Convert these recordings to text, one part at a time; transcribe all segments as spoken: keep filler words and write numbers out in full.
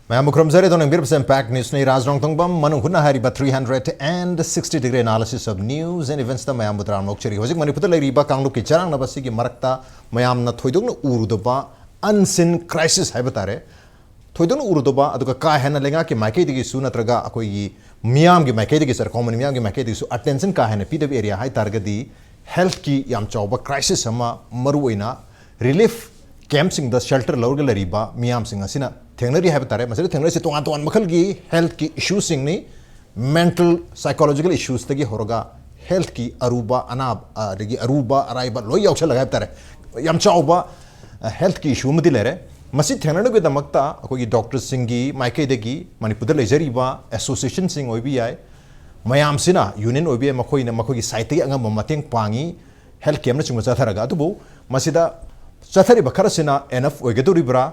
ꯃꯌꯥꯝꯕꯨ ꯈꯨꯔꯨꯝꯖꯔꯤ꯫ ꯑꯗꯣꯝꯅ ꯌꯦꯡꯕꯤꯔꯤꯕꯁꯤ Impact Newsꯅꯤ꯫ ꯔꯥꯖ ꯔꯣꯡꯊꯣꯡꯕꯝ ꯃꯅꯨꯡ ꯍꯨꯠꯅ ꯍꯥꯏꯔꯤꯕ three hundred and sixty degree analysis of news and eventsꯇ ꯃꯌꯥꯝꯕꯨ ꯇꯔꯥꯝꯅ ꯑꯣꯛꯆꯔꯤ꯫ ꯍꯧꯖꯤꯛ ꯃꯅꯤꯄꯨꯔꯗ ꯂꯩꯔꯤꯕ ꯀꯥꯡꯂꯨꯞꯀꯤ ꯆꯔꯥꯡꯅꯕ ꯑꯁꯤꯒꯤ ꯃꯔꯛꯇ ꯃꯌꯥꯝꯅ ꯊꯣꯏꯗꯣꯛꯅ ꯎꯔꯨꯗꯕ unseen crisis ꯍꯥꯏꯕ ꯇꯥꯔꯦ, ꯊꯣꯏꯗꯣꯛꯅ ꯎꯔꯨꯗꯕ, ꯑꯗꯨꯒ ꯀꯥ ꯍꯦꯟꯅ ꯂꯩꯉꯥꯛꯀꯤ ꯃꯥꯏꯀꯩꯗꯒꯤꯁꯨ ꯅꯠꯇ꯭ꯔꯒ ꯑꯩꯈꯣꯏꯒꯤ ꯃꯤꯌꯥꯝꯒꯤ ꯃꯥꯏꯀꯩꯗꯒꯤ, ꯁꯥꯔ, common ꯃꯤꯌꯥꯝꯒꯤ ꯃꯥꯏꯀꯩꯗꯒꯤꯁꯨ attention ꯀꯥ ꯍꯦꯟꯅ ꯄꯤꯗꯕ area ꯍꯥꯏ ꯇꯥꯔꯒꯗꯤ healthꯀꯤ ꯌꯥꯝ ꯆꯥꯎꯕ crisis ꯑꯃ, ꯃꯔꯨꯑꯣꯏꯅ relief campꯁꯤꯡꯗ shelter ꯂꯧꯔꯒ ꯂꯩꯔꯤꯕ ꯃꯤꯌꯥꯝꯁꯤꯡ ꯑꯁꯤꯅ ꯊꯦꯡꯅꯔꯤ ꯍꯥꯏꯕ ꯇꯥꯔꯦ꯫ ꯃꯁꯤꯗ ꯊꯦꯡꯅꯔꯤꯁꯦ ꯇꯣꯉꯥꯟ ꯇꯣꯉꯥꯟꯕ ꯃꯈꯜꯒꯤ healthꯀꯤ issueꯁꯤꯡꯅꯤ꯫ Mental, psychological issuesꯇꯒꯤ ꯍꯧꯔꯒ healthꯀꯤ ꯑꯔꯨꯕ ꯑꯅꯥꯕ, ꯑꯗꯒꯤ ꯑꯔꯨꯕ ꯑꯔꯥꯏꯕ ꯂꯣꯏ ꯌꯥꯎꯁꯜꯂꯒ ꯍꯥꯏꯕ ꯇꯥꯔꯦ, ꯌꯥꯝ ꯆꯥꯎꯕ healthꯀꯤ issue ꯑꯃꯗꯤ ꯂꯩꯔꯦ꯫ ꯃꯁꯤ ꯊꯦꯡꯅꯅꯕꯒꯤꯗꯃꯛꯇ ꯑꯩꯈꯣꯏꯒꯤ doctorꯁꯤꯡꯒꯤ ꯃꯥꯏꯀꯩꯗꯒꯤ ꯃꯅꯤꯄꯨꯔꯗ ꯂꯩꯖꯔꯤꯕ associationꯁꯤꯡ ꯑꯣꯏꯕ ꯌꯥꯏ, ꯃꯌꯥꯝꯁꯤꯅ, union ꯑꯣꯏꯕ ꯌꯥꯏ, ꯃꯈꯣꯏꯅ ꯃꯈꯣꯏꯒꯤ sideꯇꯒꯤ ꯑꯉꯝꯕ ꯃꯇꯦꯡ ꯄꯥꯡꯉꯤ, health campꯅꯆꯤꯡꯕ ꯆꯠꯊꯔꯒ꯫ ꯑꯗꯨꯕꯨ ꯃꯁꯤꯗ ꯆꯠꯊꯔꯤꯕ ꯈꯔꯁꯤꯅ enough ꯑꯣꯏꯒꯗꯧꯔꯤꯕ꯭ꯔꯥ?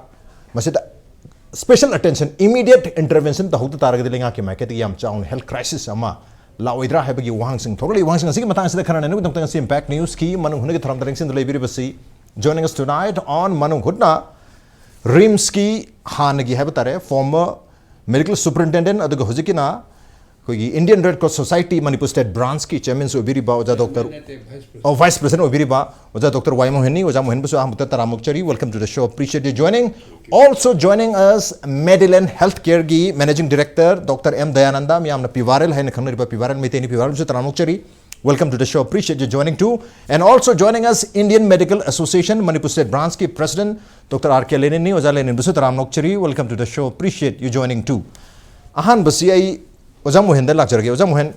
ꯃꯁꯤꯗ special attention, immediate intervention ꯇꯧꯍꯧꯗ ꯇꯥꯔꯒꯗꯤ ꯂꯩꯉꯥꯛꯀꯤ ꯃꯥꯏꯀꯩꯗꯒꯤ ꯌꯥꯝ ꯆꯥꯎꯅ health crisis ꯑꯃ ꯂꯥꯛꯑꯣꯏꯗ꯭ꯔꯥ ꯍꯥꯏꯕꯒꯤ ꯋꯥꯍꯪꯁꯤꯡ ꯊꯣꯛꯂꯛꯂꯤ꯫ ꯋꯥꯍꯪꯁꯤꯡ ꯑꯁꯤꯒꯤ ꯃꯇꯥꯡꯁꯤꯗ ꯈꯟꯅ ꯅꯩꯅꯕꯒꯤꯗꯃꯛꯇ ꯉꯁꯤ Impact Newsꯀꯤ ꯃꯅꯨꯡ ꯍꯨꯠꯅꯒꯤ ꯊꯧꯔꯝꯗ ꯂꯦꯡꯁꯤꯟꯗꯨꯅ ꯂꯩꯕꯤꯔꯤꯕꯁꯤ, joining us tonight on ꯃꯅꯨꯡ ꯍꯨꯠꯅ, RIMSꯀꯤ ꯍꯥꯟꯅꯒꯤ ꯍꯥꯏꯕ ꯇꯥꯔꯦ, former medical superintendent, ꯑꯗꯨꯒ ꯍꯧꯖꯤꯛꯀꯤꯅ ꯑꯩꯈꯣꯏꯒꯤ Indian Red Cross Society Manipur state branchꯀꯤ chairmanꯁꯨ ꯑꯣꯏꯕꯤꯔꯤꯕ ꯑꯣꯖꯥ doctor, ꯅꯠꯇꯦ, vice president꯫ ꯑꯣ, vice president ꯑꯣꯏꯕꯤꯔꯤꯕ ꯑꯣꯖꯥ doctor ꯋꯥꯏ ꯃꯣꯍꯟꯅꯤ꯫ ꯑꯣꯖꯥ ꯃꯣꯍꯟꯕꯨꯁꯨ ꯑꯍꯥꯟꯕꯗ ꯇꯔꯥꯝꯅ ꯑꯣꯛꯆꯔꯤ, welcome to the show, appreciate you joining. Also joining us, Medillion Healthcareꯒꯤ managing director doctor M Dayananda, ꯃꯤꯌꯥꯝꯅ ꯄꯤꯚꯥꯔꯦꯜ ꯍꯥꯏꯅ ꯈꯪꯅꯔꯤꯕ ꯄꯤꯚꯥꯔꯦꯜ ꯃꯩꯇꯩꯅꯤ, ꯄꯤꯚꯥꯔꯦꯜꯕꯨꯁꯨ ꯇꯔꯥꯝꯅ ꯑꯣꯛꯆꯔꯤ, welcome to the show, appreciate you joining too. And also joining us, Indian Medical Association Manipur state branchꯀꯤ president doctor R K ꯂꯦꯅꯤꯟꯅꯤ꯫ ꯑꯣꯖꯥ ꯂꯦꯅꯤꯟꯕꯨꯁꯨ ꯇꯔꯥꯝꯅ ꯑꯣꯛꯆꯔꯤ, welcome to the show, appreciate you joining too. ꯑꯍꯥꯟꯕꯁꯤ ꯑꯩ ꯑꯣꯖꯥ ꯃꯣꯍꯦꯟꯗ ꯂꯥꯛꯆꯔꯒꯦ꯫ ꯑꯣꯖꯥ ꯃꯣꯍꯦꯟ,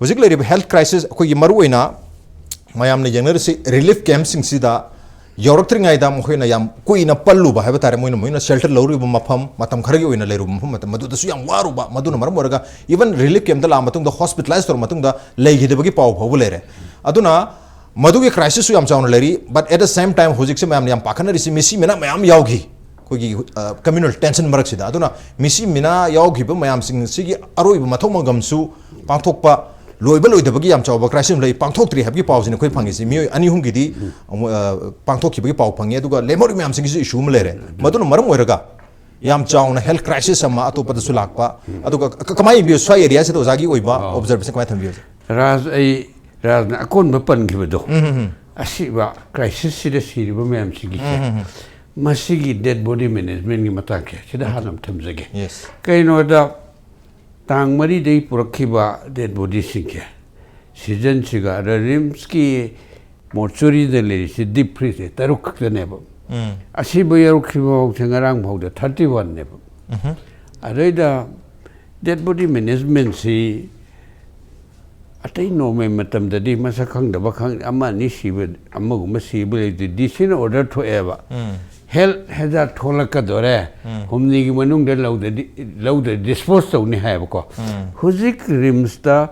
ꯍꯧꯖꯤꯛ ꯂꯩꯔꯤꯕ health crisis, ꯑꯩꯈꯣꯏꯒꯤ ꯃꯔꯨꯑꯣꯏꯅ ꯃꯌꯥꯝꯅ ꯌꯦꯡꯅꯔꯤꯁꯤ relief campꯁꯤꯡꯁꯤꯗ ꯌꯧꯔꯛꯇ꯭ꯔꯤꯉꯩꯗ ꯃꯈꯣꯏꯅ ꯌꯥꯝ ꯀꯨꯏꯅ ꯄꯜꯂꯨꯕ ꯍꯥꯏꯕ ꯇꯥꯔꯦ, ꯃꯣꯏꯅ, ꯃꯣꯏꯅ shelter ꯂꯧꯔꯤꯕ ꯃꯐꯝ, ꯃꯇꯝ ꯈꯔꯒꯤ ꯑꯣꯏꯅ ꯂꯩꯔꯨꯕ ꯃꯐꯝ, ꯃꯇꯝ ꯃꯗꯨꯗꯁꯨ ꯌꯥꯝ ꯋꯥꯔꯨꯕ, ꯃꯗꯨꯅ ꯃꯔꯝ ꯑꯣꯏꯔꯒ even relief campꯇ ꯂꯥꯛꯑ ꯃꯇꯨꯡꯗ, hospitalize ꯇꯧꯔ ꯃꯇꯨꯡꯗ ꯂꯩꯈꯤꯗꯕꯒꯤ ꯄꯥꯎ ꯐꯥꯎꯕ ꯂꯩꯔꯦ꯫ ꯑꯗꯨꯅ ꯃꯗꯨꯒꯤ crisisꯁꯨ ꯌꯥꯝ ꯆꯥꯎꯅ ꯂꯩꯔꯤ꯫ But at the same time, ꯍꯧꯖꯤꯛꯁꯦ ꯃꯌꯥꯝꯅ ꯌꯥꯝ ꯄꯥꯈꯠꯅꯔꯤꯁꯤ ꯃꯤꯁꯤ ꯃꯤꯅꯥ ꯃꯌꯥꯝ ꯌꯥꯎꯈꯤ ꯑꯩꯈꯣꯏꯒꯤ, ꯑ, communal tension ꯃꯔꯛꯁꯤꯗ꯫ ꯑꯗꯨꯅ ꯃꯤꯁꯤ ꯃꯤꯅꯥ ꯌꯥꯎꯈꯤꯕ ꯃꯌꯥꯝꯁꯤꯡ ꯑꯁꯤꯒꯤ ꯑꯔꯣꯏꯕ ꯃꯊꯧ ꯃꯉꯝꯁꯨ ꯄꯥꯡꯊꯣꯛꯄ, ꯂꯣꯏꯕ ꯂꯣꯏꯗꯕꯒꯤ ꯌꯥꯝ ꯆꯥꯎꯕ crisis ꯑꯃ ꯂꯩ, ꯄꯥꯡꯊꯣꯛꯇ꯭ꯔꯤ ꯍꯥꯏꯕꯒꯤ ꯄꯥꯎꯁꯤꯅꯤ ꯑꯩꯈꯣꯏ ꯐꯪꯉꯤꯁꯤ꯫ ꯃꯤꯑꯣꯏ ꯑꯅꯤ ꯑꯍꯨꯝꯒꯤꯗꯤ ꯑꯃꯨꯛ, ꯑ, ꯄꯥꯡꯊꯣꯛꯈꯤꯕꯒꯤ ꯄꯥꯎ ꯐꯪꯉꯤ, ꯑꯗꯨꯒ ꯂꯦꯝꯍꯧꯔꯤꯕ ꯃꯌꯥꯝꯁꯤꯡꯒꯤꯁꯨ issue ꯑꯃ ꯂꯩꯔꯦ꯫ ꯃꯗꯨꯅ ꯃꯔꯝ ꯑꯣꯏꯔꯒ ꯌꯥꯝ ꯆꯥꯎꯅ health crisis ꯑꯃ ꯑꯇꯣꯞꯄꯗꯁꯨ ꯂꯥꯛꯄ꯫ ꯑꯗꯨꯒ ꯀ- ꯀꯃꯥꯏꯅ ꯌꯦꯡꯕꯤꯌꯨ? ꯁ꯭ꯋꯥꯏ ꯑꯦꯔꯤꯌꯥꯁꯤꯗ ꯑꯣꯖꯥꯒꯤ ꯑꯣꯏꯕ ꯑꯣ꯫ Observation ꯀꯃꯥꯏꯅ ꯊꯝꯕꯤꯌꯨ? ꯔꯥꯖ, ꯑꯩ, ꯔꯥꯖꯅ ꯑꯀꯣꯟꯕ ꯄꯟꯈꯤꯕꯗꯣ, ꯎꯝ, ꯎꯝ, ꯎꯝ꯫ ꯑꯁꯤꯕ crisis ꯁꯤꯗ ꯁꯤꯔꯤꯕ ꯃꯌꯥꯝꯁꯤꯒꯤꯁꯦ, ꯎꯝ, ꯎꯝ, ꯎꯝ꯫ ꯃꯁꯤꯒꯤ dead body management ꯀꯤ ꯃꯇꯥꯡꯁꯦ ꯁꯤꯗ ꯍꯥꯟꯅ ꯑꯃ ꯊꯝꯖꯒꯦ꯫ Yes꯫ ꯀꯩꯅꯣꯗ, ꯇꯥꯡ ꯃꯔꯤꯗꯒꯤ ꯄꯨꯔꯛꯈꯤꯕ dead body ꯁꯤꯡꯁꯦ, season ꯁꯤꯒ ꯑꯗ RIMS ꯀꯤ mortuary ꯗ ꯂꯩꯔꯤꯁꯤ deep freeze ꯁꯦ ꯇꯔꯨꯛ ꯈꯛꯇꯅꯦꯕ꯫ ꯎꯝ꯫ ꯑꯁꯤꯕꯨ ꯌꯧꯔꯛꯈꯤꯕ ꯐꯥꯎꯁꯦ ꯉꯔꯥꯡ ꯐꯥꯎꯗ thirty one ꯅꯦꯕ꯫ ꯎꯝꯍꯨꯝ꯫ ꯑꯗꯩꯗ dead body management ꯁꯤ ꯑꯇꯩ normal ꯃꯇꯝꯗꯗꯤ ꯃꯁꯛ ꯈꯪꯗꯕ ꯈꯪ-, ꯑꯃ ꯑꯅꯤ ꯁꯤꯕ, ꯑꯃꯒꯨꯝꯕ ꯁꯤꯕ ꯂꯩꯕꯗꯤ DC ꯅ order ꯊꯣꯛꯑꯦꯕ꯫ ꯎꯝ꯫ Health hazard ꯊꯣꯛꯂꯛꯀꯗꯣꯔꯦ, ꯎꯝ꯫ ꯍꯨꯝꯅꯤꯒꯤ ꯃꯅꯨꯡꯗ ꯂꯧꯗꯗꯤ, ꯂꯧꯗ dispose ꯇꯧꯅꯤ ꯍꯥꯏꯌꯦꯕꯀꯣ꯫ ꯎꯝ꯫ ꯍꯧꯖꯤꯛ RIMS ꯇ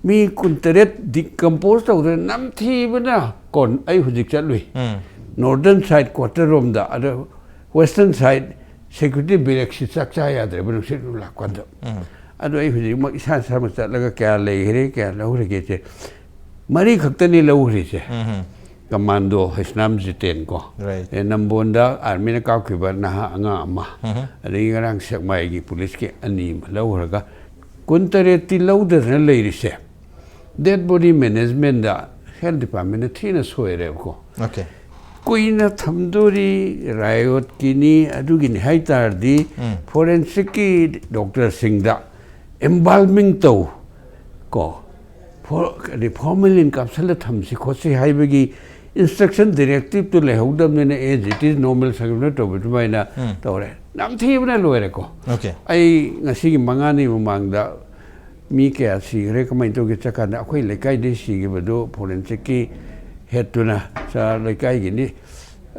ꯃꯤ ꯀꯨꯟꯇꯔꯦꯠ decompose ꯇꯧꯗꯅ ꯅꯝꯊꯤꯕꯅ ꯀꯣ꯫ ꯑꯩ ꯍꯧꯖꯤꯛ ꯆꯠꯂꯨꯏ꯫ ꯎꯝ꯫ Northern side quarter ꯔꯣꯝꯗ, ꯑꯗ western side security barracks ꯁꯤ ꯆꯥꯛ ꯆꯥ ꯌꯥꯗ꯭ꯔꯦꯕ, ꯅꯨꯡꯁꯤꯠ ꯑꯗꯨꯝ ꯂꯥꯛꯄ ꯀꯥꯟꯗ꯫ ꯎꯝ꯫ ꯑꯗꯨ ꯑꯩ ꯍꯧꯖꯤꯛꯃꯛ ꯏꯁꯥ ꯏꯁꯥꯃꯛ ꯆꯠꯂꯒ ꯀꯌꯥ ꯂꯩꯈ꯭ꯔꯦ, ꯀꯌꯥ ꯂꯧꯈ꯭ꯔꯒꯦꯁꯦ꯫ ꯃꯔꯤ ꯈꯛꯇꯅꯤ ꯂꯧꯈ꯭ꯔꯤꯁꯦ꯫ ꯎꯝ꯫ Commando ꯍꯩꯁꯅꯥꯝ ꯖꯤꯇꯦꯟ ꯀꯣ꯫ Right꯫ ꯑꯦ, ꯅꯝꯕꯣꯟꯗ army ꯅ ꯀꯥꯞꯈꯤꯕ ꯅꯍꯥ ꯑꯉꯥꯡ ꯑꯃ꯫ ꯎꯝ꯫ ꯑꯗꯒꯤ ꯉꯔꯥꯡ ꯁꯦꯛꯃꯥꯏꯒꯤ police ꯀꯤ ꯑꯅꯤ ꯑꯃ ꯂꯧꯈ꯭ꯔꯒ ꯀꯨꯟꯇꯔꯦꯠꯇꯤ ꯂꯧꯗꯗꯅ ꯂꯩꯔꯤꯁꯦ꯫ Dead body management ꯇ health department ꯅ ꯊꯤꯅ ꯁꯣꯏꯔꯦꯕꯀꯣ꯫ Okay꯫ ꯀꯨꯏꯅ ꯊꯝꯗꯣꯔꯤ, riot ꯀꯤꯅꯤ, ꯑꯗꯨꯒꯤꯅꯤ ꯍꯥꯏ ꯇꯥꯔꯗꯤ, ꯎꯝ꯫ Forensic ꯀꯤ doctor ꯁꯤꯡꯗ embalming ꯇꯧ ꯀꯣ, for-, ꯀꯔꯤ, formalin ꯀꯥꯞꯁꯜꯂ ꯊꯝꯁꯤ ꯈꯣꯠꯁꯤ ꯍꯥꯏꯕꯒꯤ instruction directive ꯇꯨ ꯂꯩꯍꯧꯗꯕꯅꯤꯅ, as it is normal circulate ꯇꯧꯕ ꯑꯗꯨꯃꯥꯏꯅ ꯎꯝ꯫ ꯇꯧꯔꯦ꯫ ꯅꯝꯊꯤꯕꯅ ꯂꯣꯏꯔꯦꯀꯣ꯫ Okay꯫ ꯑꯩ ꯉꯁꯤꯒꯤ ꯃꯉꯥꯅꯤ ꯃꯃꯥꯡꯗ ꯃꯤ ꯀꯌꯥ ꯁꯤꯈ꯭ꯔꯦ, ꯀꯃꯥꯏꯅ ꯇꯧꯒꯦ ꯆꯠꯀꯥꯟꯗ, ꯑꯩꯈꯣꯏ ꯂꯩꯀꯥꯏꯗꯒꯤ ꯁꯤꯈꯤꯕꯗꯨ forensic ꯀꯤ head ꯇꯨꯅ, "ꯁꯥꯔ, ꯂꯩꯀꯥꯏꯒꯤꯅꯤ,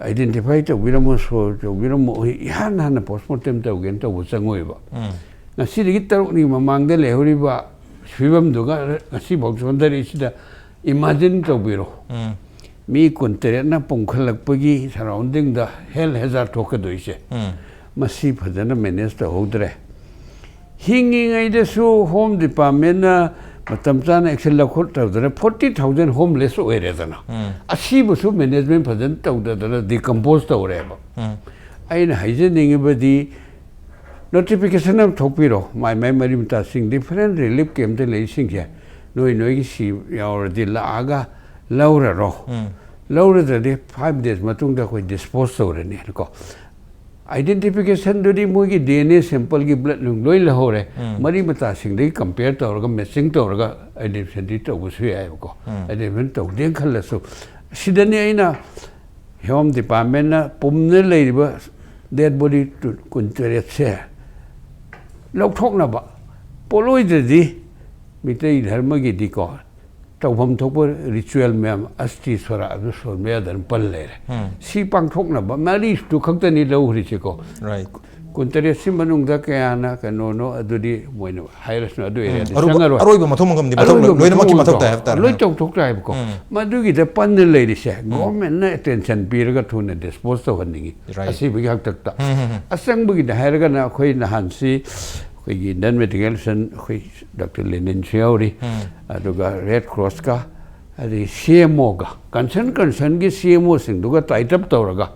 identify ꯇꯧꯕꯤꯔꯝꯃꯣ, ꯁꯣ ꯇꯧꯕꯤꯔꯝꯃꯣ, ꯏꯍꯥꯟ ꯍꯥꯟꯅ postmortem ꯇꯧꯒꯦꯅ ꯇꯧꯕ ꯆꯪꯉꯣꯏꯕ"꯫ ꯎꯝ꯫ ꯉꯁꯤꯗꯒꯤ ꯇꯔꯨꯛꯅꯤ ꯃꯃꯥꯡꯗ ꯂꯩꯍꯧꯔꯤꯕ ꯐꯤꯕꯝꯗꯨꯒ ꯉꯁꯤꯐꯥꯎ ꯆꯣꯟꯊꯔꯛꯏꯁꯤꯗ imagine ꯇꯧꯕꯤꯔꯣ꯫ ꯎꯝ꯫ ꯃꯤ ꯀꯨꯟꯇꯔꯦꯠꯅ ꯄꯨꯝꯈꯠꯂꯛꯄꯒꯤ surrounding ꯗ health hazard ꯊꯣꯛꯀꯗꯣꯏꯁꯦ꯫ ꯎꯝ꯫ ꯃꯁꯤ ꯐꯖꯅ manage ꯇꯧꯍꯧꯗ꯭ꯔꯦ꯫ ꯍꯤꯡꯉꯤꯉꯩꯗꯁꯨ Home Department ꯅ ꯃꯇꯝ ꯆꯥꯅ action ꯂꯧꯈꯠꯇꯧꯗꯅ forty thousand homeless ꯑꯣꯏꯔꯦꯗꯅ꯫ ꯎꯝ꯫ ꯑꯁꯤꯕꯨꯁꯨ management ꯐꯖꯅ ꯇꯧꯗꯗꯅ decompose ꯇꯧꯔꯦꯕ꯫ ꯎꯝ꯫ ꯑꯩꯅ ꯍꯥꯏꯖꯅꯤꯡꯉꯤꯕꯗꯤ, ꯅꯣꯇꯤꯐꯤꯀꯦꯁꯟ ꯑꯃ ꯊꯣꯛꯄꯤꯔꯣ, ꯃꯥꯏ ꯃꯥꯏ ꯃꯔꯤ ꯃꯇꯥꯁꯤꯡ, ꯗꯤꯐꯔꯦꯟ ꯔꯤꯂꯤꯐ ꯀꯦꯝꯞꯇ ꯂꯩꯔꯤꯁꯤꯡꯁꯦ, ꯅꯣꯏ ꯅꯣꯏꯒꯤ ꯁꯤ ꯌꯥꯎꯔꯗꯤ ꯂꯥꯛꯑꯒ ꯂꯧꯔꯔꯣ꯫ ꯎꯝ꯫ ꯂꯧꯔꯗ꯭ꯔꯗꯤ ꯐꯥꯏꯚ ꯗꯦꯖ ꯃꯇꯨꯡꯗ ꯑꯩꯈꯣꯏ ꯗꯤꯁꯄꯣꯖ ꯇꯧꯔꯅꯤ ꯀꯣ꯫ ꯑꯥꯏꯗꯦꯟꯇꯤꯐꯤꯀꯦꯁꯟꯗꯨꯗꯤ ꯃꯣꯏꯒꯤ ꯗꯤ ꯑꯦꯟ ꯑꯦ ꯁꯦꯝꯄꯜꯒꯤ ꯕ꯭ꯂꯗ ꯅꯨꯡ ꯂꯣꯏ ꯂꯧꯍꯧꯔꯦ꯫ ꯎꯝ꯫ ꯃꯔꯤ ꯃꯇꯥꯁꯤꯡꯗꯒꯤ ꯀꯝꯄꯤꯌꯔ ꯇꯧꯔꯒ, ꯃꯦꯠꯆꯤꯡ ꯇꯧꯔꯒ ꯑꯥꯏꯗꯦꯟꯇꯤꯐꯤꯀꯦꯁꯟꯗꯤ ꯇꯧꯕꯁꯨ ꯌꯥꯏꯑꯕꯀꯣ꯫ ꯎꯝ꯫ ꯑꯥꯏꯗꯦꯟꯇꯤꯐꯤꯀꯦꯁꯟ ꯇꯧꯗꯦꯅ ꯈꯜꯂꯁꯨ, ꯁꯤꯗꯅꯤ ꯑꯩꯅ ꯍꯣꯝ ꯗꯤꯄꯥꯔꯠꯃꯦꯟꯅ ꯄꯨꯝꯅ ꯂꯩꯔꯤꯕ ꯗꯦꯗ ꯕꯣꯗꯤ ꯀꯨꯟꯇꯔꯦꯠꯁꯦ ꯂꯧꯊꯣꯛꯅꯕ, ꯄꯣꯠꯂꯣꯏꯗ꯭ꯔꯗꯤ ꯃꯤꯇꯩ ꯙꯔꯃꯒꯤꯗꯤꯀꯣ, ꯇꯧꯐꯝ ꯊꯣꯛꯄ ꯔꯤꯆꯨꯋꯦꯜ ꯃꯌꯥꯝ, ꯑꯁꯇꯤ ꯁꯣꯔꯥ ꯑꯗꯨ ꯁꯣꯟꯕ ꯌꯥꯗꯅ ꯄꯜ ꯂꯩꯔꯦ꯫ ꯎꯝ꯫ ꯁꯤ ꯄꯥꯡꯊꯣꯛꯅꯕ ꯃꯔꯤꯗꯨ ꯈꯛꯇꯅꯤ ꯂꯧꯈ꯭ꯔꯤꯁꯤꯀꯣ꯫ ꯔꯥꯏꯠ꯫ ꯀꯨꯟꯇꯔꯦꯠꯁꯤ ꯃꯅꯨꯡꯗ ꯀꯌꯥꯅ ꯀꯩꯅꯣꯅꯣ ꯑꯗꯨꯗꯤ ꯃꯣꯏꯅ ꯍꯥꯏꯔꯁꯅꯨ, ꯑꯗꯨ ꯎꯝ, ꯑꯦꯔꯤꯌꯥꯗ ꯑꯔꯣꯏꯕ, ꯆꯪꯉꯔꯣꯏ꯫ ꯑꯔꯣꯏꯕ ꯃꯊꯧ ꯃꯉꯝꯗꯤ ꯃꯊꯧ ꯑꯔꯣꯏꯕ ꯂꯣꯏꯅꯃꯛꯀꯤ ꯃꯊꯧ ꯃꯊꯧ ꯇꯥꯏ ꯍꯥꯏꯕ ꯇꯥꯔꯦ꯫ ꯂꯣꯏ ꯇꯧꯊꯣꯛ ꯇꯥꯏꯕꯀꯣ꯫ ꯎꯝ꯫ ꯃꯗꯨꯒꯤꯗ ꯄꯟꯅ ꯂꯩꯔꯤꯁꯦ ꯎꯝ꯫ ꯒꯣꯔꯃꯦꯟꯅ ꯑꯦꯇꯦꯟꯁꯟ ꯄꯤꯔꯒ ꯊꯨꯅ ꯗꯤꯁꯄꯣꯖ ꯇꯧꯍꯟꯅꯤꯡꯉꯤ꯫ ꯔꯥꯏꯠ꯫ ꯑꯁꯤꯕꯒꯤ ꯍꯥꯛꯇꯛꯇ꯫ ꯎꯝ, ꯎꯝ, ꯎꯝ꯫ ꯑꯆꯪꯕꯒꯤꯗ ꯍꯥꯏꯔꯒꯅ ꯑꯩꯈꯣꯏ ꯅꯍꯥꯟꯁꯤ ꯑꯩꯈꯣꯏꯒꯤ ꯏꯟꯗꯤꯌꯟ ꯃꯦꯗꯤꯀꯦꯜ ꯃꯤꯁꯟ, ꯑꯩꯈꯣꯏ ꯗꯥꯛꯇꯔ ꯂꯦꯅꯤꯟꯁꯨ ꯌꯥꯎꯔꯤ, ꯎꯝ꯫ ꯑꯗꯨꯒ ꯔꯦꯗ ꯀ꯭ꯔꯣꯁꯀ, ꯑꯗꯩ ꯁꯤ ꯑꯦꯝ ꯑꯣꯒ, ꯀꯟꯁꯔꯟ ꯀꯟꯁꯔꯟꯒꯤ ꯁꯤ ꯑꯦꯝ ꯑꯣꯁꯤꯡꯗꯨꯒ ꯇꯥꯏꯠ ꯑꯞ ꯇꯧꯔꯒ,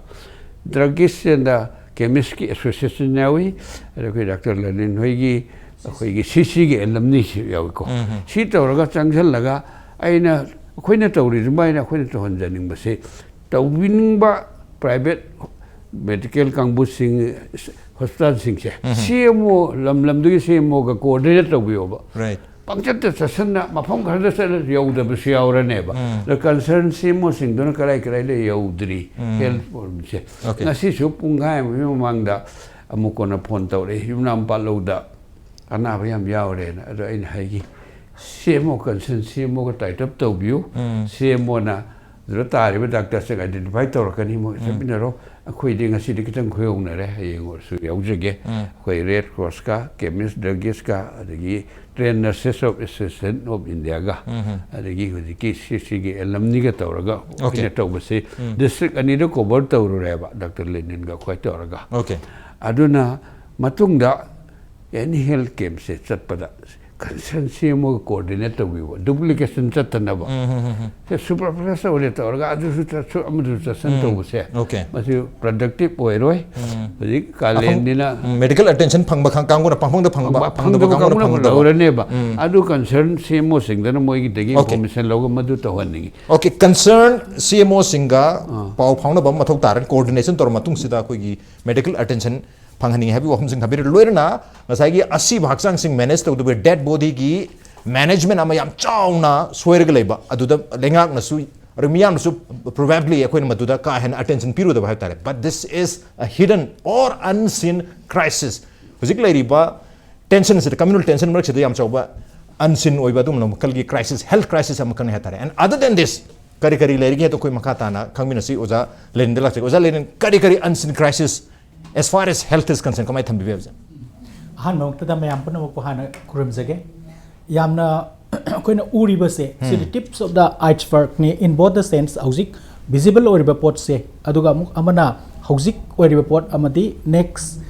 ꯗ꯭ꯔꯒꯤꯁ ꯑꯦꯟꯗ ꯀꯦꯃꯤꯁꯀꯤ ꯑꯦꯁꯣꯁꯤꯌꯦꯁꯟ ꯌꯥꯎꯏ, ꯑꯗ ꯑꯩꯈꯣꯏ ꯗꯥꯛꯇꯔ ꯂꯦꯅꯤꯟ ꯍꯣꯏꯒꯤ ꯑꯩꯈꯣꯏꯒꯤ ꯁꯤ ꯁꯤꯒꯤ ꯑꯦꯂꯝꯅꯤꯁꯨ ꯌꯥꯎꯏꯀꯣ꯫ ꯎꯝ, ꯎꯝ꯫ ꯁꯤ ꯇꯧꯔꯒ ꯆꯪꯁꯤꯜꯂꯒ ꯑꯩꯅ, ꯑꯩꯈꯣꯏꯅ ꯇꯧꯔꯤ ꯑꯗꯨꯃꯥꯏꯅ ꯑꯩꯈꯣꯏꯅ ꯇꯧꯍꯟꯖꯅꯤꯡꯕꯁꯤ, ꯇꯧꯕꯤꯅꯤꯡꯕ ꯄ꯭ꯔꯥꯏꯚꯦꯠ ꯃꯦꯗꯤꯀꯦꯜ ꯀꯥꯡꯕꯨꯁꯤꯡ, ꯍꯣꯁꯄꯤꯇꯥꯜꯁꯤꯡꯁꯦ, ꯎꯝ꯫ ꯁꯤ ꯑꯦꯝ ꯑꯣ, ꯂꯝ ꯂꯝꯗꯨꯒꯤ ꯁꯤ ꯑꯦꯝ ꯑꯣꯒ ꯀꯣꯑꯣꯔꯗꯤꯅꯦꯠ ꯇꯧꯕꯤꯌꯣꯕ꯫ ꯔꯥꯏꯠ꯫ ꯄꯪꯆꯠꯇ ꯆꯠꯁꯟꯅ ꯃꯐꯝ ꯈꯔꯗ ꯆꯠꯂ ꯌꯧꯗꯕꯁꯨ ꯌꯥꯎꯔꯅꯦꯕ꯫ ꯎꯝ꯫ ꯑꯗ ꯀꯟꯁꯔꯟ ꯁꯤ ꯑꯦꯝ ꯑꯣꯁꯤꯡꯗꯨꯅ ꯀꯔꯥꯏ ꯀꯔꯥꯏꯗ ꯌꯧꯗ꯭ꯔꯤ, ꯎꯝ꯫ ꯍꯦꯜꯊ ꯄ꯭ꯔꯣꯕ꯭ꯂꯦꯝꯁꯦ꯫ ꯑꯣꯀꯦ꯫ ꯉꯁꯤꯁꯨ ꯄꯨꯡꯈꯥꯏ ꯑꯃꯒꯤ ꯃꯃꯥꯡꯗ ꯑꯃꯨꯛ ꯀꯣꯟꯅ ꯐꯣꯟ ꯇꯧꯔꯛꯑꯦ, ꯌꯨꯝꯅꯥꯝ ꯄꯥꯠꯂꯧꯗ ꯑꯅꯥꯕ ꯌꯥꯝ ꯌꯥꯎꯔꯦꯅ꯫ ꯑꯗꯣ ꯑꯩꯅ ꯍꯥꯏꯈꯤ, ꯁꯤ ꯑꯦꯝ ꯑꯣ ꯀꯟꯁꯔꯟ ꯁꯤ ꯑꯦꯝ ꯑꯣꯒ ꯇꯥꯏꯠ ꯑꯞ ꯇꯧꯕꯤꯌꯨ꯫ ꯎꯝ꯫ ꯁꯤ ꯑꯦꯝ ꯑꯣꯅ ꯑꯗꯨꯗ ꯇꯥꯔꯤꯕ ꯗꯥꯛꯇꯔꯁꯤꯡ ꯑꯥꯏꯗꯦꯟꯇꯤꯐꯥꯏ ꯇꯧꯔꯛꯀꯅꯤ, ꯃꯣꯏ ꯎꯝ꯫ ꯆꯠꯃꯤꯟꯅꯔꯣ꯫ ꯑꯩꯈꯣꯏꯗꯤ ꯉꯁꯤꯗꯤ ꯈꯤꯇꯪ ꯈꯨꯌꯧꯅꯔꯦ, ꯍꯌꯦꯡ ꯑꯣꯏꯔꯁꯨ ꯌꯥꯎꯖꯒꯦ꯫ ꯎꯝ꯫ ꯑꯩꯈꯣꯏ ꯔꯦꯗ ꯀ꯭ꯔꯣꯁꯀ, ꯀꯦꯃꯤꯁ, ꯗ꯭ꯔꯒꯤꯁꯀ, ꯑꯗꯒꯤ trained nurses of association of ꯏꯟꯗꯤꯌꯥꯒ, ꯎꯝ꯫ ꯑꯗꯒꯤ ꯍꯧꯖꯤꯛꯀꯤ ꯁꯤ ꯁꯤꯒꯤ ꯑꯦꯂꯝꯅꯤꯒ ꯇꯧꯔꯒ ꯑꯣꯀꯦ꯫ ꯑꯩꯅ ꯇꯧꯕꯁꯤ ꯎꯝ꯫ ꯗꯤꯁꯇ꯭ꯔꯤꯛ ꯑꯅꯤꯗ ꯀꯣꯚꯔ ꯇꯧꯔꯨꯔꯦꯕ, ꯗꯥꯛꯇꯔ ꯂꯦꯅꯤꯟꯒ ꯑꯩꯈꯣꯏ ꯇꯧꯔꯒ꯫ ꯑꯣꯀꯦ꯫ ꯑꯗꯨꯅ ꯃꯇꯨꯡꯗ ꯑꯦꯅꯤ ꯍꯦꯜꯊ ꯀꯦꯝꯞꯁꯦ ꯆꯠꯄꯗ ꯀꯟꯁꯔꯟ ꯁꯤ ꯑꯦꯝ ꯑꯣꯒ ꯀꯣꯑꯣꯔꯗꯤꯅꯦꯠ ꯇꯧꯕꯤꯕ, ꯗꯨꯄ꯭ꯂꯤꯀꯦꯁꯟ ꯆꯠꯇꯅꯕ꯫ ꯁꯦ ꯁꯨꯄꯔ ꯐ꯭ꯂꯁ ꯑꯣꯏꯔꯦ ꯇꯧꯔꯒ ꯑꯗꯨꯁꯨ ꯆꯠꯁꯨ ꯑꯃꯗꯨꯁꯨ ꯆꯠꯁꯟ ꯇꯧꯕꯁꯦ, ꯑꯣꯀꯦ꯫ ꯃꯁꯤ ꯄ꯭ꯔꯗꯛꯇꯤꯞ ꯑꯣꯏꯔꯣꯏ꯫ ꯍꯧꯖꯤꯛ ꯀꯥꯂꯦꯟꯅꯤꯅ ꯃꯦꯗꯤꯀꯦꯜ ꯑꯦꯇꯦꯟꯁꯟ ꯐꯪꯕ ꯈꯪ- ꯀꯥꯡꯕꯨꯅ ꯄꯪꯐꯪꯗ ꯐꯪꯕ, ꯐꯪꯗꯕ ꯐꯪꯗꯕ ꯀꯥꯡꯕꯨꯅ ꯀꯥꯡꯕꯨꯅ ꯐꯪꯗꯕ꯫ ꯂꯧꯔꯅꯦꯕ꯫ ꯑꯗꯨ ꯀꯟꯁꯔꯟ ꯁꯤ ꯑꯦꯝ ꯑꯣꯁꯤꯡꯗꯅ ꯃꯣꯏꯒꯤꯗꯒꯤ ꯑꯣꯀꯦ꯫ ꯏꯟꯐꯣꯔꯃꯦꯁꯟ ꯂꯧꯔꯒ ꯃꯗꯨ ꯇꯧꯍꯟꯅꯤꯡꯉꯤ꯫ ꯑꯣꯀꯦ, ꯀꯟꯁꯔꯟ ꯁꯤ ꯑꯦꯝ ꯑꯣꯁꯤꯡꯒ ꯄꯥꯎ ꯐꯥꯎꯅꯕ ꯑꯃ ꯃꯊꯧ ꯇꯥꯔꯅꯤ, ꯀꯣꯑꯣꯔꯗꯤꯅꯦꯁꯟ ꯇꯧꯔ ꯃꯇꯨꯡꯁꯤꯗ ꯑꯩꯈꯣꯏꯒꯤ ꯃꯦꯗꯤꯀꯦꯜ ꯑꯦꯇꯦꯟꯁꯟ ꯐꯪꯍꯟꯅꯤꯡꯉꯤ ꯍꯥꯏꯕꯒꯤ ꯋꯥꯐꯝꯁꯤꯡ ꯊꯝꯕꯤꯔꯦ꯫ ꯂꯣꯏꯅꯅ ꯉꯁꯥꯏꯒꯤ ꯑꯁꯤꯕ ꯍꯛꯆꯥꯡꯁꯤꯡ ꯃꯦꯅꯦꯖ ꯇꯧꯗꯕ ꯗꯦꯠ ꯕꯣꯗꯤꯒꯤ ꯃꯦꯅꯦꯖꯃꯦꯟ ꯑꯃ ꯌꯥꯝ ꯆꯥꯎꯅ ꯁꯣꯏꯔꯒ ꯂꯩꯕ, ꯑꯗꯨꯗ ꯂꯩꯉꯥꯛꯅꯁꯨ ꯑꯗꯨ ꯃꯤꯌꯥꯝꯅꯁꯨ ꯄ꯭ꯔꯣꯕꯦꯕ꯭ꯂꯤ ꯑꯩꯈꯣꯏꯅ ꯃꯗꯨꯗ ꯀꯥ ꯍꯦꯟꯅ ꯑꯦꯇꯦꯟꯁꯟ ꯄꯤꯔꯨꯗꯕ ꯍꯥꯏꯕ ꯇꯥꯔꯦ꯫ But this is a hidden or unseen crisis. ꯍꯧꯖꯤꯛ ꯂꯩꯔꯤꯕ ꯇꯦꯟꯁꯟꯁꯤꯗ, ꯀꯝꯃ꯭ꯌꯨꯅꯦꯜ ꯇꯦꯟꯁꯟ ꯃꯔꯛꯁꯤꯗ ꯌꯥꯝ ꯆꯥꯎꯕ ꯑꯟꯁꯤꯟ ꯑꯣꯏꯕ ꯑꯗꯨꯒꯨꯝꯂꯕ ꯃꯈꯜꯒꯤ ꯀ꯭ꯔꯥꯏꯁꯤꯁ, ꯍꯦꯜꯊ ꯀ꯭ꯔꯥꯏꯁꯤꯁ ꯑꯃꯈꯛꯅꯤ ꯍꯥꯏꯇꯥꯔꯦ꯫ And other than this, ꯀꯔꯤ ꯀꯔꯤ ꯂꯩꯔꯤꯒꯦ ꯍꯥꯏꯗꯣ ꯑꯩꯈꯣꯏ ꯃꯈꯥ ꯇꯥꯅ ꯈꯪꯃꯤꯟꯅꯁꯤ꯫ ꯑꯣꯖꯥ ꯂꯦꯅꯤꯟꯗ ꯂꯥꯛꯆꯒꯦ꯫ ꯑꯣꯖꯥ ꯂꯦꯅꯤꯟ, ꯀꯔꯤ ꯀꯔꯤ unseen crisis as far as health is concerned ꯀꯃꯥꯏꯅ ꯊꯝꯕꯤꯕ ꯌꯥꯕꯁꯦ? ꯑꯍꯥꯟꯕ ꯃꯛꯇꯗ ꯃꯌꯥꯝ ꯄꯨꯝꯅꯃꯛꯄꯨ ꯍꯥꯟꯅ ꯈꯨꯔꯨꯝꯖꯒꯦ꯫ ꯌꯥꯝꯅ ꯑꯩꯈꯣꯏꯅ ꯎꯔꯤꯕꯁꯦ ꯁꯤꯗꯤ tips of the icebergꯅꯤ, in both the sense, ꯍꯧꯖꯤꯛ ꯚꯤꯖꯤꯕꯜ ꯑꯣꯏꯔꯤꯕ ꯄꯣꯠꯁꯦ, ꯑꯗꯨꯒ ꯑꯃꯨꯛ ꯑꯃꯅ ꯍꯧꯖꯤꯛ ꯑꯣꯏꯔꯤꯕ ꯄꯣꯠ ꯑꯃꯗꯤ ꯅꯦꯛꯁ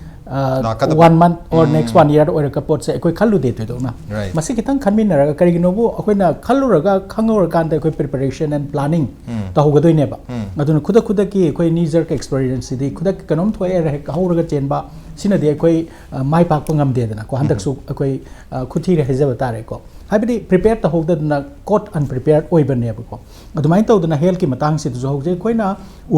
ꯂꯥꯛꯀꯗꯕ꯫ One month or next one ꯏꯌꯥꯔꯗ ꯑꯣꯏꯔꯛꯄ ꯄꯣꯠꯁꯦ ꯑꯩꯈꯣꯏ ꯈꯜꯂꯨꯗꯦ ꯊꯣꯏꯗꯣꯛꯅ꯫ Right. ꯃꯁꯤ ꯈꯤꯇꯪ ꯈꯟꯃꯤꯟꯅꯔꯒ, ꯀꯔꯤꯒꯤꯅꯣꯕꯨ ꯑꯩꯈꯣꯏꯅ ꯈꯜꯂꯨꯔꯒ ꯈꯪꯍꯧꯔꯀꯥꯟꯗ ꯑꯩꯈꯣꯏ ꯄ꯭ꯔꯤꯄꯦꯔꯦꯁꯟ ꯑꯦꯟ ꯄ꯭ꯂꯥꯅꯤꯡ ꯇꯧꯍꯧꯒꯗꯣꯏꯅꯦꯕ꯫ ꯑꯗꯨꯅ ꯈꯨꯗꯛ ꯈꯨꯗꯛꯀꯤ ꯑꯩꯈꯣꯏ ꯅꯤ ꯖꯔꯛ ꯑꯦꯛꯁꯄꯤꯔꯤꯌꯦꯟꯁꯁꯤꯗꯤ, ꯈꯨꯗꯛ ꯀꯩꯅꯣꯝ ꯊꯣꯛꯑꯦ ꯍꯦꯛ ꯍꯧꯔꯒ ꯆꯦꯟꯕ, ꯁꯤꯅꯗꯤ ꯑꯩꯈꯣꯏ ꯑ, ꯃꯥꯏ ꯄꯥꯛꯄ ꯉꯝꯗꯦꯗꯅꯀꯣ꯫ ꯍꯟꯗꯛꯁꯨ ꯑꯩꯈꯣꯏ ꯑ, ꯈꯨꯊꯤꯔꯦ ꯍꯥꯏꯖꯕ ꯇꯥꯔꯦꯀꯣ꯫ ꯍꯥꯏꯕꯗꯤ ꯄ꯭ꯔꯤꯄꯦꯌꯔ ꯇꯧꯍꯧꯗꯗꯅ ꯀꯣꯠ ꯑꯟꯄ꯭ꯔꯤꯄꯦꯌꯔ ꯑꯣꯏꯕꯅꯦꯕꯀꯣ꯫ ꯑꯗꯨꯃꯥꯏꯅ ꯇꯧꯗꯅ ꯍꯦꯜꯊꯀꯤ ꯃꯇꯥꯡꯁꯤꯗꯁꯨ ꯍꯧꯖꯤꯛ ꯑꯩꯈꯣꯏꯅ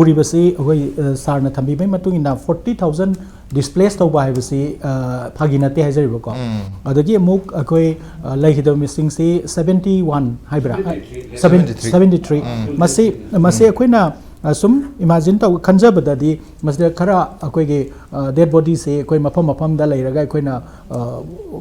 ꯎꯔꯤꯕꯁꯤ, ꯑꯩꯈꯣꯏ ꯑ, ꯁꯥꯔꯅ ꯊꯝꯕꯤꯕꯒꯤ ꯃꯇꯨꯡ ꯏꯟꯅ ꯐꯣꯔꯇꯤ ꯊꯥꯎꯖꯟ ꯗꯤꯁꯄ꯭ꯂꯦꯁ ꯇꯧꯕ ꯍꯥꯏꯕꯁꯤ ꯑ, ꯐꯥꯒꯤ ꯅꯠꯇꯦ ꯍꯥꯏꯖꯔꯤꯕꯀꯣ꯫ ꯑꯗꯒꯤ ꯑꯃꯨꯛ ꯑꯩꯈꯣꯏ ꯑ, ꯂꯩꯈꯤꯗꯕ ꯃꯤꯁꯤꯡꯁꯤ ꯁꯕꯦꯟꯇꯤ ꯋꯥꯟ ꯍꯥꯏꯕ꯭ꯔꯥ? Seventy three. ꯃꯁꯤ, ꯃꯁꯤ ꯑꯩꯈꯣꯏꯅ ꯑ, ꯁꯨꯝ ꯏꯃꯥꯖꯤꯟ ꯇꯧ, ꯈꯟꯖꯕꯗꯗꯤ ꯃꯁꯤꯗ ꯈꯔ ꯑꯩꯈꯣꯏꯒꯤ ꯗꯦꯠ ꯕꯣꯗꯤꯁꯦ ꯑꯩꯈꯣꯏ ꯃꯐꯝ ꯃꯐꯝꯗ ꯂꯩꯔꯒ ꯑꯩꯈꯣꯏꯅ ꯑ,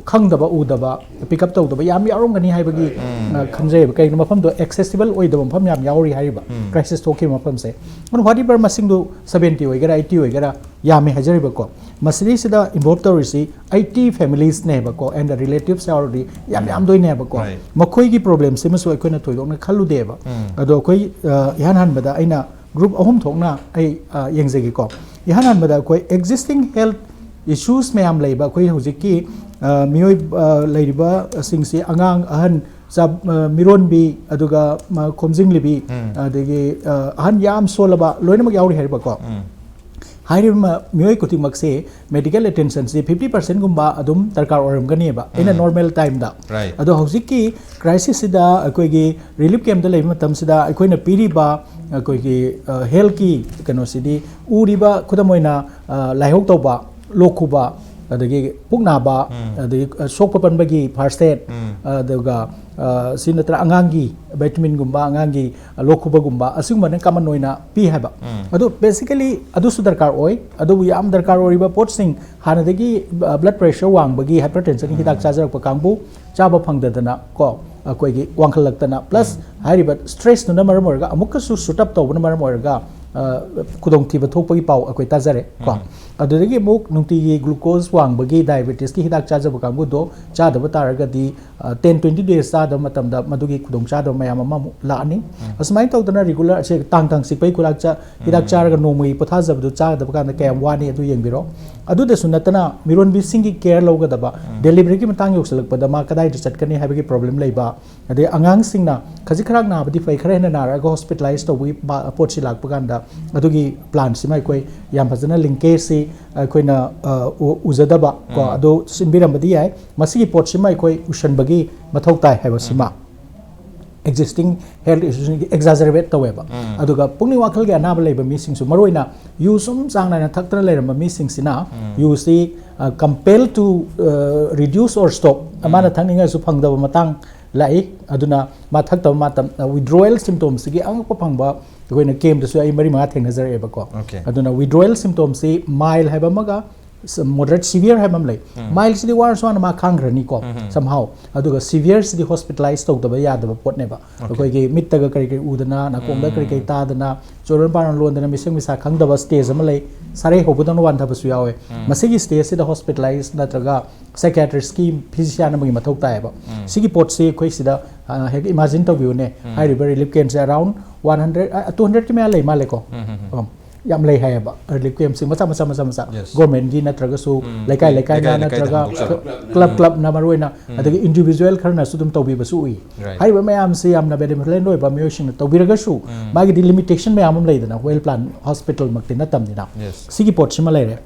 ꯈꯪꯗꯕ ꯎꯗꯕ, ꯄꯤꯛ ꯑꯞ ꯇꯧꯗꯕ ꯌꯥꯝ ꯌꯥꯎꯔꯝꯒꯅꯤ ꯍꯥꯏꯕꯒꯤ ꯑ, ꯈꯟꯖꯩꯌꯦꯕ꯫ ꯀꯩꯒꯤꯅꯣ, ꯃꯐꯝꯗꯣ ꯑꯦꯛꯁꯦꯁꯤꯕꯜ ꯑꯣꯏꯗꯕ ꯃꯐꯝ ꯌꯥꯝ ꯌꯥꯎꯔꯤ ꯍꯥꯏꯔꯤꯕ, ꯀ꯭ꯔꯥꯏꯁꯤꯁ ꯊꯣꯛꯈꯤꯕ ꯃꯐꯝꯁꯦ꯫ ꯑꯗꯨꯅ ꯋꯥꯠ ꯏꯚꯔ ꯃꯁꯤꯡꯗꯨ ꯁꯕꯦꯟꯇꯤ ꯑꯣꯏꯒꯦꯔꯥ, ꯑꯩꯠꯇꯤ ꯑꯣꯏꯒꯦꯔꯥ, ꯌꯥꯝꯃꯦ ꯍꯥꯏꯖꯔꯤꯕꯀꯣ꯫ ꯃꯁꯤꯗꯩꯁꯤꯗ ꯏꯟꯚꯣꯜꯕ ꯇꯧꯔꯤꯁꯤ ꯑꯩꯠꯇꯤ ꯐꯦꯃꯤꯂꯤꯁꯅꯦꯕꯀꯣ, ꯑꯦꯟ ꯔꯤꯂꯦꯇꯤꯚꯁ ꯌꯥꯎꯔꯗꯤ ꯌꯥꯝ ꯌꯥꯝꯗꯣꯏꯅꯦꯕꯀꯣ꯫ Right. ꯃꯈꯣꯏꯒꯤ ꯄ꯭ꯔꯣꯕ꯭ꯂꯦꯝꯁꯤꯃꯁꯨ ꯑꯩꯈꯣꯏꯅ ꯊꯣꯏꯗꯣꯛꯅ ꯈꯜꯂꯨꯗꯦꯕ꯫ ꯑꯗꯣ ꯑꯩꯈꯣꯏ ꯑ, ꯏꯍꯥꯟ ꯍꯥꯟꯕꯗ ꯑꯩꯅ ꯒ꯭ꯔꯨꯞ ꯑꯍꯨꯝ ꯊꯣꯛꯅ ꯑꯩ ꯑ, ꯌꯦꯡꯖꯒꯦꯀꯣ꯫ ꯏꯍꯥꯟ ꯍꯥꯟꯕꯗ ꯑꯩꯈꯣꯏ ꯑꯦꯛꯖꯤꯁꯇꯤꯡ ꯍꯦꯜꯊ ꯏꯁꯨꯁ ꯃꯌꯥꯝ ꯂꯩꯕ ꯑꯩꯈꯣꯏ ꯍꯧꯖꯤꯛꯀꯤ ꯑ, ꯃꯤꯑꯣꯏ ꯑ, ꯂꯩꯔꯤꯕꯁꯤꯡꯁꯤ ꯑꯉꯥꯡ, ꯑꯍꯟ, ꯆꯥ- ꯑ, ꯃꯤꯔꯣꯟꯕꯤ, ꯑꯗꯨꯒ ꯃ- ꯈꯣꯝꯖꯤꯟꯂꯤꯕꯤ, ꯎꯝ. ꯑꯗꯒꯤ ꯑ, ꯑꯍꯟ ꯌꯥꯝ ꯁꯣꯜꯂꯕ ꯂꯣꯏꯅꯃꯛ ꯌꯥꯎꯔꯤ ꯍꯥꯏꯔꯤꯕꯀꯣ꯫ ꯎꯝ. ꯍꯥꯏꯔꯤꯕ ꯃ- ꯃꯤꯑꯣꯏ ꯈꯨꯗꯤꯡꯃꯛꯁꯦ ꯃꯦꯗꯤꯀꯦꯜ ꯑꯦꯇꯦꯟꯁꯟꯁꯤ ꯐꯤꯐꯇꯤ ꯄꯥꯔꯁꯦꯟꯒꯨꯝꯕ ꯑꯗꯨꯝ ꯗꯔꯀꯥꯔ ꯑꯣꯏꯔꯝꯒꯅꯦꯕ ꯑꯩꯅ ꯎꯝ. ꯅꯣꯔꯃꯦꯜ ꯇꯥꯏꯝꯗ꯫ Right. ꯑꯗꯣ ꯍꯧꯖꯤꯛꯀꯤ ꯀ꯭ꯔꯥꯏꯁꯤꯁꯁꯤꯗ ꯑꯩꯈꯣꯏꯒꯤ ꯔꯤꯂꯤꯐ ꯀꯦꯝꯞꯇ ꯂꯩꯕ ꯃꯇꯝꯁꯤꯗ ꯑꯩꯈꯣꯏꯅ ꯄꯤꯔꯤꯕ ꯑꯩꯈꯣꯏꯒꯤ ꯍꯦꯜꯠꯀꯤ ꯀꯩꯅꯣꯁꯤꯗꯤ ꯎꯔꯤꯕ, ꯈꯨꯗꯝ ꯑꯣꯏꯅ ꯑ, ꯂꯥꯏꯍꯧ ꯇꯧꯕ, ꯂꯣꯛ ꯈꯨꯕ, ꯑꯗꯒꯤ ꯄꯨꯛ ꯅꯥꯕ, ꯎꯝ. ꯑꯗꯒꯤ ꯑ, ꯁꯣꯛꯄ ꯄꯟꯕꯒꯤ ꯐꯥꯔꯁ ꯑꯦꯗ, ꯎꯝ. ꯑꯗꯨꯒ ꯑ, ꯁꯤ ꯅꯠꯇ꯭ꯔꯒ ꯑꯉꯥꯡꯒꯤ ꯚꯥꯏꯇꯃꯤꯟꯒꯨꯝꯕ, ꯑꯉꯥꯡꯒꯤ ꯂꯣꯛ ꯈꯨꯕꯒꯨꯝꯕ, ꯑꯁꯤꯒꯨꯝꯕꯅ ꯀꯃꯟ ꯑꯣꯏꯅ ꯄꯤ ꯍꯥꯏꯕ꯫ ꯎꯝ. ꯑꯗꯨ ꯕꯦꯁꯤꯀꯦꯂꯤ ꯑꯗꯨꯁꯨ ꯗꯔꯀꯥꯔ ꯑꯣꯏ꯫ ꯑꯗꯨꯕꯨ ꯌꯥꯝ ꯗꯔꯀꯥꯔ ꯑꯣꯏꯔꯤꯕ ꯄꯣꯠꯁꯤꯡ, ꯍꯥꯟꯅꯗꯒꯤ ꯕ꯭ꯂꯗ ꯄ꯭ꯔꯦꯁꯔ ꯋꯥꯡꯕꯒꯤ, ꯍꯥꯏꯄꯔ ꯇꯦꯟꯁꯟꯒꯤ ꯍꯤꯗꯥꯛ ꯎꯝ. ꯆꯥꯖꯔꯛꯄ ꯀꯥꯡꯕꯨ, ꯆꯥꯕ ꯐꯪꯗꯗꯅ ꯀꯣ, ꯑꯩꯈꯣꯏꯒꯤ ꯋꯥꯡꯈꯠꯂꯛꯇꯅ, ꯄ꯭ꯂꯁ ꯍꯥꯏꯔꯤꯕ ꯁ꯭ꯇ꯭ꯔꯦꯁꯇꯨꯅ ꯃꯔꯝ ꯑꯣꯏꯔꯒ, ꯑꯃꯨꯛꯀꯁꯨ ꯁꯨꯠ ꯑꯞ ꯇꯧꯕꯅ ꯃꯔꯝ ꯑꯣꯏꯔꯒ ꯑ, ꯈꯨꯗꯣꯡꯊꯤꯕ ꯊꯣꯛꯄꯒꯤ ꯄꯥꯎ ꯑꯩꯈꯣꯏ ꯇꯥꯖꯔꯦ ꯀꯣ꯫ ꯎꯝ. ꯑꯗꯨꯗꯒꯤ ꯑꯃꯨꯛ ꯅꯨꯡꯇꯤꯒꯤ ꯒ꯭ꯂꯨꯀꯣꯁ ꯋꯥꯡꯕꯒꯤ, ꯗꯥꯏꯕꯦꯇꯤꯁꯀꯤ ꯍꯤꯗꯥꯛ ꯆꯥꯖꯕ ꯀꯥꯡꯕꯨꯗꯣ ꯆꯥꯗꯕ ꯇꯥꯔꯒꯗꯤ, ꯑ, ꯇꯦꯟ ꯇ꯭ꯋꯦꯟꯇꯤ ꯗꯦꯖ ꯆꯥꯗꯕ ꯃꯇꯝꯗ ꯃꯗꯨꯒꯤ ꯈꯨꯗꯣꯡꯆꯥꯗꯕ ꯃꯌꯥꯝ ꯑꯃ ꯑꯃꯨꯛ ꯂꯥꯛꯑꯅꯤ꯫ ꯑꯁꯨꯃꯥꯏꯅ ꯇꯧꯗꯅ ꯔꯤꯒꯨꯂꯔ ꯑꯁꯦ ꯇꯥꯡ ꯇꯥꯡ ꯆꯤꯛꯄꯒꯤ ꯈꯨꯗꯥꯛ ꯆꯥ- ꯍꯤꯗꯥꯛ ꯆꯥꯔꯒ ꯅꯣꯡꯃꯒꯤ ꯄꯣꯊꯥꯖꯕꯗꯨ ꯆꯥꯒꯗꯕ ꯀꯥꯟꯗ ꯀꯌꯥꯝ ꯋꯥꯅꯤ ꯑꯗꯨ ꯌꯦꯡꯕꯤꯔꯣ꯫ ꯑꯗꯨꯗꯁꯨ ꯅꯠꯇꯅ ꯃꯤꯔꯣꯟꯕꯤꯁꯤꯡꯒꯤ ꯀꯦꯌꯔ ꯂꯧꯒꯗꯕ, ꯗꯦꯂꯤꯚꯔꯤꯒꯤ ꯃꯇꯥꯡ ꯌꯧꯁꯤꯜꯂꯛꯄꯗ ꯃꯥ ꯀꯗꯥꯏꯗ ꯆꯠꯀꯅꯤ ꯍꯥꯏꯕꯒꯤ ꯄ꯭ꯔꯣꯕ꯭ꯂꯦꯝ ꯂꯩꯕ, ꯑꯗꯩ ꯑꯉꯥꯡꯁꯤꯡꯅ ꯈꯖꯤꯛ ꯈꯔ ꯅꯥꯕꯗꯤ ꯐꯩ, ꯈꯔ ꯍꯦꯟꯅ ꯅꯥꯔꯛꯑꯒ ꯍꯣꯁꯄꯤꯇꯥꯂꯥꯏꯁ ꯇꯧꯕꯒꯤ ꯄ- ꯄꯣꯠꯁꯤ ꯂꯥꯛꯄ ꯀꯥꯟꯗ ꯑꯗꯨꯒꯤ ꯄ꯭ꯂꯥꯟꯁꯤꯃ ꯑꯩꯈꯣꯏ ꯌꯥꯝ ꯐꯖꯅ ꯂꯤꯡꯀꯦꯖꯁꯤ ꯑꯩꯈꯣꯏꯅ ꯑ, ꯎ- ꯎꯖꯗꯕ ꯀꯣ, ꯑꯗꯨ ꯁꯤꯟꯕꯤꯔꯝꯕꯗꯤ ꯌꯥꯏ꯫ ꯃꯁꯤꯒꯤ ꯄꯣꯠꯁꯤꯃ ꯑꯩꯈꯣꯏ ꯎꯁꯟꯕꯒꯤ ꯃꯊꯧ ꯇꯥꯏ ꯍꯥꯏꯕꯁꯤꯃ ꯑꯦꯛꯖꯤꯁꯇꯤꯡ ꯍꯦꯜꯠ ꯏꯁꯨꯁꯤꯡꯁꯤ ꯑꯦꯛꯖꯥꯖꯔꯕꯦꯠ ꯇꯧꯋꯦꯕ꯫ ꯑꯗꯨꯒ ꯄꯨꯛꯅꯤꯡ ꯋꯥꯈꯜꯒꯤ ꯑꯅꯥꯕ ꯂꯩꯕ ꯃꯤꯁꯤꯡꯁꯨ, ꯃꯔꯨꯑꯣꯏꯅ ꯌꯨ ꯁꯨꯝ ꯆꯥꯡ ꯅꯥꯏꯅ ꯊꯛꯇꯅ ꯂꯩꯔꯝꯕ ꯃꯤꯁꯤꯡꯁꯤꯅ ꯌꯨꯁꯤ ꯀꯝꯄꯦꯜ ꯇꯨ ꯔꯤꯗ꯭ꯌꯨꯁ ꯑꯣꯔ ꯁ꯭ꯇꯣꯞ, ꯃꯥꯅ ꯊꯛꯅꯤꯡꯉꯁꯨ ꯐꯪꯗꯕ ꯃꯇꯥꯡ ꯂꯥꯛꯏ꯫ ꯑꯗꯨꯅ ꯃꯥ ꯊꯛꯇꯕ ꯃꯇꯝ, ꯋꯤꯗ꯭ꯔꯣꯋꯦꯜ ꯁꯤꯝꯇꯣꯝꯁꯤꯒꯤ ꯑꯉꯛꯄ ꯐꯪꯕ ꯑꯩꯈꯣꯏꯅ ꯀꯦꯝꯞꯇꯁꯨ ꯑꯩ ꯃꯔꯤ ꯃꯉꯥ ꯊꯦꯡꯅꯖꯔꯛꯑꯦꯕꯀꯣ꯫ Okay. ꯑꯗꯨꯅ ꯋꯤꯗ꯭ꯔꯣꯋꯦꯜ ꯁꯤꯝꯇꯣꯝꯁꯤ ꯃꯥꯏꯜ ꯍꯥꯏꯕ ꯑꯃꯒ ꯃꯣꯗꯔꯦꯠ ꯁꯤꯚꯤꯌꯔ ꯍꯥꯏꯕ ꯑꯃ ꯂꯩ꯫ ꯃꯥꯏꯜꯁꯤꯗꯤ ꯋꯥꯔꯁꯨ ꯋꯥꯅ ꯃꯥ ꯈꯥꯡꯈ꯭ꯔꯅꯤꯀꯣ somehow꯫ ꯑꯗꯨꯒ ꯁꯤꯚꯤꯌꯔꯁꯤꯗꯤ ꯍꯣꯁꯄꯤꯇꯥꯂꯥꯏꯁ ꯇꯧꯗꯕ ꯌꯥꯗꯕ ꯄꯣꯠꯅꯦꯕ꯫ ꯑꯩꯈꯣꯏꯒꯤ ꯃꯤꯠꯇꯒ ꯀꯔꯤ ꯀꯔꯤ ꯎꯗꯅ, ꯅꯥꯀꯣꯡꯗ ꯀꯔꯤ ꯀꯔꯤ ꯇꯥꯗꯅ, ꯆꯣꯔꯣꯟ ꯄꯥꯔꯣꯟ ꯂꯣꯟꯗꯅ, ꯃꯤꯁꯛ ꯃꯤꯁꯥ ꯈꯪꯗꯕ ꯁ꯭ꯇꯦꯖ ꯑꯃ ꯂꯩ, ꯁꯥꯔꯩ ꯍꯧꯕꯗꯧꯅ ꯋꯥꯟꯊꯕꯁꯨ ꯌꯥꯎꯋꯦ꯫ ꯃꯁꯤꯒꯤ ꯁ꯭ꯇꯦꯖꯁꯤꯗ ꯍꯣꯁꯄꯤꯇꯥꯂꯥꯏꯁ ꯅꯠꯇ꯭ꯔꯒ ꯁꯥꯏꯀꯤꯌꯥꯇ꯭ꯔꯤꯁꯀꯤ ꯐꯤꯖꯤꯁꯤꯌꯥꯟ ꯑꯃꯒꯤ ꯃꯊꯧ ꯇꯥꯏꯌꯦꯕ꯫ ꯁꯤꯒꯤ ꯄꯣꯠꯁꯤ ꯑꯩꯈꯣꯏ ꯁꯤꯗ ꯑ, ꯍꯦꯛ ꯏꯃꯥꯖꯤꯟ ꯇꯧꯕꯤꯌꯨꯅꯦ꯫ ꯍꯥꯏꯔꯤꯕ ꯔꯤꯂꯤꯐ ꯀꯦꯝꯞꯁꯦ ꯑꯔꯥꯎꯟ ꯋꯥꯟ ꯍꯟꯗ꯭ꯔꯦꯠ, ꯑ, ꯇꯨ ꯍꯟꯗ꯭ꯔꯦꯠꯀꯤ ꯃꯌꯥ ꯂꯩ ꯃꯥꯜꯂꯦꯀꯣ꯫ ꯑꯣ꯫ ꯌꯥꯝ ꯂꯩ ꯍꯥꯏꯌꯦꯕ, ꯔꯤꯂꯤꯐ ꯀꯦꯝꯞꯁꯤꯡ ꯃꯆꯥ ꯃꯆꯥ ꯃꯆꯥ ꯃꯆꯥ, Yes. ꯒꯣꯔꯃꯦꯟꯒꯤ ꯅꯠꯇ꯭ꯔꯒꯁꯨ ꯎꯝ, ꯂꯩꯀꯥꯏ ꯎꯝ, ꯂꯩꯀꯥꯏꯅ ꯂꯩꯀꯥꯏ ꯂꯩꯀꯥꯏꯗ ꯅꯠꯇ꯭ꯔꯒ ꯍꯥꯡꯗꯣꯛꯆꯕ. ꯀ꯭ꯂꯕ ꯀ꯭ꯂꯕꯅ ꯃꯔꯨꯑꯣꯏꯅ, ꯎꯝ. ꯑꯗꯒꯤ ꯏꯟꯗꯤꯕꯤꯖꯨꯋꯦꯜ ꯈꯔꯅꯁꯨ ꯑꯗꯨꯝ ꯇꯧꯕꯤꯕꯁꯨ ꯎꯏ꯫ Right. ꯍꯥꯏꯔꯤꯕ ꯃꯌꯥꯝꯁꯤ ꯌꯥꯝꯅ ꯕꯦꯅꯤꯐꯤꯂꯦꯟ ꯑꯣꯏꯕ ꯃꯤꯑꯣꯏꯁꯤꯡꯅ ꯇꯧꯕꯤꯔꯒꯁꯨ, ꯎꯝ. ꯃꯥꯒꯤꯗꯤ ꯂꯤꯃꯤꯇꯦꯁꯟ ꯃꯌꯥꯝ ꯑꯃ ꯂꯩꯗꯅ, ꯋꯦꯜ ꯄ꯭ꯂꯥꯟ ꯍꯣꯁꯄꯤꯇꯥꯜꯃꯛꯇꯤ ꯅꯠꯇꯕꯅꯤꯅ꯫ Yes. ꯁꯤꯒꯤ ꯄꯣꯠꯁꯤꯃ ꯂꯩꯔꯦ꯫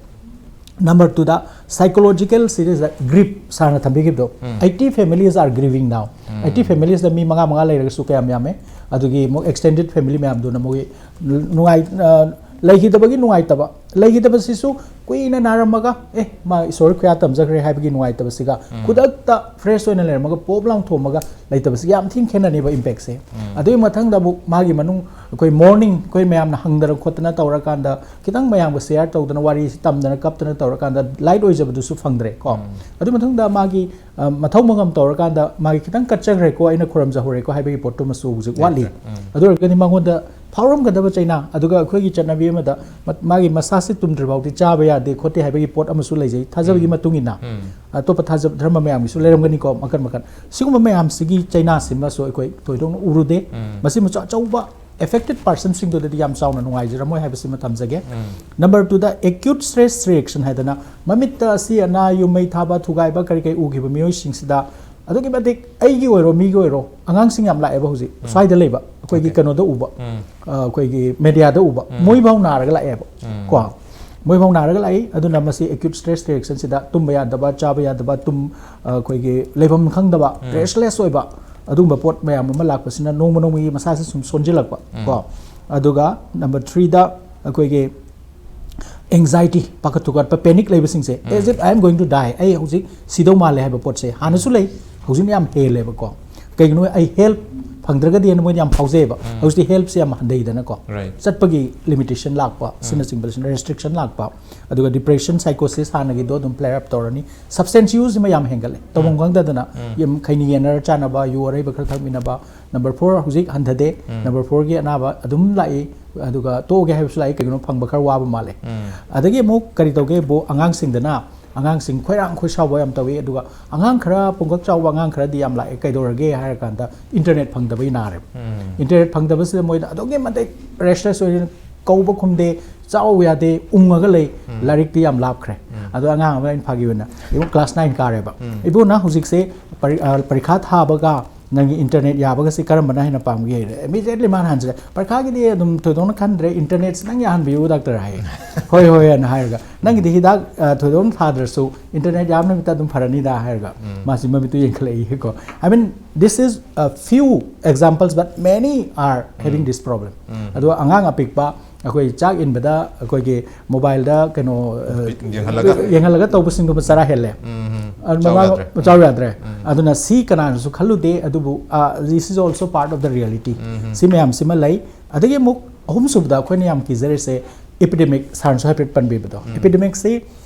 ꯅꯝꯕꯔ ꯇꯨꯗ, ꯁꯥꯏꯀꯣꯂꯣꯖꯤꯀꯦꯜ ꯁꯤꯗ ꯒ꯭ꯔꯤꯞ ꯁꯥꯔꯅ ꯊꯝꯕꯤꯈꯤꯕꯗꯣ, ꯎꯝ. ꯑꯩꯠꯇꯤ ꯐꯦꯃꯤꯂꯤꯁ ꯑꯥꯔ ꯒ꯭ꯔꯤꯚꯤꯡ ꯅꯥꯎ꯫ ꯎꯝ. ꯑꯩꯠꯇꯤ ꯐꯦꯃꯤꯂꯤꯁꯇ ꯃꯤ ꯃꯉꯥ ꯃꯉꯥ ꯂꯩꯔꯒꯁꯨ ꯀꯌꯥꯝ ꯌꯥꯝꯃꯦ? ꯑꯗꯨꯒꯤ ꯑꯃꯨꯛ ꯑꯦꯛꯁꯇꯦꯟꯗꯦꯗ ꯐꯦꯃꯤꯂꯤ ꯃꯌꯥꯝꯗꯨꯅ ꯃꯣꯏꯒꯤ ꯅꯨꯡꯉꯥꯏ, ꯑ, ꯂꯩꯈꯤꯗꯕꯒꯤ ꯅꯨꯡꯉꯥꯏꯇꯕ, ꯂꯩꯈꯤꯗꯕꯁꯤꯁꯨ ꯀꯨꯏꯅ ꯅꯥꯔꯝꯃꯒ, "ꯑꯦ, ꯃꯥ ꯏꯁꯣꯔ ꯈꯨꯌꯥ ꯇꯝꯖꯈ꯭ꯔꯦ" ꯍꯥꯏꯕꯒꯤ ꯅꯨꯡꯉꯥꯏꯇꯕꯁꯤꯒ, ꯎꯝ. ꯈꯨꯗꯛꯇ ꯐ꯭ꯔꯦꯁ ꯑꯣꯏꯅ ꯂꯩꯔꯝꯃꯒ ꯄꯣꯞ ꯂꯥꯎ ꯊꯣꯝꯃꯒ ꯂꯩꯇꯕꯁꯤꯒ ꯌꯥꯝ ꯊꯤꯅ ꯈꯦꯠꯅꯅꯦꯕ ꯏꯝꯄꯦꯛꯁꯦ꯫ ꯎꯝ. ꯑꯗꯨꯒꯤ ꯃꯊꯪꯗ ꯑꯃꯨꯛ ꯃꯥꯒꯤ ꯃꯅꯨꯡ, ꯑꯩꯈꯣꯏ ꯃꯣꯔꯅꯤꯡ, ꯑꯩꯈꯣꯏ ꯃꯌꯥꯝꯅ ꯍꯪꯗꯅ ꯈꯣꯠꯇꯅ ꯇꯧꯔꯀꯥꯟꯗ, ꯈꯤꯇꯪ ꯃꯌꯥꯝꯒ ꯁꯤꯌꯥꯔ ꯇꯧꯗꯅ, ꯋꯥꯔꯤꯁꯤ ꯇꯝꯗꯅ ꯀꯞꯇꯅ ꯇꯧꯔꯀꯥꯟꯗ ꯂꯥꯏꯠ ꯑꯣꯏꯖꯕꯗꯨꯁꯨ ꯐꯪꯗ꯭ꯔꯦ ꯀꯣ꯫ ꯎꯝ. ꯑꯗꯨ ꯃꯊꯪꯗ ꯃꯥꯒꯤ, ꯑ, ꯃꯊꯧ ꯃꯉꯝ ꯇꯧꯔꯀꯥꯟꯗ ꯃꯥꯒꯤ ꯈꯤꯇꯪ ꯀꯠꯆꯈ꯭ꯔꯦꯀꯣ, ꯑꯩꯅ ꯈꯨꯔꯨꯝꯖꯍꯧꯔꯦꯀꯣ ꯍꯥꯏꯕꯒꯤ ꯄꯣꯠꯇꯨꯃꯁꯨ ꯍꯧꯖꯤꯛ ꯋꯥꯠꯂꯤ꯫ ꯎꯝ. ꯑꯗꯨ ꯑꯣꯏꯔꯒꯗꯤ ꯃꯉꯣꯟꯗ ꯐꯥꯎꯔꯝꯒꯗꯕ ꯆꯩꯅꯥ, ꯑꯗꯨꯒ ꯑꯩꯈꯣꯏꯒꯤ ꯆꯠꯅꯕꯤ ꯑꯃꯗ ꯃ-, ꯃꯥꯒꯤ ꯃꯁꯥꯁꯤ ꯇꯨꯝꯗ꯭ꯔꯤ ꯐꯥꯎꯗꯤ ꯆꯥꯕ ꯌꯥꯗꯦ ꯈꯣꯠꯇꯦ ꯍꯥꯏꯕꯒꯤ ꯄꯣꯠ ꯑꯃꯁꯨ ꯂꯩꯖꯩ, ꯊꯥꯖꯕꯒꯤ ꯎꯝ. ꯃꯇꯨꯡ ꯏꯟꯅ꯫ ꯎꯝ. ꯑꯇꯣꯞꯄ ꯊꯥꯖꯕ ꯙꯔꯃ ꯃꯌꯥꯝꯒꯤꯁꯨ ꯂꯩꯔꯝꯒꯅꯤꯀꯣ, ꯃꯈꯟ ꯃꯈꯟ꯫ ꯁꯤꯒꯨꯝꯕ ꯃꯌꯥꯝꯁꯤꯒꯤ ꯆꯩꯅꯥꯁꯤꯃꯁꯨ ꯑꯩꯈꯣꯏ ꯊꯣꯏꯗꯣꯛꯅ ꯎꯔꯨꯗꯦ꯫ ꯎꯝ. ꯃꯁꯤꯃꯁꯨ ꯑꯆꯧꯕ ꯑꯦꯐꯦꯛꯇꯦꯠ ꯄꯥꯔꯁꯟꯁꯤꯡꯗꯨꯗꯗꯤ ꯌꯥꯝ ꯆꯥꯎꯅ ꯅꯨꯡꯉꯥꯏꯖꯔꯝꯃꯣꯏ ꯍꯥꯏꯕꯁꯤꯃ ꯊꯝꯖꯒꯦ꯫ ꯎꯝ. ꯅꯝꯕꯔ ꯇꯨꯗ, ꯑꯦꯀ꯭ꯌꯨꯠ ꯁ꯭ꯇ꯭ꯔꯦꯁ ꯔꯤꯑꯦꯛꯁꯟ ꯍꯥꯏꯗꯅ, ꯃꯃꯤꯠꯇ ꯑꯁꯤ ꯑꯅꯥ, ꯌꯨꯝ ꯃꯩ ꯊꯥꯕ, ꯊꯨꯒꯥꯏꯕ, ꯀꯔꯤ ꯀꯔꯤ ꯎꯈꯤꯕ ꯃꯤꯑꯣꯏꯁꯤꯡꯁꯤꯗ ꯑꯗꯨꯛꯀꯤ ꯃꯇꯤꯛ, ꯑꯩꯒꯤ ꯑꯣꯏꯔꯣ, ꯃꯤꯒꯤ ꯑꯣꯏꯔꯣ, ꯑꯉꯥꯡꯁꯤꯡ ꯌꯥꯝ ꯂꯥꯛꯑꯦꯕ ꯍꯧꯖꯤꯛ꯫ ꯎꯝ. ꯁ꯭ꯋꯥꯏꯗ ꯂꯩꯕ, ꯑꯩꯈꯣꯏꯒꯤ Okay. ꯀꯩꯅꯣꯗ ꯎꯕ, ꯎꯝ. ꯑ, ꯑꯩꯈꯣꯏꯒꯤ ꯃꯦꯗꯤꯌꯥꯗ ꯎꯕ, ꯎꯝ. ꯃꯣꯏꯐꯥꯎ ꯅꯥꯔꯒ ꯂꯥꯛꯑꯦꯕ ꯎꯝ. ꯀꯣ꯫ ꯃꯣꯏꯐꯥꯎ ꯅꯥꯔꯒ ꯂꯥꯛꯏ꯫ ꯑꯗꯨꯅ ꯃꯁꯤ ꯑꯦꯀ꯭ꯌꯨꯠ ꯁ꯭ꯇ꯭ꯔꯦꯁ ꯔꯤꯑꯦꯛꯁꯟꯁꯤꯗ ꯇꯨꯝꯕ ꯌꯥꯗꯕ, ꯆꯥꯕ ꯌꯥꯗꯕ, ꯇꯨꯝ, ꯑ, ꯑꯩꯈꯣꯏꯒꯤ ꯂꯩꯐꯝ ꯈꯪꯗꯕ, ꯎꯝ. ꯔꯦꯁꯂꯦꯁ ꯑꯣꯏꯕ, ꯑꯗꯨꯒꯨꯝꯕ ꯄꯣꯠ ꯃꯌꯥꯝ ꯑꯃ ꯂꯥꯛꯄꯁꯤꯅ ꯅꯣꯡꯃ ꯅꯣꯡꯃꯒꯤ ꯃꯁꯥꯁꯦ ꯁꯨꯝ ꯁꯣꯟꯖꯤꯜꯂꯛꯄ ꯎꯝ. ꯀꯣ꯫ ꯑꯗꯨꯒ ꯅꯝꯕꯔ ꯊ꯭ꯔꯤꯗ, ꯑꯩꯈꯣꯏꯒꯤ ꯑꯦꯡꯖꯥꯏꯇꯤ, ꯄꯥꯈꯠ ꯊꯨꯀꯠꯄ, ꯄꯦꯅꯤꯛ ꯂꯩꯕꯁꯤꯡꯁꯦ, um. "As if I am going to die", ꯑꯩ ꯍꯧꯖꯤꯛ ꯁꯤꯗꯧ ꯃꯥꯜꯂꯦ ꯍꯥꯏꯕ ꯄꯣꯠꯁꯦ ꯍꯥꯟꯅꯁꯨ ꯂꯩ, ꯍꯧꯖꯤꯛꯅ ꯌꯥꯝ ꯍꯦꯜꯂꯦꯕꯀꯣ꯫ ꯀꯩꯒꯤꯅꯣ, ꯑꯩ ꯍꯦꯜꯞ ꯐꯪꯗ꯭ꯔꯒꯗꯤꯅ ꯃꯣꯏꯗ ꯌꯥꯝ ꯐꯥꯎꯖꯩꯑꯕ꯫ ꯎꯝ. ꯍꯧꯖꯤꯛꯇꯤ ꯍꯦꯜꯞꯁꯦ ꯌꯥꯝ ꯍꯟꯊꯩꯗꯅꯀꯣ꯫ Right. ꯆꯠꯄꯒꯤ ꯂꯤꯃꯤꯇꯦꯁꯟ ꯂꯥꯛꯄ, ꯎꯝ. ꯑꯁꯤꯅꯆꯤꯡꯕꯁꯤꯅ ꯔꯦꯁꯇ꯭ꯔꯤꯛꯁꯟ ꯂꯥꯛꯄ, ꯑꯗꯨꯒ ꯗꯤꯄ꯭ꯔꯦꯁꯟ, ꯁꯥꯏꯀꯣꯁꯤꯁ ꯍꯥꯟꯅꯒꯤꯗꯣ ꯑꯗꯨꯝ ꯐ꯭ꯂꯦꯌꯔ ꯑꯞ ꯇꯧꯔꯅꯤ꯫ ꯁꯕꯁꯇꯦꯟꯁ ꯌꯨꯁꯁꯤꯃ ꯌꯥꯝ ꯍꯦꯟꯒꯠꯂꯦ, ꯇꯧꯐꯝ ꯎꯝ. ꯈꯪꯗꯗꯅ ꯎꯝ. ꯌꯨꯝ ꯈꯩꯅꯤ ꯌꯦꯟꯅꯔ ꯆꯥꯅꯕ, ꯌꯨ ꯑꯔꯩꯕ ꯈꯔ ꯊꯛꯃꯤꯟꯅꯕ꯫ ꯅꯝꯕꯔ ꯐꯣꯔ ꯍꯧꯖꯤꯛ ꯍꯟꯊꯗꯦ꯫ ꯎꯝ. ꯅꯝꯕꯔ ꯐꯣꯔꯒꯤ ꯑꯅꯥꯕ ꯑꯗꯨꯝ ꯂꯥꯛꯏ, ꯑꯗꯨꯒ ꯇꯣꯛꯑꯒꯦ ꯍꯥꯏꯕꯁꯨ ꯂꯥꯛꯏ, ꯀꯩꯒꯤꯅꯣ ꯐꯪꯕ ꯈꯔ ꯋꯥꯕ ꯃꯥꯜꯂꯦ꯫ ꯎꯝ. ꯑꯗꯒꯤ ꯑꯃꯨꯛ ꯀꯔꯤ ꯇꯧꯒꯦꯕꯨ, ꯑꯉꯥꯡꯁꯤꯡꯗꯅ, ꯑꯉꯥꯡꯁꯤꯡ ꯈꯣꯏꯔꯥꯡ ꯈꯣꯏꯁꯥꯎꯕ ꯌꯥꯝ ꯇꯧꯏ, ꯑꯗꯨꯒ ꯑꯉꯥꯡ ꯈꯔ, ꯄꯨꯡꯀꯛ ꯆꯥꯎꯕ ꯑꯉꯥꯡ ꯈꯔꯗꯤ ꯌꯥꯝ ꯂꯥꯛꯑꯦ꯫ ꯀꯩꯗꯧꯔꯒꯦ ꯍꯥꯏꯔꯀꯥꯟꯗ, ꯏꯟꯇꯔꯅꯦꯠ ꯐꯪꯗꯕꯩ ꯅꯥꯔꯦꯕ꯫ ꯎꯝ. ꯏꯟꯇꯔꯅꯦꯠ ꯐꯪꯗꯕꯁꯤꯗ ꯃꯣꯏꯗ ꯑꯗꯨꯛꯀꯤ ꯃꯇꯤꯛ ꯔꯦꯁꯂꯦꯁ ꯑꯣꯏꯅ ꯀꯧꯕ ꯈꯨꯝꯗꯦ, ꯆꯥꯎ ꯌꯥꯗꯦ, ꯎꯪꯉꯒ ꯂꯩ꯫ ꯎꯝ꯫ ꯂꯥꯏꯔꯤꯛꯇꯤ ꯌꯥꯝ ꯂꯥꯞꯈ꯭ꯔꯦ꯫ ꯎꯝ꯫ ꯑꯗꯣ ꯑꯉꯥꯡ ꯑꯃ ꯑꯩꯅ ꯐꯥꯒꯤ ꯑꯣꯏꯅ, "ꯏꯕꯨꯡ, class nine ꯀꯥꯔꯦꯕ꯫ ꯎꯝ꯫ ꯏꯕꯨꯡꯅ ꯍꯧꯖꯤꯛꯁꯦ ꯄꯔꯤ-, ꯑ, ꯄꯔꯤꯈꯥ ꯊꯥꯕꯒ ꯅꯪꯒꯤ internet ꯌꯥꯕꯒꯁꯤ ꯀꯔꯝꯕꯅ ꯍꯦꯟꯅ ꯄꯥꯝꯒꯦ?" Immediately ꯃꯥꯅ ꯍꯟꯖꯤꯜꯂꯦ, "ꯄꯔꯤꯈꯥꯒꯤꯗꯤ ꯑꯗꯨꯝ ꯊꯣꯏꯗꯣꯛꯅ ꯈꯟꯗ꯭ꯔꯦ, internetꯁꯤ ꯅꯪ ꯌꯥꯍꯟꯕꯤꯌꯨ, doctor" ꯍꯥꯏꯌꯦ꯫ "ꯍꯣꯏ, ꯍꯣꯏ" ꯍꯥꯏꯅ ꯍꯥꯏꯔꯒ, "ꯅꯪꯒꯤꯗꯤ ꯍꯤꯗꯥꯛ, ꯑ, ꯊꯣꯏꯗꯣꯛꯅ ꯊꯥꯗ꯭ꯔꯁꯨ internet ꯌꯥꯕ ꯅꯨꯃꯤꯠꯇ ꯑꯗꯨꯝ ꯐꯔꯅꯤꯗ" ꯍꯥꯏꯔꯒ ꯎꯝ꯫ ꯃꯥꯁꯤ ꯃꯃꯤꯠꯇꯨ ꯌꯦꯡꯈꯠꯂꯛꯏꯀꯣ꯫ I mean, this is a few examples, but many are having um. This problem꯫ ꯎꯝ꯫ ꯑꯗꯨꯒ ꯑꯉꯥꯡ ꯑꯄꯤꯛꯄ ꯑꯩꯈꯣꯏ ꯆꯥꯛ ꯏꯟꯕꯗ ꯑꯩꯈꯣꯏꯒꯤ mobileꯗ ꯀꯩꯅꯣ, ꯑ, ꯌꯦꯡꯍꯜꯂꯒ꯫ ꯌꯦꯡꯍꯜꯂꯒ ꯇꯧꯕꯁꯤꯡꯗꯨꯃ ꯆꯔꯥ ꯍꯦꯜꯂꯦ꯫ ꯎꯝ, ꯎꯝ꯫ ꯑꯗꯨ ꯆꯥꯎ ꯃꯃꯥ ꯌꯥꯗ꯭ꯔꯦ꯫ ꯆꯥꯎ ꯌꯥꯗ꯭ꯔꯦ꯫ ꯎꯝ꯫ ꯑꯗꯨꯅ ꯁꯤ ꯀꯅꯥꯅꯁꯨ ꯈꯜꯂꯨꯗꯦ, ꯑꯗꯨꯕꯨ, ꯑ, this is also part of the reality꯫ ꯎꯝ, ꯎꯝ꯫ ꯁꯤ ꯃꯌꯥꯝꯁꯤꯃ ꯂꯩ꯫ ꯑꯗꯒꯤ ꯑꯃꯨꯛ ꯑꯍꯨꯝꯁꯨꯕꯗ ꯑꯩꯈꯣꯏꯅ ꯌꯥꯝ ꯀꯤꯖꯔꯤꯁꯦ epidemic, sirꯅꯁꯨ ꯍꯥꯏꯐꯦꯠ ꯄꯟꯕꯤꯕꯗꯣ꯫ ꯎꯝ꯫ Epidemicꯁꯤ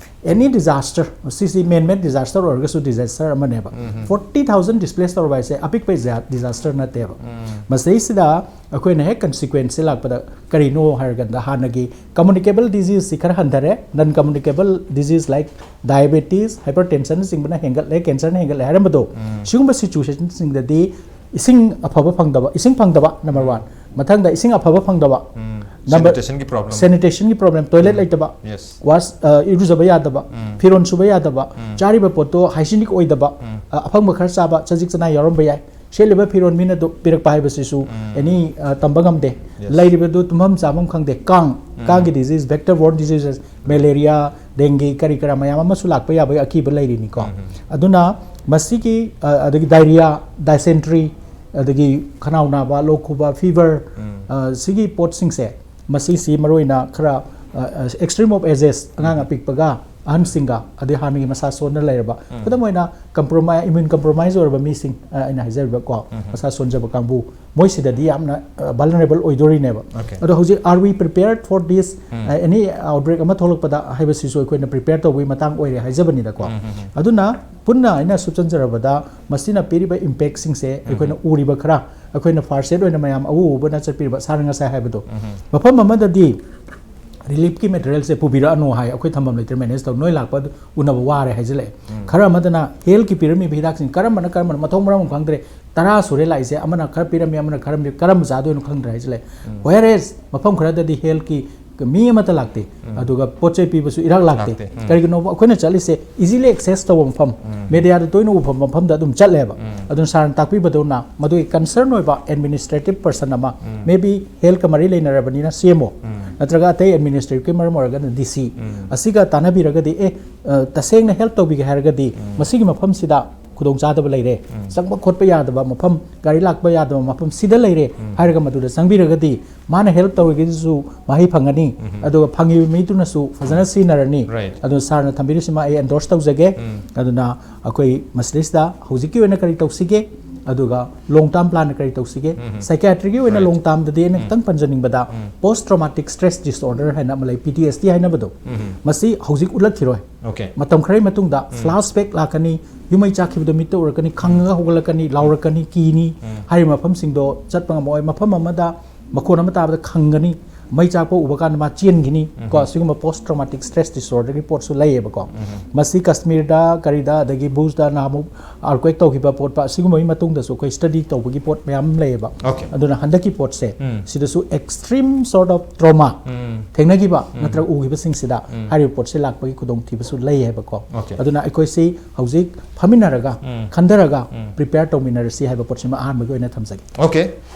any disaster, ꯁꯤꯁꯤ man-made disaster ꯑꯣꯏꯔꯒꯁꯨ disaster ꯑꯃꯅꯦꯕ꯫ ꯎꯝ, ꯎꯝ꯫ Forty thousand displace ꯇꯧꯔꯕ ꯍꯥꯏꯁꯦ ꯑꯄꯤꯛꯄ ꯗꯤꯖꯥ-, disaster ꯅꯠꯇꯦꯕ꯫ ꯎꯝ꯫ ꯃꯁꯤꯗꯩꯁꯤꯗ ꯑꯩꯈꯣꯏꯅ ꯍꯦꯛ consequenceꯁꯦ ꯂꯥꯛꯄꯗ ꯀꯔꯤꯅꯣ ꯍꯥꯏꯔꯀꯥꯟꯗ, ꯍꯥꯟꯅꯒꯤ communicable diseaseꯁꯤ ꯈꯔ ꯍꯟꯊꯔꯦ, non communicable disease like diabetes, hypertensionꯅꯆꯤꯡꯕꯅ ꯍꯦꯟꯒꯠꯂꯦ, cancerꯅ ꯍꯦꯟꯒꯠꯂꯦ ꯍꯥꯏꯔꯝꯕꯗꯣ, ꯎꯝ꯫ ꯁꯤꯒꯨꯝꯕ situationꯁꯤꯡꯗꯗꯤ ꯏꯁꯤꯡ ꯑꯐꯕ ꯐꯪꯗꯕ, ꯏꯁꯤꯡ ꯐꯪꯗꯕ number one, ꯃꯊꯪꯗ ꯏꯁꯤꯡ ꯑꯐꯕ ꯐꯪꯗꯕ, ꯎꯝ꯫ Number, sanitationꯒꯤ problem꯫ Sanitationꯒꯤ problem, toilet ꯎꯝ꯫ ꯂꯩꯇꯕ, Yes꯫ Wash, ꯑ, ꯏꯔꯨꯖꯕ ꯌꯥꯗꯕ, ꯎꯝ꯫ ꯐꯤꯔꯣꯜ ꯁꯨꯕ ꯌꯥꯗꯕ, ꯎꯝ꯫ ꯆꯥꯔꯤꯕ ꯄꯣꯠꯇꯣ hygienic ꯑꯣꯏꯗꯕ, ꯎꯝ꯫ ꯑ, ꯑꯐꯪꯕ ꯈꯔ ꯆꯥꯕ, ꯆꯖꯤꯛ ꯆꯅꯥꯏ ꯌꯥꯎꯔꯝꯕ ꯌꯥꯏ꯫ ꯁꯦꯠꯂꯤꯕ ꯐꯤꯔꯣꯜ ꯃꯤꯅ ꯑꯗꯨ ꯄꯤꯔꯛꯄ ꯍꯥꯏꯕꯁꯤꯁꯨ ꯎꯝ꯫ Any, ꯑ, ꯇꯝꯕ ꯉꯝꯗꯦ꯫ Yes꯫ ꯂꯩꯔꯤꯕꯗꯨ ꯇꯨꯝꯐꯝ ꯆꯥꯐꯝ ꯈꯪꯗꯦ꯫ ꯀꯥꯡ, ꯎꯝ꯫ ꯀꯥꯡꯒꯤ disease, vector borne diseases, malaria, dengue, ꯀꯔꯤ ꯀꯔꯥ ꯃꯌꯥꯝ ꯑꯃꯁꯨ ꯂꯥꯛꯄ ꯌꯥꯕꯒꯤ ꯑꯀꯤꯕ ꯂꯩꯔꯤꯅꯤꯀꯣ꯫ ꯎꯝ꯫ ꯑꯗꯨꯅ ꯃꯁꯤꯒꯤ, ꯑ, ꯑꯗꯒꯤ diarrhea, dysentery, ꯑꯗꯒꯤ ꯈꯅꯥꯎ ꯅꯥꯕ, ꯂꯣꯛ ꯈꯨꯕ, fever, ꯎꯝ꯫ ꯑ, ꯁꯤꯒꯤ ꯄꯣꯠꯁꯤꯡꯁꯦ, ꯃꯁꯤꯁꯤ ꯃꯔꯨꯑꯣꯏꯅ ꯈꯔ, ꯑ, ꯑ, extreme of ages, ꯑꯉꯥꯡ ꯎꯝ꯫ ꯑꯄꯤꯛꯄꯒ ꯑꯍꯟꯁꯤꯡꯒ, ꯑꯗꯩ ꯍꯥꯟꯅꯒꯤ ꯃꯁꯥ ꯁꯣꯟꯅ ꯂꯩꯔꯕ, ꯎꯝ꯫ ꯈꯨꯗꯝ ꯑꯣꯏꯅ compromi-, immune compromise ꯑꯣꯏꯔꯕ ꯃꯤꯁꯤꯡ, ꯑ, ꯑꯩꯅ ꯍꯥꯏꯖꯔꯤꯕꯀꯣ, ꯎꯝ꯫ ꯃꯁꯥ ꯁꯣꯟꯖꯕ ꯀꯥꯡꯕꯨ, ꯃꯣꯏꯁꯤꯗꯗꯤ ꯌꯥꯝꯅ, ꯑ, vulnerable ꯑꯣꯏꯗꯣꯔꯤꯅꯦꯕ꯫ Okay꯫ ꯑꯗꯣ ꯍꯧꯖꯤꯛ are we prepared for this? ꯎꯝ꯫ ꯑ, any outbreak ꯑꯃ ꯊꯣꯛꯂꯛꯄꯗ ꯍꯥꯏꯕꯁꯤꯁꯨ ꯑꯩꯈꯣꯏꯅ prepare ꯇꯧꯕꯒꯤ ꯃꯇꯥꯡ ꯑꯣꯏꯔꯦ ꯍꯥꯏꯖꯕꯅꯤꯗꯀꯣ꯫ ꯎꯝ, ꯎꯝ, ꯎꯝ꯫ ꯑꯗꯨꯅ ꯄꯨꯟꯅ ꯑꯩꯅ ꯁꯨꯞꯆꯟꯖꯔꯕꯗ ꯃꯁꯤꯅ ꯄꯤꯔꯤꯕ impactꯁꯤꯡꯁꯦ ꯑꯩꯈꯣꯏꯅ ꯎꯝ꯫ ꯎꯔꯤꯕ ꯈꯔ, ꯑꯩꯈꯣꯏꯅ first aid ꯑꯣꯏꯅ ꯃꯌꯥꯝ ꯑꯎ ꯑꯎꯕꯅ ꯆꯠꯄꯤꯔꯤꯕ ꯁꯥꯔ ꯉꯁꯥꯏ ꯍꯥꯏꯕꯗꯣ, ꯎꯝ꯫ ꯃꯐꯝ ꯑꯃꯗꯗꯤ ꯔꯤꯂꯤꯐꯀꯤ ꯃꯦꯇꯔꯤꯌꯦꯜꯁꯦ ꯄꯨꯕꯤꯔꯛꯑꯅꯨ ꯍꯥꯏ, ꯑꯩꯈꯣꯏ ꯊꯝꯐꯝ ꯂꯩꯇ꯭ꯔꯦ, ꯃꯦꯅꯦꯖ ꯇꯧ, ꯅꯣꯏ ꯂꯥꯛꯄ ꯑꯗꯨ ꯎꯅꯕ ꯋꯥꯔꯦ ꯍꯥꯏꯖꯤꯜꯂꯛꯑꯦ꯫ ꯈꯔ ꯑꯃꯗꯅ ꯍꯦꯜꯠꯀꯤ ꯄꯤꯔꯝꯃꯤꯕ ꯍꯤꯗꯥꯛꯁꯤꯡ ꯀꯔꯝꯕꯅ ꯀꯔꯝꯕꯅ ꯃꯊꯣꯡ ꯃꯔꯝ ꯑꯃ ꯈꯪꯗ꯭ꯔꯦ, ꯇꯔꯥ ꯁꯨꯔꯦ ꯂꯥꯛꯏꯁꯦ, ꯑꯃꯅ ꯈꯔ ꯄꯤꯔꯝꯃꯤ, ꯑꯃꯅ ꯈꯔ ꯄꯤ-, ꯀꯔꯝꯕ ꯆꯥꯗꯣꯏꯅꯣ ꯈꯪꯗ꯭ꯔꯦ ꯍꯥꯏꯖꯤꯜꯂꯛꯑꯦ꯫ ꯋꯦꯔ ꯑꯦꯁ ꯃꯐꯝ ꯈꯔꯗꯗꯤ ꯍꯦꯜꯠꯀꯤ ꯃꯤ ꯑꯃꯠꯇ ꯂꯥꯛꯇꯦ, ꯑꯗꯨꯒ ꯄꯣꯠ ꯆꯩ ꯄꯤꯕꯁꯨ ꯏꯔꯥꯛ ꯂꯥꯛꯇꯦ꯫ ꯂꯥꯛꯇꯦ꯫ ꯎꯝ꯫ ꯀꯔꯤꯒꯤꯅꯣꯕ? ꯑꯩꯈꯣꯏꯅ ꯆꯠꯂꯤꯁꯦ ꯏꯖꯤꯂꯤ ꯑꯦꯛꯁꯦꯁ ꯇꯧꯕ ꯃꯐꯝ, ꯃꯦꯗꯤꯌꯥꯗ ꯇꯣꯏꯅ ꯎꯕ ꯃꯐꯝꯗ ꯑꯗꯨꯝ ꯆꯠꯂꯦꯕ꯫ ꯑꯗꯨꯅ ꯁꯥꯔꯅ ꯇꯥꯛꯄꯤꯕꯗꯧꯅ ꯃꯗꯨꯒꯤ ꯀꯟꯁꯔꯟ ꯑꯣꯏꯕ ꯑꯦꯗꯃꯤꯅꯤꯁꯇ꯭ꯔꯦꯇꯤꯚ ꯄꯔꯁꯟ ꯑꯃ, ꯃꯦ ꯕꯤ ꯍꯦꯜꯠꯀ ꯃꯔꯤ ꯂꯩꯅꯔꯕꯅꯤꯅ ꯁꯤ ꯑꯦꯝ ꯑꯣ ꯅꯠꯇ꯭ꯔꯒ ꯑꯇꯩ ꯑꯦꯗꯃꯤꯅꯤꯁꯇ꯭ꯔꯦꯇꯤꯚꯀꯤ ꯃꯔꯝ ꯑꯣꯏꯔꯒꯅ ꯗꯤ ꯁꯤ, ꯑꯁꯤꯒ ꯇꯥꯟꯅꯕꯤꯔꯒꯗꯤ, ꯑꯦ, ꯑ, ꯇꯁꯦꯡꯅ ꯍꯦꯜꯞ ꯇꯧꯕꯤꯒꯦ ꯍꯥꯏꯔꯒꯗꯤ ꯃꯁꯤꯒꯤ ꯃꯐꯝꯁꯤꯗ ꯈꯨꯗꯣꯡꯆꯥꯗꯕ ꯂꯩꯔꯦ, ꯆꯪꯕ ꯈꯣꯠꯄ ꯌꯥꯗꯕ ꯃꯐꯝ, ꯒꯥꯔꯤ ꯂꯥꯛꯄ ꯌꯥꯗꯕ ꯃꯐꯝ ꯁꯤꯗ ꯂꯩꯔꯦ ꯍꯥꯏꯔꯒ ꯃꯗꯨꯗ ꯆꯪꯕꯤꯔꯒꯗꯤ ꯃꯥꯅ ꯍꯦꯜꯞ ꯇꯧꯔꯤꯒꯤꯗꯨꯁꯨ ꯃꯍꯩ ꯐꯪꯒꯅꯤ, ꯑꯗꯨꯒ ꯐꯪꯉꯤꯕ ꯃꯤꯗꯨꯅꯁꯨ ꯐꯖꯅ ꯁꯤꯖꯤꯟꯅꯔꯅꯤ꯫ Right. ꯑꯗꯨ ꯁꯥꯔꯅ ꯊꯝꯕꯤꯔꯤꯁꯤꯃ ꯑꯩ ꯑꯦꯟꯗꯣꯔꯁ ꯇꯧꯖꯒꯦ꯫ ꯑꯗꯨꯅ ꯑꯩꯈꯣꯏ ꯃꯁꯤꯗꯩꯁꯤꯗ ꯍꯧꯖꯤꯛꯀꯤ ꯑꯣꯏꯅ ꯀꯔꯤ ꯇꯧꯁꯤꯒꯦ, ꯑꯗꯨꯒ ꯂꯣꯡ ꯇꯥꯔꯝ ꯄ꯭ꯂꯥꯟꯅ ꯀꯔꯤ ꯇꯧꯁꯤꯒꯦ? ꯁꯥꯏꯀꯤꯌꯥꯇ꯭ꯔꯤꯒꯤ ꯑꯣꯏꯅ Right. ꯂꯣꯡ ꯇꯥꯔꯝꯗꯗꯤ ꯑꯩꯅ ꯈꯤꯇꯪ ꯄꯟꯖꯅꯤꯡꯕꯗ, ꯄꯣꯁ ꯇ꯭ꯔꯣꯃꯥꯇꯤꯛ ꯁ꯭ꯇ꯭ꯔꯦꯁ ꯗꯤꯁꯑꯣꯔꯗꯔ ꯍꯥꯏꯅ ꯑꯃ ꯂꯩ, ꯄꯤ ꯇꯤ ꯑꯦꯁ ꯗꯤ ꯍꯥꯏꯅꯕꯗꯣ, ꯃꯁꯤ ꯍꯧꯖꯤꯛ ꯎꯠꯂꯛꯈꯤꯔꯣꯏ꯫ Okay. ꯃꯇꯝ ꯈꯔꯒꯤ ꯃꯇꯨꯡꯗ ꯐ꯭ꯂꯥꯁ ꯕꯦꯛ ꯂꯥꯛꯀꯅꯤ, ꯌꯨꯝ ꯃꯩ ꯆꯥꯛꯈꯤꯕꯗꯣ ꯃꯤꯠꯇ ꯎꯔꯛꯀꯅꯤ, ꯈꯪꯉꯒ ꯍꯧꯒꯠꯂꯛꯀꯅꯤ, ꯂꯥꯎꯔꯛꯀꯅꯤ, ꯀꯤꯅꯤ꯫ ꯍꯥꯏꯔꯤꯕ ꯃꯐꯝꯁꯤꯡꯗꯣ ꯆꯠꯄ ꯉꯝꯃꯛꯑꯣꯏ꯫ ꯃꯐꯝ ꯑꯃꯗ ꯃꯈꯣꯟ ꯑꯃ ꯇꯥꯕꯗ ꯈꯪꯒꯅꯤ, ꯃꯩ ꯆꯥꯛꯄ ꯎꯕ ꯀꯥꯟꯗ ꯃꯥ ꯆꯦꯟꯈꯤꯅꯤ꯫ ꯀꯣ, ꯁꯤꯒꯨꯝꯕ ꯄꯣꯁ ꯇ꯭ꯔꯣꯃꯥꯇꯤꯛ ꯁ꯭ꯇ꯭ꯔꯦꯁ ꯗꯤꯁꯑꯣꯔꯗꯔꯒꯤ ꯄꯣꯠꯁꯨ ꯂꯩꯌꯦꯕꯀꯣ꯫ ꯃꯁꯤ ꯀꯁꯃꯤꯔꯗ, ꯀꯔꯤꯗ, ꯑꯗꯒꯤ ꯚꯨꯖꯇ ꯅꯍꯥꯟꯃꯨꯛ ꯑꯥꯔꯀ꯭ꯋꯦꯛ ꯇꯧꯈꯤꯕ ꯄꯣꯠꯄ, ꯁꯤꯒꯨꯝꯕꯒꯤ ꯃꯇꯨꯡꯗꯁꯨ ꯑꯩꯈꯣꯏ ꯁ꯭ꯇꯗꯤ ꯇꯧꯕꯒꯤ ꯄꯣꯠ ꯃꯌꯥꯝ ꯑꯃ ꯂꯩꯌꯦꯕ꯫ Okay. ꯑꯗꯨꯅ ꯍꯟꯗꯛꯀꯤ ꯄꯣꯠꯁꯦ, ꯎꯝ. ꯁꯤꯗꯁꯨ ꯑꯦꯛꯁꯇ꯭ꯔꯤꯝ ꯁꯣꯔꯠ ꯑꯣꯐ ꯇ꯭ꯔꯣꯃꯥ ꯎꯝ. ꯊꯦꯡꯅꯈꯤꯕ ꯅꯠꯇ꯭ꯔꯒ ꯎꯈꯤꯕꯁꯤꯡꯁꯤꯗ ꯍꯥꯏꯔꯤꯕ ꯄꯣꯠꯁꯦ ꯂꯥꯛꯄꯒꯤ ꯈꯨꯗꯣꯡꯊꯤꯕꯁꯨ ꯂꯩ ꯍꯥꯏꯕꯀꯣ꯫ Okay. ꯑꯗꯨꯅ ꯑꯩꯈꯣꯏꯁꯤ ꯍꯧꯖꯤꯛ ꯐꯝꯃꯤꯟꯅꯔꯒ, ꯎꯝ. ꯈꯟꯊꯔꯒ, ꯎꯝ. ꯄ꯭ꯔꯤꯄꯦꯌꯔ ꯇꯧꯃꯤꯟꯅꯔꯁꯤ ꯍꯥꯏꯕ ꯄꯣꯠꯁꯤꯃ ꯑꯍꯥꯟꯕꯒꯤ ꯑꯣꯏꯅ ꯊꯝꯖꯒꯦ꯫ Okay.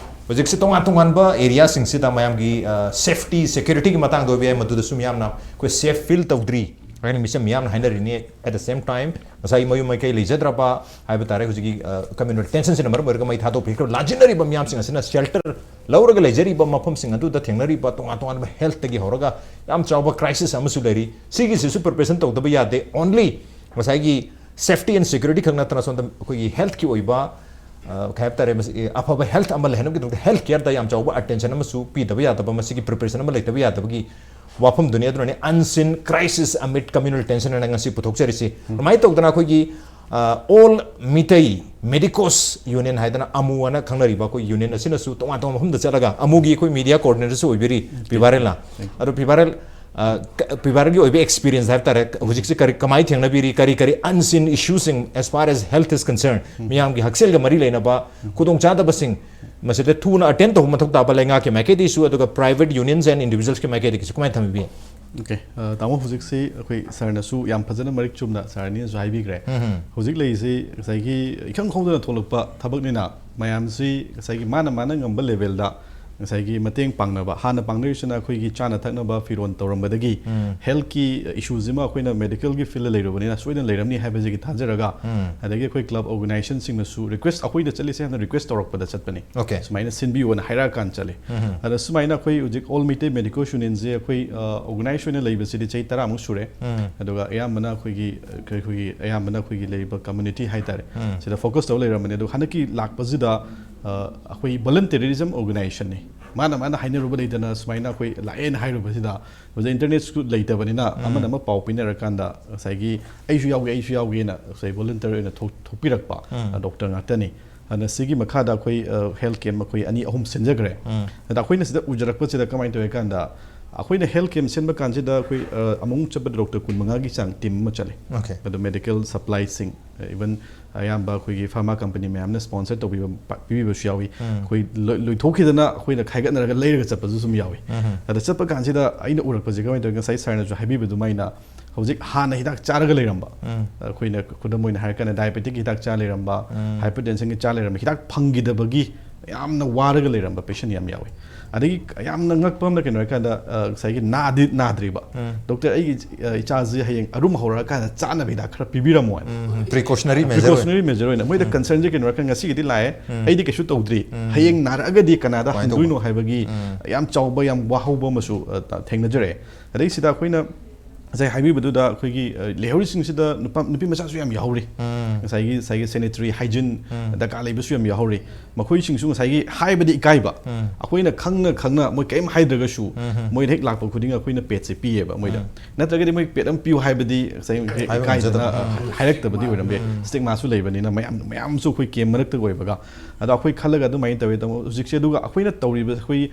ꯍꯧꯖꯤꯛꯁꯦ ꯇꯣꯉꯥꯟ ꯇꯣꯉꯥꯟꯕ ꯑꯦꯔꯤꯌꯥꯁꯤꯡꯁꯤꯗ ꯃꯌꯥꯝꯒꯤ, ꯑ, ꯁꯦꯐꯇꯤ, ꯁꯦꯀ꯭ꯌꯨꯔꯤꯇꯤꯒꯤ ꯃꯇꯥꯡꯗ ꯑꯣꯏꯕ ꯌꯥꯏ, ꯃꯗꯨꯗꯁꯨ ꯃꯤꯌꯥꯝꯅ ꯑꯩꯈꯣꯏ ꯁꯦꯐ ꯐꯤꯜ ꯇꯧꯗ꯭ꯔꯤ ꯍꯥꯏꯅ ꯃꯤꯁꯦ ꯃꯤꯌꯥꯝꯅ ꯍꯥꯏꯅꯔꯤꯅꯤ꯫ At the same time, ꯉꯁꯥꯏ ꯃꯌꯨꯝ ꯃꯀꯩ ꯂꯩꯖꯗ꯭ꯔꯕ ꯍꯥꯏꯕ ꯇꯥꯔꯦ, ꯍꯧꯖꯤꯛꯀꯤ, ꯑ, ꯀꯝꯃ꯭ꯌꯨꯅꯦꯜ ꯇꯦꯟꯁꯟꯁꯤꯅ ꯃꯔꯝ ꯑꯣꯏꯔꯒ ꯃꯩ ꯊꯥꯗꯣꯛꯄꯤꯈ꯭ꯔꯕ ꯂꯥꯟꯖꯤꯟꯅꯔꯤꯕ ꯃꯤꯌꯥꯝꯁꯤꯡ ꯑꯁꯤꯅ ꯁꯦꯜꯇꯔ ꯂꯧꯔꯒ ꯂꯩꯖꯔꯤꯕ ꯃꯐꯝꯁꯤꯡ ꯑꯗꯨꯗ ꯊꯦꯡꯅꯔꯤꯕ ꯇꯣꯉꯥꯟ ꯇꯣꯉꯥꯟꯕ ꯍꯦꯜꯠꯇꯒꯤ ꯍꯧꯔꯒ ꯌꯥꯝ ꯆꯥꯎꯕ ꯀ꯭ꯔꯥꯏꯁꯤꯁ ꯑꯃꯁꯨ ꯂꯩꯔꯤ꯫ ꯁꯤꯒꯤꯁꯤꯁꯨ ꯄ꯭ꯔꯤꯄꯦꯔꯦꯁꯟ ꯇꯧꯗꯕ ꯌꯥꯗꯦ꯫ Only ꯉꯁꯥꯏꯒꯤ ꯁꯦꯐꯇꯤ ꯑꯦꯟ ꯁꯦꯀ꯭ꯌꯨꯔꯤꯇꯤ ꯈꯛ ꯅꯠꯇꯅ ꯁꯣꯝꯗ ꯑꯩꯈꯣꯏꯒꯤ ꯍꯦꯜꯠꯀꯤ ꯑꯣꯏꯕ, ꯑ, ꯀꯩ ꯍꯥꯏꯕ ꯇꯥꯔꯦ, ꯃꯁꯤ, ꯑꯦ, ꯑꯐꯕ ꯍꯦꯜꯠ ꯑꯃ ꯂꯩꯍꯟꯅꯕꯒꯤꯗꯃꯛꯇ ꯍꯦꯜꯠ ꯀꯤꯌꯔꯗ ꯌꯥꯝ ꯆꯥꯎꯕ ꯑꯇꯦꯟꯁꯟ ꯑꯃꯁꯨ ꯄꯤꯗꯕ ꯌꯥꯗꯕ, ꯃꯁꯤꯒꯤ ꯄ꯭ꯔꯤꯄꯦꯔꯦꯁꯟ ꯑꯃ ꯂꯩꯇꯕ ꯌꯥꯗꯕꯒꯤ ꯋꯥꯐꯝꯗꯨꯅꯤ꯫ ꯑꯗꯨꯅꯅꯦ Unseen Crisis Amid Communal Tension ꯍꯥꯏꯅ ꯉꯁꯤ ꯄꯨꯊꯣꯛꯆꯔꯤꯁꯤ꯫ ꯑꯗꯨꯃꯥꯏꯅ ꯇꯧꯗꯅ ꯑꯩꯈꯣꯏꯒꯤ ꯑꯣꯜ ꯃꯤꯇꯩ ꯃꯦꯗꯤꯀꯣꯁ ꯌꯨꯅꯤꯌꯟ ꯍꯥꯏꯗꯅ ꯑꯃꯨ ꯑꯅ ꯈꯪꯅꯔꯤꯕ ꯑꯩꯈꯣꯏ ꯌꯨꯅꯤꯌꯟ ꯑꯁꯤꯅꯁꯨ ꯇꯣꯉꯥꯟ ꯇꯣꯉꯥꯟꯕ ꯃꯐꯝꯗ ꯆꯠꯂꯒ, ꯑꯃꯨꯒꯤ ꯑꯩꯈꯣꯏ ꯃꯤꯗꯤꯌꯥ ꯀꯣꯑꯣꯔꯗꯤꯅꯦꯇꯔꯁꯨ ꯑꯣꯏꯕꯤꯔꯤ ꯄꯤꯕꯥꯔꯦꯜꯅ꯫ ꯑꯗꯣ ꯄꯤꯕꯥꯔꯦꯜ, ꯄꯤꯕꯥꯔꯦꯜꯒꯤ ꯑꯣꯏꯕ ꯑꯦꯛꯁꯄꯤꯔꯤꯌꯦꯟꯁ ꯍꯥꯏꯕ ꯇꯥꯔꯦ, ꯍꯧꯖꯤꯛꯁꯤ ꯀꯔꯤ, ꯀꯃꯥꯏꯅ ꯊꯦꯡꯅꯕꯤꯔꯤ, ꯀꯔꯤ ꯀꯔꯤ ꯑꯟꯁꯤꯟ ꯏꯁꯨꯁꯤꯡ as far as health is concerned, ꯃꯤꯌꯥꯝꯒꯤ ꯍꯛꯁꯦꯜꯒ ꯃꯔꯤ ꯂꯩꯅꯕ ꯈꯨꯗꯣꯡꯆꯥꯗꯕꯁꯤꯡ ꯃꯁꯤꯗ ꯊꯨꯅ ꯑꯦꯇꯦꯟ ꯇꯧꯕ ꯃꯊꯧ ꯇꯥꯕ ꯂꯩꯉꯥꯛꯀꯤ ꯃꯥꯏꯀꯩꯗꯒꯤꯁꯨ, ꯑꯗꯨꯒ private unions and individuals ꯀꯤ ꯃꯥꯏꯀꯩꯗꯒꯤꯁꯨ ꯀꯃꯥꯏꯅ ꯊꯝꯕꯤꯕꯤ? ꯑꯣꯀꯦ꯫ ꯇꯥꯃꯣ, ꯍꯧꯖꯤꯛꯁꯤ ꯑꯩꯈꯣꯏ ꯁꯥꯔꯅꯁꯨ ꯌꯥꯝ ꯐꯖꯅ ꯃꯔꯤꯛ ꯆꯨꯝꯅ ꯁꯥꯔ ꯑꯅꯤꯅꯁꯨ ꯍꯥꯏꯕꯤꯈ꯭ꯔꯦ꯫ ꯍꯧꯖꯤꯛ ꯂꯩꯔꯤꯁꯤ ꯉꯁꯥꯏꯒꯤ ꯏꯈꯪ ꯈꯪꯍꯧꯗꯅ ꯊꯣꯛꯂꯛꯄ ꯊꯕꯛꯅꯤꯅ, ꯃꯌꯥꯝꯁꯤ ꯉꯁꯥꯏꯒꯤ ꯃꯥꯅ ꯃꯥꯅ ꯉꯝꯕ ꯂꯦꯚꯦꯜꯗ ꯉꯁꯥꯏꯒꯤ ꯃꯇꯦꯡ ꯄꯥꯡꯅꯕ, ꯍꯥꯟꯅ ꯄꯥꯡꯅꯔꯤꯁꯤꯅ ꯑꯩꯈꯣꯏꯒꯤ ꯆꯥꯅ ꯊꯛꯅꯕ ꯐꯤꯔꯣꯜ ꯇꯧꯔꯝꯕꯗꯒꯤ, ꯍꯦꯜꯠꯀꯤ ꯏꯁꯨꯁꯤꯃ ꯑꯩꯈꯣꯏꯅ ꯃꯦꯗꯤꯀꯦꯜꯒꯤ ꯐꯤꯜꯗ ꯂꯩꯔꯨꯕꯅꯤꯅ ꯁꯣꯏꯗꯅ ꯂꯩꯔꯝꯅꯤ ꯍꯥꯏꯕꯁꯤꯒꯤ ꯊꯥꯖꯔꯒ, ꯑꯗꯒꯤ ꯑꯩꯈꯣꯏ ꯀ꯭ꯂꯕ ꯑꯣꯔꯒꯅꯥꯏꯖꯦꯁꯟꯁꯤꯡꯅꯁꯨ ꯔꯤꯀ꯭ꯋꯦꯁ, ꯑꯩꯈꯣꯏꯗ ꯆꯠꯂꯤꯁꯦ ꯌꯥꯝꯅ ꯔꯤꯀ꯭ꯋꯦꯁ ꯇꯧꯔꯛꯄꯗ ꯆꯠꯄꯅꯤ꯫ Okay. ꯁꯨꯃꯥꯏꯅ ꯁꯤꯟꯕꯤꯌꯣꯅ ꯍꯥꯏꯔꯛꯑꯀꯥꯟꯗ ꯆꯠꯂꯤ꯫ ꯑꯗ ꯁꯨꯃꯥꯏꯅ ꯑꯩꯈꯣꯏ ꯍꯧꯖꯤꯛ ꯑꯣꯜ ꯃꯤꯇꯩ ꯃꯦꯗꯤꯀꯣꯁ ꯌꯨꯅꯤꯌꯟꯁꯦ ꯑꯩꯈꯣꯏ ꯑꯣꯔꯒꯅꯥꯏꯖ ꯑꯣꯏꯅ ꯂꯩꯕꯁꯤꯗꯤ ꯆꯍꯤ ꯇꯔꯥꯃꯨꯛ ꯁꯨꯔꯦ꯫ ꯑꯗꯨꯒ ꯑꯌꯥꯝꯕꯅ ꯑꯩꯈꯣꯏꯒꯤ, ꯑꯩꯈꯣꯏꯒꯤ ꯑꯌꯥꯝꯕꯅ ꯑꯩꯈꯣꯏꯒꯤ ꯂꯩꯔꯤꯕ ꯀꯝꯃ꯭ꯌꯨꯅꯤꯇꯤ ꯍꯥꯏꯇꯥꯔꯦ, ꯁꯤꯗ ꯐꯣꯀꯁ ꯇꯧꯔ ꯂꯩꯔꯝꯕꯅꯤ꯫ ꯑꯗꯣ ꯍꯟꯗꯛꯀꯤ ꯂꯥꯛꯄꯁꯤꯗ ꯑ, ꯑꯩꯈꯣꯏ ꯚꯣꯂꯟꯇꯔꯤꯖꯝ ꯑꯣꯔꯒꯅꯥꯏꯖꯦꯁꯟꯅꯤ꯫ ꯃꯥꯅ ꯃꯥꯅ ꯍꯥꯏꯅꯔꯨꯕ ꯂꯩꯇꯅ ꯁꯨꯃꯥꯏꯅ ꯑꯩꯈꯣꯏ ꯂꯥꯛꯑꯦꯅ ꯍꯥꯏꯔꯨꯕꯁꯤꯗ, ꯍꯧꯖꯤꯛ ꯏꯟꯇꯔꯅꯦꯠꯁꯨ ꯂꯩꯇꯕꯅꯤꯅ ꯑꯃꯅ ꯑꯃ ꯄꯥꯎ ꯄꯤꯅꯔꯀꯥꯟꯗ ꯉꯁꯥꯏꯒꯤ "ꯑꯩꯁꯨ ꯌꯥꯎꯒꯦ, ꯑꯩꯁꯨ ꯌꯥꯎꯒꯦꯅ" ꯉꯁꯥꯏ ꯚꯣꯂꯟꯇꯤꯌꯔ ꯑꯣꯏꯅ ꯊꯣꯛ-, ꯊꯣꯛꯄꯤꯔꯛꯄ, ꯑ, ꯗꯣꯛꯇꯔ ꯉꯥꯛꯇꯅꯤ꯫ ꯑꯗꯨꯅ ꯁꯤꯒꯤ ꯃꯈꯥꯗ ꯑꯩꯈꯣꯏ, ꯑ, ꯍꯦꯜꯠ ꯀꯦꯝꯞ ꯑꯩꯈꯣꯏ ꯑꯅꯤ ꯑꯍꯨꯝ ꯁꯤꯟꯖꯈ꯭ꯔꯦ꯫ ꯑꯗ ꯑꯩꯈꯣꯏꯅ ꯁꯤꯗ ꯎꯖꯔꯛꯄꯁꯤꯗ ꯀꯃꯥꯏꯅ ꯇꯧꯏ ꯍꯥꯏ ꯀꯥꯟꯗ, ꯑꯩꯈꯣꯏꯅ ꯍꯦꯜꯠ ꯀꯦꯝꯞ ꯁꯤꯟꯕ ꯀꯥꯟꯁꯤꯗ ꯑꯩꯈꯣꯏ, ꯑ, ꯑꯃꯨꯛ ꯆꯠꯄꯗ ꯗꯣꯛꯇꯔ ꯀꯨꯟꯃꯉꯥꯒꯤ ꯆꯥꯡ ꯇꯤꯝ ꯑꯃ ꯆꯠꯂꯤ꯫ Okay. ꯑꯗꯣ ꯃꯦꯗꯤꯀꯦꯜ ꯁꯄ꯭ꯂꯥꯏꯁꯤꯡ, ꯏꯚꯟ ꯑꯌꯥꯝꯕ ꯑꯩꯈꯣꯏꯒꯤ ꯐꯥꯔꯃꯥ ꯀꯝꯄꯅꯤ ꯃꯌꯥꯝꯅ ꯁ꯭ꯄꯣꯟꯁꯔ ꯇꯧꯕꯤꯕ, ꯄ-, ꯄꯤꯕꯤꯕꯁꯨ ꯌꯥꯎꯏ꯫ ꯑꯩꯈꯣꯏ ꯂꯣꯏ-, ꯂꯣꯏꯊꯣꯛꯈꯤꯗꯅ ꯑꯩꯈꯣꯏꯅ ꯈꯥꯏꯒꯠꯅꯔꯒ ꯂꯩꯔꯒ ꯆꯠꯄꯁꯨ ꯁꯨꯝ ꯌꯥꯎꯏ꯫ ꯑꯗ ꯆꯠꯄ ꯀꯥꯟꯁꯤꯗ ꯑꯩꯅ ꯎꯔꯛꯄꯁꯦ ꯀꯃꯥꯏꯅ ꯇꯧꯒꯦ, ꯉꯁꯥꯏ ꯁꯥꯔꯅꯁꯨ ꯍꯥꯏꯕꯤꯕ ꯑꯗꯨꯃꯥꯏꯅ, ꯍꯧꯖꯤꯛ ꯍꯥꯟꯅ ꯍꯤꯗꯥꯛ ꯆꯥꯔꯒ ꯂꯩꯔꯝꯕ, ꯑꯩꯈꯣꯏꯅ ꯈꯨꯗꯝ ꯑꯣꯏꯅ ꯍꯥꯏꯔꯀꯥꯟꯗ ꯗꯥꯏꯕꯦꯇꯤꯛꯀꯤ ꯍꯤꯗꯥꯛ ꯆꯥ ꯂꯩꯔꯝꯕ, ꯍꯥꯏꯄꯔꯇꯦꯟꯁꯟꯒꯤ ꯆꯥ ꯂꯩꯔꯝꯕ, ꯍꯤꯗꯥꯛ ꯐꯪꯈꯤꯗꯕꯒꯤ ꯌꯥꯝꯅ ꯋꯥꯔꯒ ꯂꯩꯔꯝꯕ ꯄꯦꯁꯦꯟ ꯌꯥꯝ ꯌꯥꯎꯏ꯫ ꯑꯗꯒꯤ ꯌꯥꯝꯅ ꯉꯛꯄ ꯑꯃꯅ ꯀꯩꯅꯣ ꯍꯥꯏꯔꯀꯥꯟꯗ, ꯑ, ꯉꯁꯥꯏꯒꯤ ꯅꯥꯗꯤ ꯅꯥꯗ꯭ꯔꯤꯕ, ꯗꯣꯛꯇꯔ, ꯑꯩꯒꯤ, ꯑ, ꯏꯆꯥꯁꯤ ꯍꯌꯦꯡ ꯑꯔꯨꯝ ꯍꯧꯔꯛꯑꯀꯥꯟꯗ ꯆꯥꯅꯕ ꯍꯤꯗꯥꯛ ꯈꯔ ꯄꯤꯕꯤꯔꯝꯃꯣ ꯍꯥꯏꯅ꯫ ꯎꯝ, precautionary measure ꯑꯣꯏꯅ꯫ Precautionary measure ꯑꯣꯏꯅ꯫ ꯃꯣꯏꯗ ꯀꯟꯁꯔꯟꯁꯦ ꯀꯩꯅꯣ ꯍꯥꯏꯔꯀꯥꯟꯗ ꯉꯁꯤꯒꯤꯗꯤ ꯂꯥꯛꯑꯦ, ꯑꯩꯗꯤ ꯀꯩꯁꯨ ꯇꯧꯗ꯭ꯔꯤ, ꯍꯌꯦꯡ ꯅꯥꯔꯛꯑꯒꯗꯤ ꯀꯅꯥꯗ ꯍꯟꯗꯣꯏꯅꯣ ꯍꯥꯏꯕꯒꯤ ꯌꯥꯝ ꯆꯥꯎꯕ, ꯌꯥꯝ ꯋꯥꯍꯧꯕ ꯑꯃꯁꯨ, ꯑ, ꯊꯦꯡꯅꯖꯔꯛꯑꯦ꯫ ꯑꯗꯩ ꯁꯤꯗ ꯑꯩꯈꯣꯏꯅ ꯉꯁꯥꯏ ꯍꯥꯏꯕꯤꯕꯗꯨꯗ ꯑꯩꯈꯣꯏꯒꯤ ꯂꯩꯍꯧꯔꯤꯁꯤꯡꯁꯤꯗ ꯅꯨꯄꯥ ꯅꯨꯄꯤ ꯃꯆꯥꯁꯨ ꯌꯥꯝ ꯌꯥꯎꯍꯧꯔꯤ꯫ ꯉꯁꯥꯏꯒꯤ ꯉꯁꯥꯏꯒꯤ ꯁꯦꯅꯤꯇꯔꯤ ꯍꯥꯏꯖꯤꯟ ꯗꯔꯀꯥꯔ ꯂꯩꯕꯁꯨ ꯌꯥꯝ ꯌꯥꯎꯍꯧꯔꯤ꯫ ꯃꯈꯣꯏꯁꯤꯡꯁꯨ ꯉꯁꯥꯏꯒꯤ ꯍꯥꯏꯕꯗꯤ ꯏꯀꯥꯏꯕ, ꯑꯩꯈꯣꯏꯅ ꯈꯪꯅ ꯈꯪꯅ ꯃꯣꯏ ꯀꯔꯤꯝ ꯍꯥꯏꯗ꯭ꯔꯒꯁꯨ ꯃꯣꯏꯗ ꯍꯦꯛ ꯂꯥꯛꯄ ꯈꯨꯗꯤꯡ ꯑꯩꯈꯣꯏꯅ ꯄꯦꯠꯁꯦ ꯄꯤꯌꯦꯕ ꯃꯣꯏꯗ꯫ ꯅꯠꯇ꯭ꯔꯒꯗꯤ ꯃꯣꯏ ꯄꯦꯠ ꯑꯃ ꯄꯤꯌꯨ ꯍꯥꯏꯕꯗꯤ ꯉꯁꯥꯏ ꯍꯦꯛ ꯍꯥꯏꯕ ꯏꯀꯥꯏꯗꯅ ꯉꯝꯖꯗꯕ꯫ ꯍꯥꯏꯔꯛꯇꯕꯗꯤ ꯑꯣꯏꯔꯝꯕ ꯌꯥꯏ꯫ ꯁ꯭ꯇꯤꯛꯃꯥꯁꯨ ꯂꯩꯕꯅꯤꯅ ꯃꯌꯥꯝ ꯃꯌꯥꯝꯁꯨ ꯑꯩꯈꯣꯏ ꯀꯦꯝ ꯃꯔꯛꯇ ꯑꯣꯏꯕꯒ꯫ ꯑꯗꯣ ꯑꯩꯈꯣꯏ ꯈꯜꯂꯒ ꯑꯗꯨꯃꯥꯏꯅ ꯇꯧꯋꯦ꯫ ꯇꯥꯃꯣ, ꯍꯧꯖꯤꯛꯁꯦ ꯑꯗꯨꯒ ꯑꯩꯈꯣꯏꯅ ꯇꯧꯔꯤꯕ ꯑꯩꯈꯣꯏ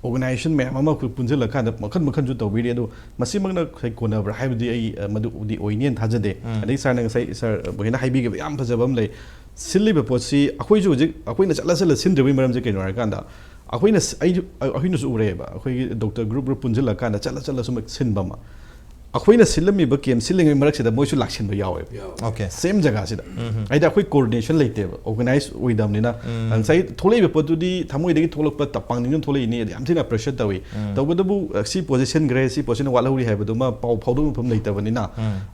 ꯑꯣꯔꯒꯅꯥꯏꯖꯦꯁꯟ ꯃꯌꯥꯝ ꯑꯃ ꯑꯩꯈꯣꯏ ꯄꯨꯟꯁꯤꯜꯂꯀꯥꯟꯗ ꯃꯈꯜ ꯃꯈꯜꯁꯨ ꯇꯧꯕꯤꯔꯤ꯫ ꯑꯗꯣ ꯃꯁꯤꯃꯛꯅ ꯉꯁꯥꯏ ꯀꯣꯟꯅꯕ꯭ꯔꯥ ꯍꯥꯏꯕꯗꯤ ꯑꯩ ꯃꯗꯨꯗꯤ ꯑꯣꯏꯅꯦꯅ ꯊꯥꯖꯗꯦ꯫ ꯑꯗꯩ ꯁꯥꯔꯅ ꯉꯁꯥꯏ ꯁꯥꯔ ꯕꯣꯍꯦꯅ ꯍꯥꯏꯕꯤꯈꯤꯕ ꯌꯥꯝ ꯐꯖꯕ ꯑꯃ ꯂꯩ꯫ ꯁꯤꯜꯂꯤꯕ ꯄꯣꯠꯁꯤ ꯑꯩꯈꯣꯏꯁꯨ ꯍꯧꯖꯤꯛ ꯑꯩꯈꯣꯏꯅ ꯆꯠꯂ ꯆꯠꯂ ꯁꯤꯟꯗ꯭ꯔꯤꯕꯒꯤ ꯃꯔꯝꯁꯦ ꯀꯩꯅꯣ ꯍꯥꯏꯔꯀꯥꯟꯗ ꯑꯩꯈꯣꯏꯅ ꯑꯩꯁꯨ ꯑꯩꯈꯣꯏꯅꯁꯨ ꯎꯔꯛꯑꯦꯕ꯫ ꯑꯩꯈꯣꯏꯒꯤ ꯗꯣꯛꯇꯔ ꯒ꯭ꯔꯨꯞ ꯒ꯭ꯔꯨꯞ ꯄꯨꯟꯁꯤꯜꯂꯀꯥꯟꯗ ꯆꯠꯂ ꯆꯠꯂ ꯁꯨꯝ ꯁꯤꯟꯕ ꯑꯃ꯫ ꯑꯩꯈꯣꯏꯅ ꯁꯤꯜꯂꯝꯃꯤꯕ ꯀꯦꯝ ꯁꯤꯜꯂꯤꯉꯩ ꯃꯔꯛꯁꯤꯗ ꯃꯣꯏꯁꯨ ꯂꯥꯛꯁꯤꯟꯕ ꯌꯥꯎꯋꯦꯕ꯫ ꯌꯥꯎꯋꯦ꯫ ꯁꯦꯝ ꯖꯒꯥꯁꯤꯗ꯫ ꯍꯥꯏꯗꯤ ꯑꯩꯈꯣꯏ ꯀꯣꯑꯣꯔꯗꯤꯅꯦꯁꯟ ꯂꯩꯇꯦꯕ, ꯑꯣꯔꯒꯅꯥꯏꯖ ꯑꯣꯏꯗꯕꯅꯤꯅ꯫ ꯉꯁꯥꯏ ꯊꯣꯛꯂꯛꯏꯕ ꯄꯣꯠꯇꯨꯗꯤ ꯊꯃꯣꯏꯗꯒꯤ ꯊꯣꯛꯂꯛꯄ ꯄꯥꯡꯅꯤꯡꯅ ꯊꯣꯛꯂꯛꯏꯅꯤ, ꯑꯗ ꯌꯥꯝ ꯊꯤꯅ ꯑꯦꯄ꯭ꯔꯤꯁꯤꯌꯦꯠ ꯇꯧꯏ꯫ ꯇꯧꯕꯇꯕꯨ ꯁꯤ ꯄꯣꯠꯁꯦ ꯁꯤꯟꯈ꯭ꯔꯦ, ꯁꯤ ꯄꯣꯠꯁꯤꯅ ꯋꯥꯠꯍꯧꯔꯤ ꯍꯥꯏꯕꯗꯨꯃ ꯄꯥꯎ ꯐꯥꯎꯗꯣꯛꯅꯐꯝ ꯂꯩꯇꯕꯅꯤꯅ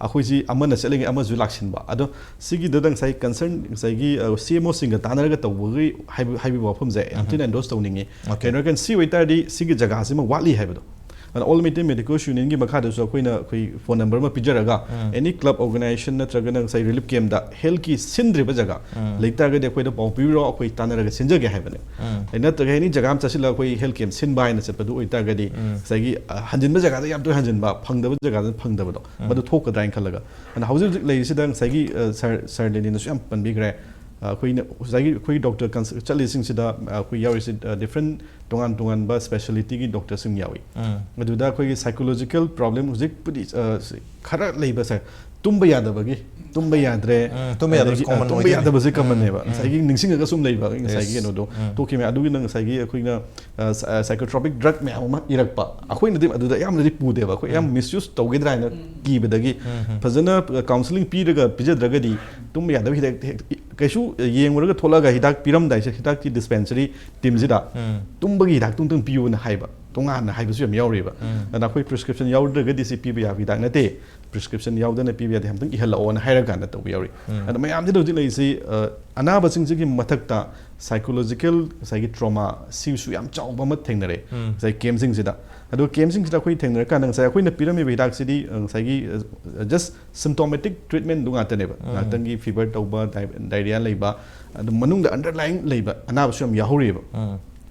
ꯑꯩꯈꯣꯏꯁꯤ ꯑꯃꯅ ꯆꯠꯂꯤꯉꯩ ꯑꯃꯁꯨ ꯂꯥꯛꯁꯤꯟꯕ꯫ ꯑꯗꯣ ꯁꯤꯒꯤꯗꯨꯗ ꯉꯁꯥꯏ ꯀꯟꯁꯔꯟ ꯉꯁꯥꯏꯒꯤ ꯁꯤ ꯑꯦꯝ ꯑꯣꯁꯤꯡꯒ ꯇꯥꯟꯅꯔꯒ ꯇꯧꯕꯒꯤ ꯍꯥꯏꯕ ꯍꯥꯏꯕꯒꯤ ꯋꯥꯐꯝꯁꯦ ꯌꯥꯝ ꯊꯤꯅ ꯑꯦꯟꯗꯣꯔꯁ ꯇꯧꯅꯤꯡꯉꯤ꯫ ꯀꯩꯅꯣ ꯍꯥꯏꯔꯀꯥꯟꯗ ꯁꯤ ꯑꯣꯏꯇꯥꯔꯗꯤ ꯁꯤꯒꯤ ꯖꯒꯥꯁꯤꯃ ꯋꯥꯠꯂꯤ ꯍꯥꯏꯕꯗꯣ꯫ ꯑꯗꯨꯅ ꯑꯣꯜ ꯃꯩꯇꯩ ꯃꯦꯗꯤꯀꯣꯁ ꯌꯨꯅꯤꯌꯟꯒꯤ ꯃꯈꯥꯗꯁꯨ ꯑꯩꯈꯣꯏꯅ ꯑꯩꯈꯣꯏ ꯐꯣꯟ ꯅꯝꯕꯔ ꯑꯃ ꯄꯤꯖꯔꯒ ꯑꯦꯅꯤ ꯀ꯭ꯂꯕ, ꯑꯣꯔꯒꯅꯥꯏꯖꯦꯁꯟ ꯅꯠꯇ꯭ꯔꯒꯅ ꯉꯁꯥꯏ ꯔꯤꯂꯤꯐ ꯀꯦꯝꯗ ꯍꯦꯜꯊꯀꯤ ꯁꯤꯟꯗ꯭ꯔꯤꯕ ꯖꯒꯥ ꯂꯩꯇꯥꯔꯒꯗꯤ ꯑꯩꯈꯣꯏꯗ ꯄꯥꯎ ꯄꯤꯕꯤꯔꯣ, ꯑꯩꯈꯣꯏ ꯇꯥꯟꯅꯔꯒ ꯁꯤꯟꯖꯒꯦ ꯍꯥꯏꯕꯅꯦ꯫ ꯑꯗꯩ ꯅꯠꯇ꯭ꯔꯒ ꯑꯦꯅꯤ ꯖꯒꯥ ꯑꯃ ꯆꯠꯁꯤꯜꯂꯒ ꯑꯩꯈꯣꯏ ꯍꯦꯜꯊ ꯀꯦꯝ ꯁꯤꯟꯕ ꯍꯥꯏꯅ ꯆꯠꯄꯗꯨ ꯑꯣꯏꯇꯥꯔꯒꯗꯤ ꯉꯁꯥꯏꯒꯤ ꯍꯟꯖꯤꯟꯕ ꯖꯒꯥꯗ ꯌꯥꯝ ꯇꯣꯏꯅ ꯍꯟꯖꯤꯟꯕ, ꯐꯪꯗꯕ ꯖꯒꯥꯗ ꯐꯪꯗꯕꯗꯣ ꯃꯗꯨ ꯊꯣꯛꯀꯗ꯭ꯔꯥ ꯍꯥꯏꯅ ꯈꯜꯂꯒ꯫ ꯑꯗꯨꯅ ꯍꯧꯖꯤꯛ ꯍꯧꯖꯤꯛ ꯂꯩꯔꯤꯁꯤꯗ ꯉꯁꯥꯏꯒꯤ ꯁꯥꯔ ꯁꯥꯔ ꯂꯦꯅꯤꯟꯅꯁꯨ ꯌꯥꯝ ꯄꯟꯕꯤꯈ꯭ꯔꯦ꯫ ꯑꯩꯈꯣꯏꯅ ꯉꯁꯥꯏꯒꯤ ꯑꯩꯈꯣꯏꯒꯤ ꯗꯣꯛꯇꯔ ꯀꯟꯁꯜ ꯆꯠꯂꯤꯁꯤꯡꯁꯤꯗ ꯑꯩꯈꯣꯏ ꯌꯥꯎꯔꯤꯁꯤ ꯗꯤꯐ꯭ꯔꯦꯟ ꯇꯣꯉꯥꯟ ꯇꯣꯉꯥꯟꯕ ꯁ꯭ꯄꯦꯁꯥꯂꯤꯇꯤꯒꯤ ꯗꯣꯛꯇꯔꯁꯤꯡ ꯌꯥꯎꯏ꯫ ꯑꯗꯨꯗ ꯑꯩꯈꯣꯏꯒꯤ ꯁꯥꯏꯀꯣꯂꯣꯖꯤꯀꯦꯜ ꯄ꯭ꯔꯣꯕ꯭ꯂꯦꯝ ꯍꯧꯖꯤꯛꯄꯨꯗꯤ ꯈꯔ ꯂꯩꯕ ꯁꯥꯔ, ꯇꯨꯝꯕ ꯌꯥꯗꯕꯒꯤ, ꯇꯨꯝꯕ ꯌꯥꯗ꯭ꯔꯦ꯫ ꯎꯝ, ꯇꯨꯝꯕ ꯌꯥꯗꯕꯁꯨ ꯑꯗꯒꯤ, common ꯇꯨꯝꯕ ꯑꯣꯏꯗꯣꯏꯅꯦ꯫ ꯌꯥꯗꯕꯁꯦ ꯀꯃꯟꯅꯦꯕ꯫ ꯎꯝ, ꯉꯁꯥꯏꯒꯤ ꯅꯤꯡꯁꯤꯡꯉꯒ ꯁꯨꯝ ꯂꯩꯕ ꯉꯁꯥꯏꯒꯤ ꯀꯩꯅꯣꯗꯣ ꯊꯣꯛꯈꯤꯕ ꯃꯌꯥꯝ꯫ ꯑꯗꯨꯒꯤꯅ ꯉꯁꯥꯏꯒꯤ ꯑꯩꯈꯣꯏꯅ psychotropic drug ꯃꯌꯥꯝ ꯑꯃ ꯏꯔꯛꯄ, ꯑꯩꯈꯣꯏꯅꯗꯤ ꯑꯗꯨꯗ ꯑꯌꯥꯝꯕꯅꯗꯤ ꯄꯨꯗꯦꯕ꯫ ꯑꯩꯈꯣꯏ ꯑꯌꯥꯝꯕ ꯃꯤꯁꯌꯨꯁ ꯇꯧꯒꯗ꯭ꯔꯥ ꯍꯥꯏꯅ ꯀꯤꯕꯗꯒꯤ ꯐꯖꯅ ꯀꯥꯎꯟꯁꯤꯂꯤꯡ ꯄꯤꯔꯒ ꯄꯤꯖꯗ꯭ꯔꯒꯗꯤ ꯇꯨꯝꯕ ꯌꯥꯗꯕ ꯍꯤꯗꯥꯛ ꯍꯦꯛ-, ꯀꯩꯁꯨ ꯌꯦꯡꯉꯨꯔꯒ ꯊꯣꯛꯂꯛꯑꯒ ꯍꯤꯗꯥꯛ ꯄꯤꯔꯝꯗꯥꯏꯁꯦ ꯍꯤꯗꯥꯛꯀꯤ ꯗꯤꯁꯄꯦꯟꯁꯔꯤ ꯇꯤꯝꯁꯤꯗ ꯇꯨꯝꯕꯒꯤ ꯍꯤꯗꯥꯛꯇꯨ ꯑꯃꯨꯛꯇꯪ ꯄꯤꯌꯨꯅ ꯍꯥꯏꯕ, ꯇꯣꯉꯥꯟꯅ ꯍꯥꯏꯕꯁꯨ ꯌꯥꯝ ꯌꯥꯎꯔꯤꯕ꯫ ꯑꯗꯨꯅ ꯑꯩꯈꯣꯏ ꯄ꯭ꯔꯤꯁꯀ꯭ꯔꯤꯞꯁꯟ ꯌꯥꯎꯗ꯭ꯔꯒꯗꯤ ꯁꯤ ꯄꯤꯕ ꯌꯥꯕ ꯍꯤꯗꯥꯛ ꯅꯠꯇꯦ꯫ ꯄ꯭ꯔꯤꯁꯀ꯭ꯔꯤꯞꯁꯟ ꯌꯥꯎꯗꯅ ꯄꯤꯕ ꯌꯥꯗꯦ, ꯑꯝꯇꯪ ꯏꯍꯜꯂꯛꯑꯣꯅ ꯍꯥꯏꯔꯀꯥꯟꯗ ꯇꯧꯕ ꯌꯥꯎꯔꯤ꯫ ꯑꯗꯣ ꯃꯌꯥꯝꯁꯤꯗ ꯍꯧꯖꯤꯛ ꯂꯩꯔꯤꯁꯤ, ꯑ, ꯑꯅꯥꯕꯁꯤꯡꯁꯤꯒꯤ ꯃꯊꯛꯇ ꯁꯥꯏꯀꯣꯂꯣꯖꯤꯀꯦꯜ ꯉꯁꯥꯏꯒꯤ ꯇ꯭ꯔꯣꯃꯥ, ꯁꯤꯁꯨ ꯌꯥꯝ ꯆꯥꯎꯕ ꯑꯃ ꯊꯦꯡꯅꯔꯦ ꯉꯁꯥꯏ ꯀꯦꯝꯁꯤꯡꯁꯤꯗ꯫ ꯑꯗꯣ ꯀꯦꯝꯁꯤꯡꯁꯤꯗ ꯑꯩꯈꯣꯏ ꯊꯦꯡꯅꯔꯀꯥꯟꯗ ꯉꯁꯥꯏ ꯑꯩꯈꯣꯏꯅ ꯄꯤꯔꯝꯃꯤꯕ ꯍꯤꯗꯥꯛꯁꯤꯗꯤ, ꯑ, ꯉꯁꯥꯏꯒꯤ, ꯑ, ꯖꯁ ꯁꯤꯝꯇꯣꯃꯦꯇꯤꯛ ꯇ꯭ꯔꯤꯠꯃꯦꯟꯗꯨ ꯉꯥꯛꯇꯅꯦꯕ꯫ ꯉꯥꯛꯇꯪꯒꯤ ꯐꯤꯕꯔ ꯇꯧꯕ, ꯗꯥꯏ-, ꯗꯥꯏꯔꯤꯌꯥ ꯂꯩꯕ, ꯑꯗꯨ ꯃꯅꯨꯡꯗ ꯑꯟꯗꯔꯂꯥꯏꯡ ꯂꯩꯕ ꯑꯅꯥꯕꯁꯨ ꯌꯥꯝ ꯌꯥꯎꯍꯧꯔꯤꯑꯕ꯫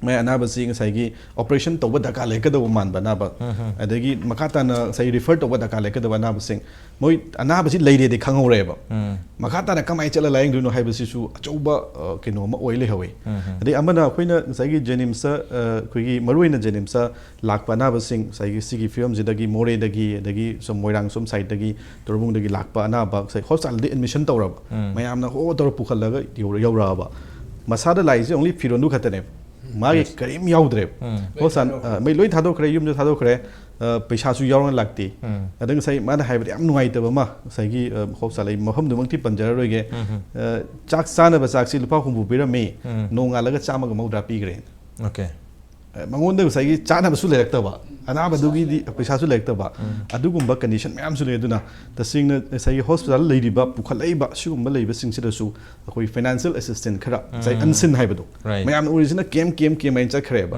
ꯃꯥꯏ ꯑꯅꯥꯕꯁꯤ ꯉꯁꯥꯏꯒꯤ ꯑꯣꯄꯔꯦꯁꯟ ꯇꯧꯕ ꯗꯔꯀꯥꯔ ꯂꯩꯔꯛꯀꯗꯧꯕ ꯃꯥꯟꯕ ꯑꯅꯥꯕ, ꯑꯗꯒꯤ ꯃꯈꯥ ꯇꯥꯅ ꯉꯁꯥꯏ ꯔꯤꯐꯔ ꯇꯧꯕ ꯗꯔꯀꯥꯔ ꯂꯩꯔꯛꯀꯗꯕ ꯑꯅꯥꯕꯁꯤꯡ, ꯃꯣꯏ ꯑꯅꯥꯕꯁꯤ ꯂꯩꯔꯦꯗꯤ ꯈꯪꯍꯧꯔꯦꯕ꯫ ꯃꯈꯥ ꯇꯥꯅ ꯀꯃꯥꯏꯅ ꯆꯠꯂ ꯂꯥꯌꯦꯡꯗꯣꯏꯅꯣ ꯍꯥꯏꯕꯁꯤꯁꯨ ꯑꯆꯧꯕ, ꯑ, ꯀꯩꯅꯣ ꯑꯃ ꯑꯣꯏ ꯂꯩꯍꯧꯋꯤ꯫ ꯑꯗꯩ ꯑꯃꯅ ꯑꯩꯈꯣꯏꯅ ꯉꯁꯥꯏꯒꯤ ꯖꯦꯅꯤꯝꯁꯇ, ꯑ, ꯑꯩꯈꯣꯏꯒꯤ ꯃꯔꯨꯑꯣꯏꯅ ꯖꯦꯅꯤꯝꯁꯇ ꯂꯥꯛꯄ ꯑꯅꯥꯕꯁꯤꯡ ꯉꯁꯥꯏꯒꯤ ꯁꯤꯒꯤ ꯐꯤꯕꯝꯁꯤꯗꯒꯤ ꯃꯣꯔꯦꯗꯒꯤ, ꯑꯗꯒꯤ ꯁꯣꯝ ꯃꯣꯏꯔꯥꯡ ꯁꯣꯝ ꯁꯥꯏꯠꯇꯒꯤ, ꯇꯣꯔꯕꯨꯡꯗꯒꯤ ꯂꯥꯛꯄ ꯑꯅꯥꯕ ꯉꯁꯥꯏ ꯍꯣꯁꯄꯤꯇꯥꯜꯗ ꯑꯦꯗꯃꯤꯁꯟ ꯇꯧꯔꯕ, ꯃꯌꯥꯝꯅ ꯍꯣ ꯇꯧꯔ ꯄꯨꯈꯠꯂꯒ ꯌꯧꯔ-, ꯌꯧꯔꯛꯑꯕ꯫ ꯃꯁꯥꯗ ꯂꯥꯛꯏꯁꯦ ꯑꯣꯡꯂꯤ ꯐꯤꯔꯣꯟꯗꯨ ꯈꯛꯇꯅꯦꯕ꯫ ꯃꯥꯒꯤ ꯀꯔꯤꯝ ꯌꯥꯎꯗ꯭ꯔꯦꯕ꯫ ꯍꯣꯁꯄꯤꯇꯥꯜ, ꯑ, ꯃꯩ ꯂꯣꯏ ꯊꯥꯗꯣꯛꯈ꯭ꯔꯦ, ꯌꯨꯝꯗ ꯊꯥꯗꯣꯛꯈ꯭ꯔꯦ, ꯑ, ꯄꯩꯁꯥꯁꯨ ꯌꯥꯎꯔꯒ ꯂꯥꯛꯇꯦ꯫ ꯑꯗ ꯉꯁꯥꯏ ꯃꯥꯅ ꯍꯥꯏꯕꯗ ꯌꯥꯝ ꯅꯨꯡꯉꯥꯏꯇꯕ ꯑꯃ, ꯉꯁꯥꯏꯒꯤ, ꯑ, ꯍꯣꯁꯄꯤꯇꯥꯜ, ꯑꯩ ꯃꯐꯝꯗꯨꯃꯛꯇꯤ ꯄꯟꯖꯔꯔꯣꯏꯒꯦ꯫ ꯑ, ꯆꯥꯛ ꯆꯥꯅꯕ ꯆꯥꯛꯁꯤ ꯂꯨꯄꯥ ꯍꯨꯝꯐꯨ ꯄꯤꯔꯝꯃꯤ, ꯅꯣꯡꯉꯥꯜꯂꯒ ꯆꯥꯝꯃꯒ ꯃꯧꯗ꯭ꯔꯥ ꯄꯤꯈ꯭ꯔꯦ꯫ ꯑꯣꯀꯦ꯫ ꯑ, ꯃꯉꯣꯟꯗ ꯉꯁꯥꯏꯒꯤ ꯆꯥꯅꯕꯁꯨ ꯂꯩꯔꯛꯇꯕ, ꯑꯅꯥꯕꯗꯨꯒꯤꯗꯤ ꯄꯩꯁꯥꯁꯨ ꯂꯩꯔꯛꯇꯕ, ꯑꯗꯨꯒꯨꯝꯕ ꯀꯟꯗꯤꯁꯟ ꯃꯌꯥꯝꯁꯨ ꯂꯩ꯫ ꯑꯗꯨꯅ ꯇꯁꯦꯡꯅ ꯉꯁꯥꯏꯒꯤ ꯍꯣꯁꯄꯤꯇꯥꯜ ꯂꯩꯔꯤꯕ, ꯄꯨꯈꯠꯂꯛꯏꯕ ꯁꯤꯒꯨꯝꯕ ꯂꯩꯕꯁꯤꯡꯁꯤꯗꯁꯨ ꯑꯩꯈꯣꯏ ꯐꯥꯏꯅꯥꯟꯁꯤꯌꯦꯜ ꯑꯦꯁꯤꯁꯇꯦꯟ ꯈꯔ, ꯉꯁꯥꯏ ꯑꯟꯁꯤꯟ ꯍꯥꯏꯕꯗꯣ, Right. ꯃꯌꯥꯝꯅ ꯎꯔꯤꯁꯤꯅ ꯀꯦꯝ, ꯀꯦꯝ, ꯀꯦꯝ ꯍꯥꯏꯅ ꯆꯠꯈ꯭ꯔꯦꯕ꯫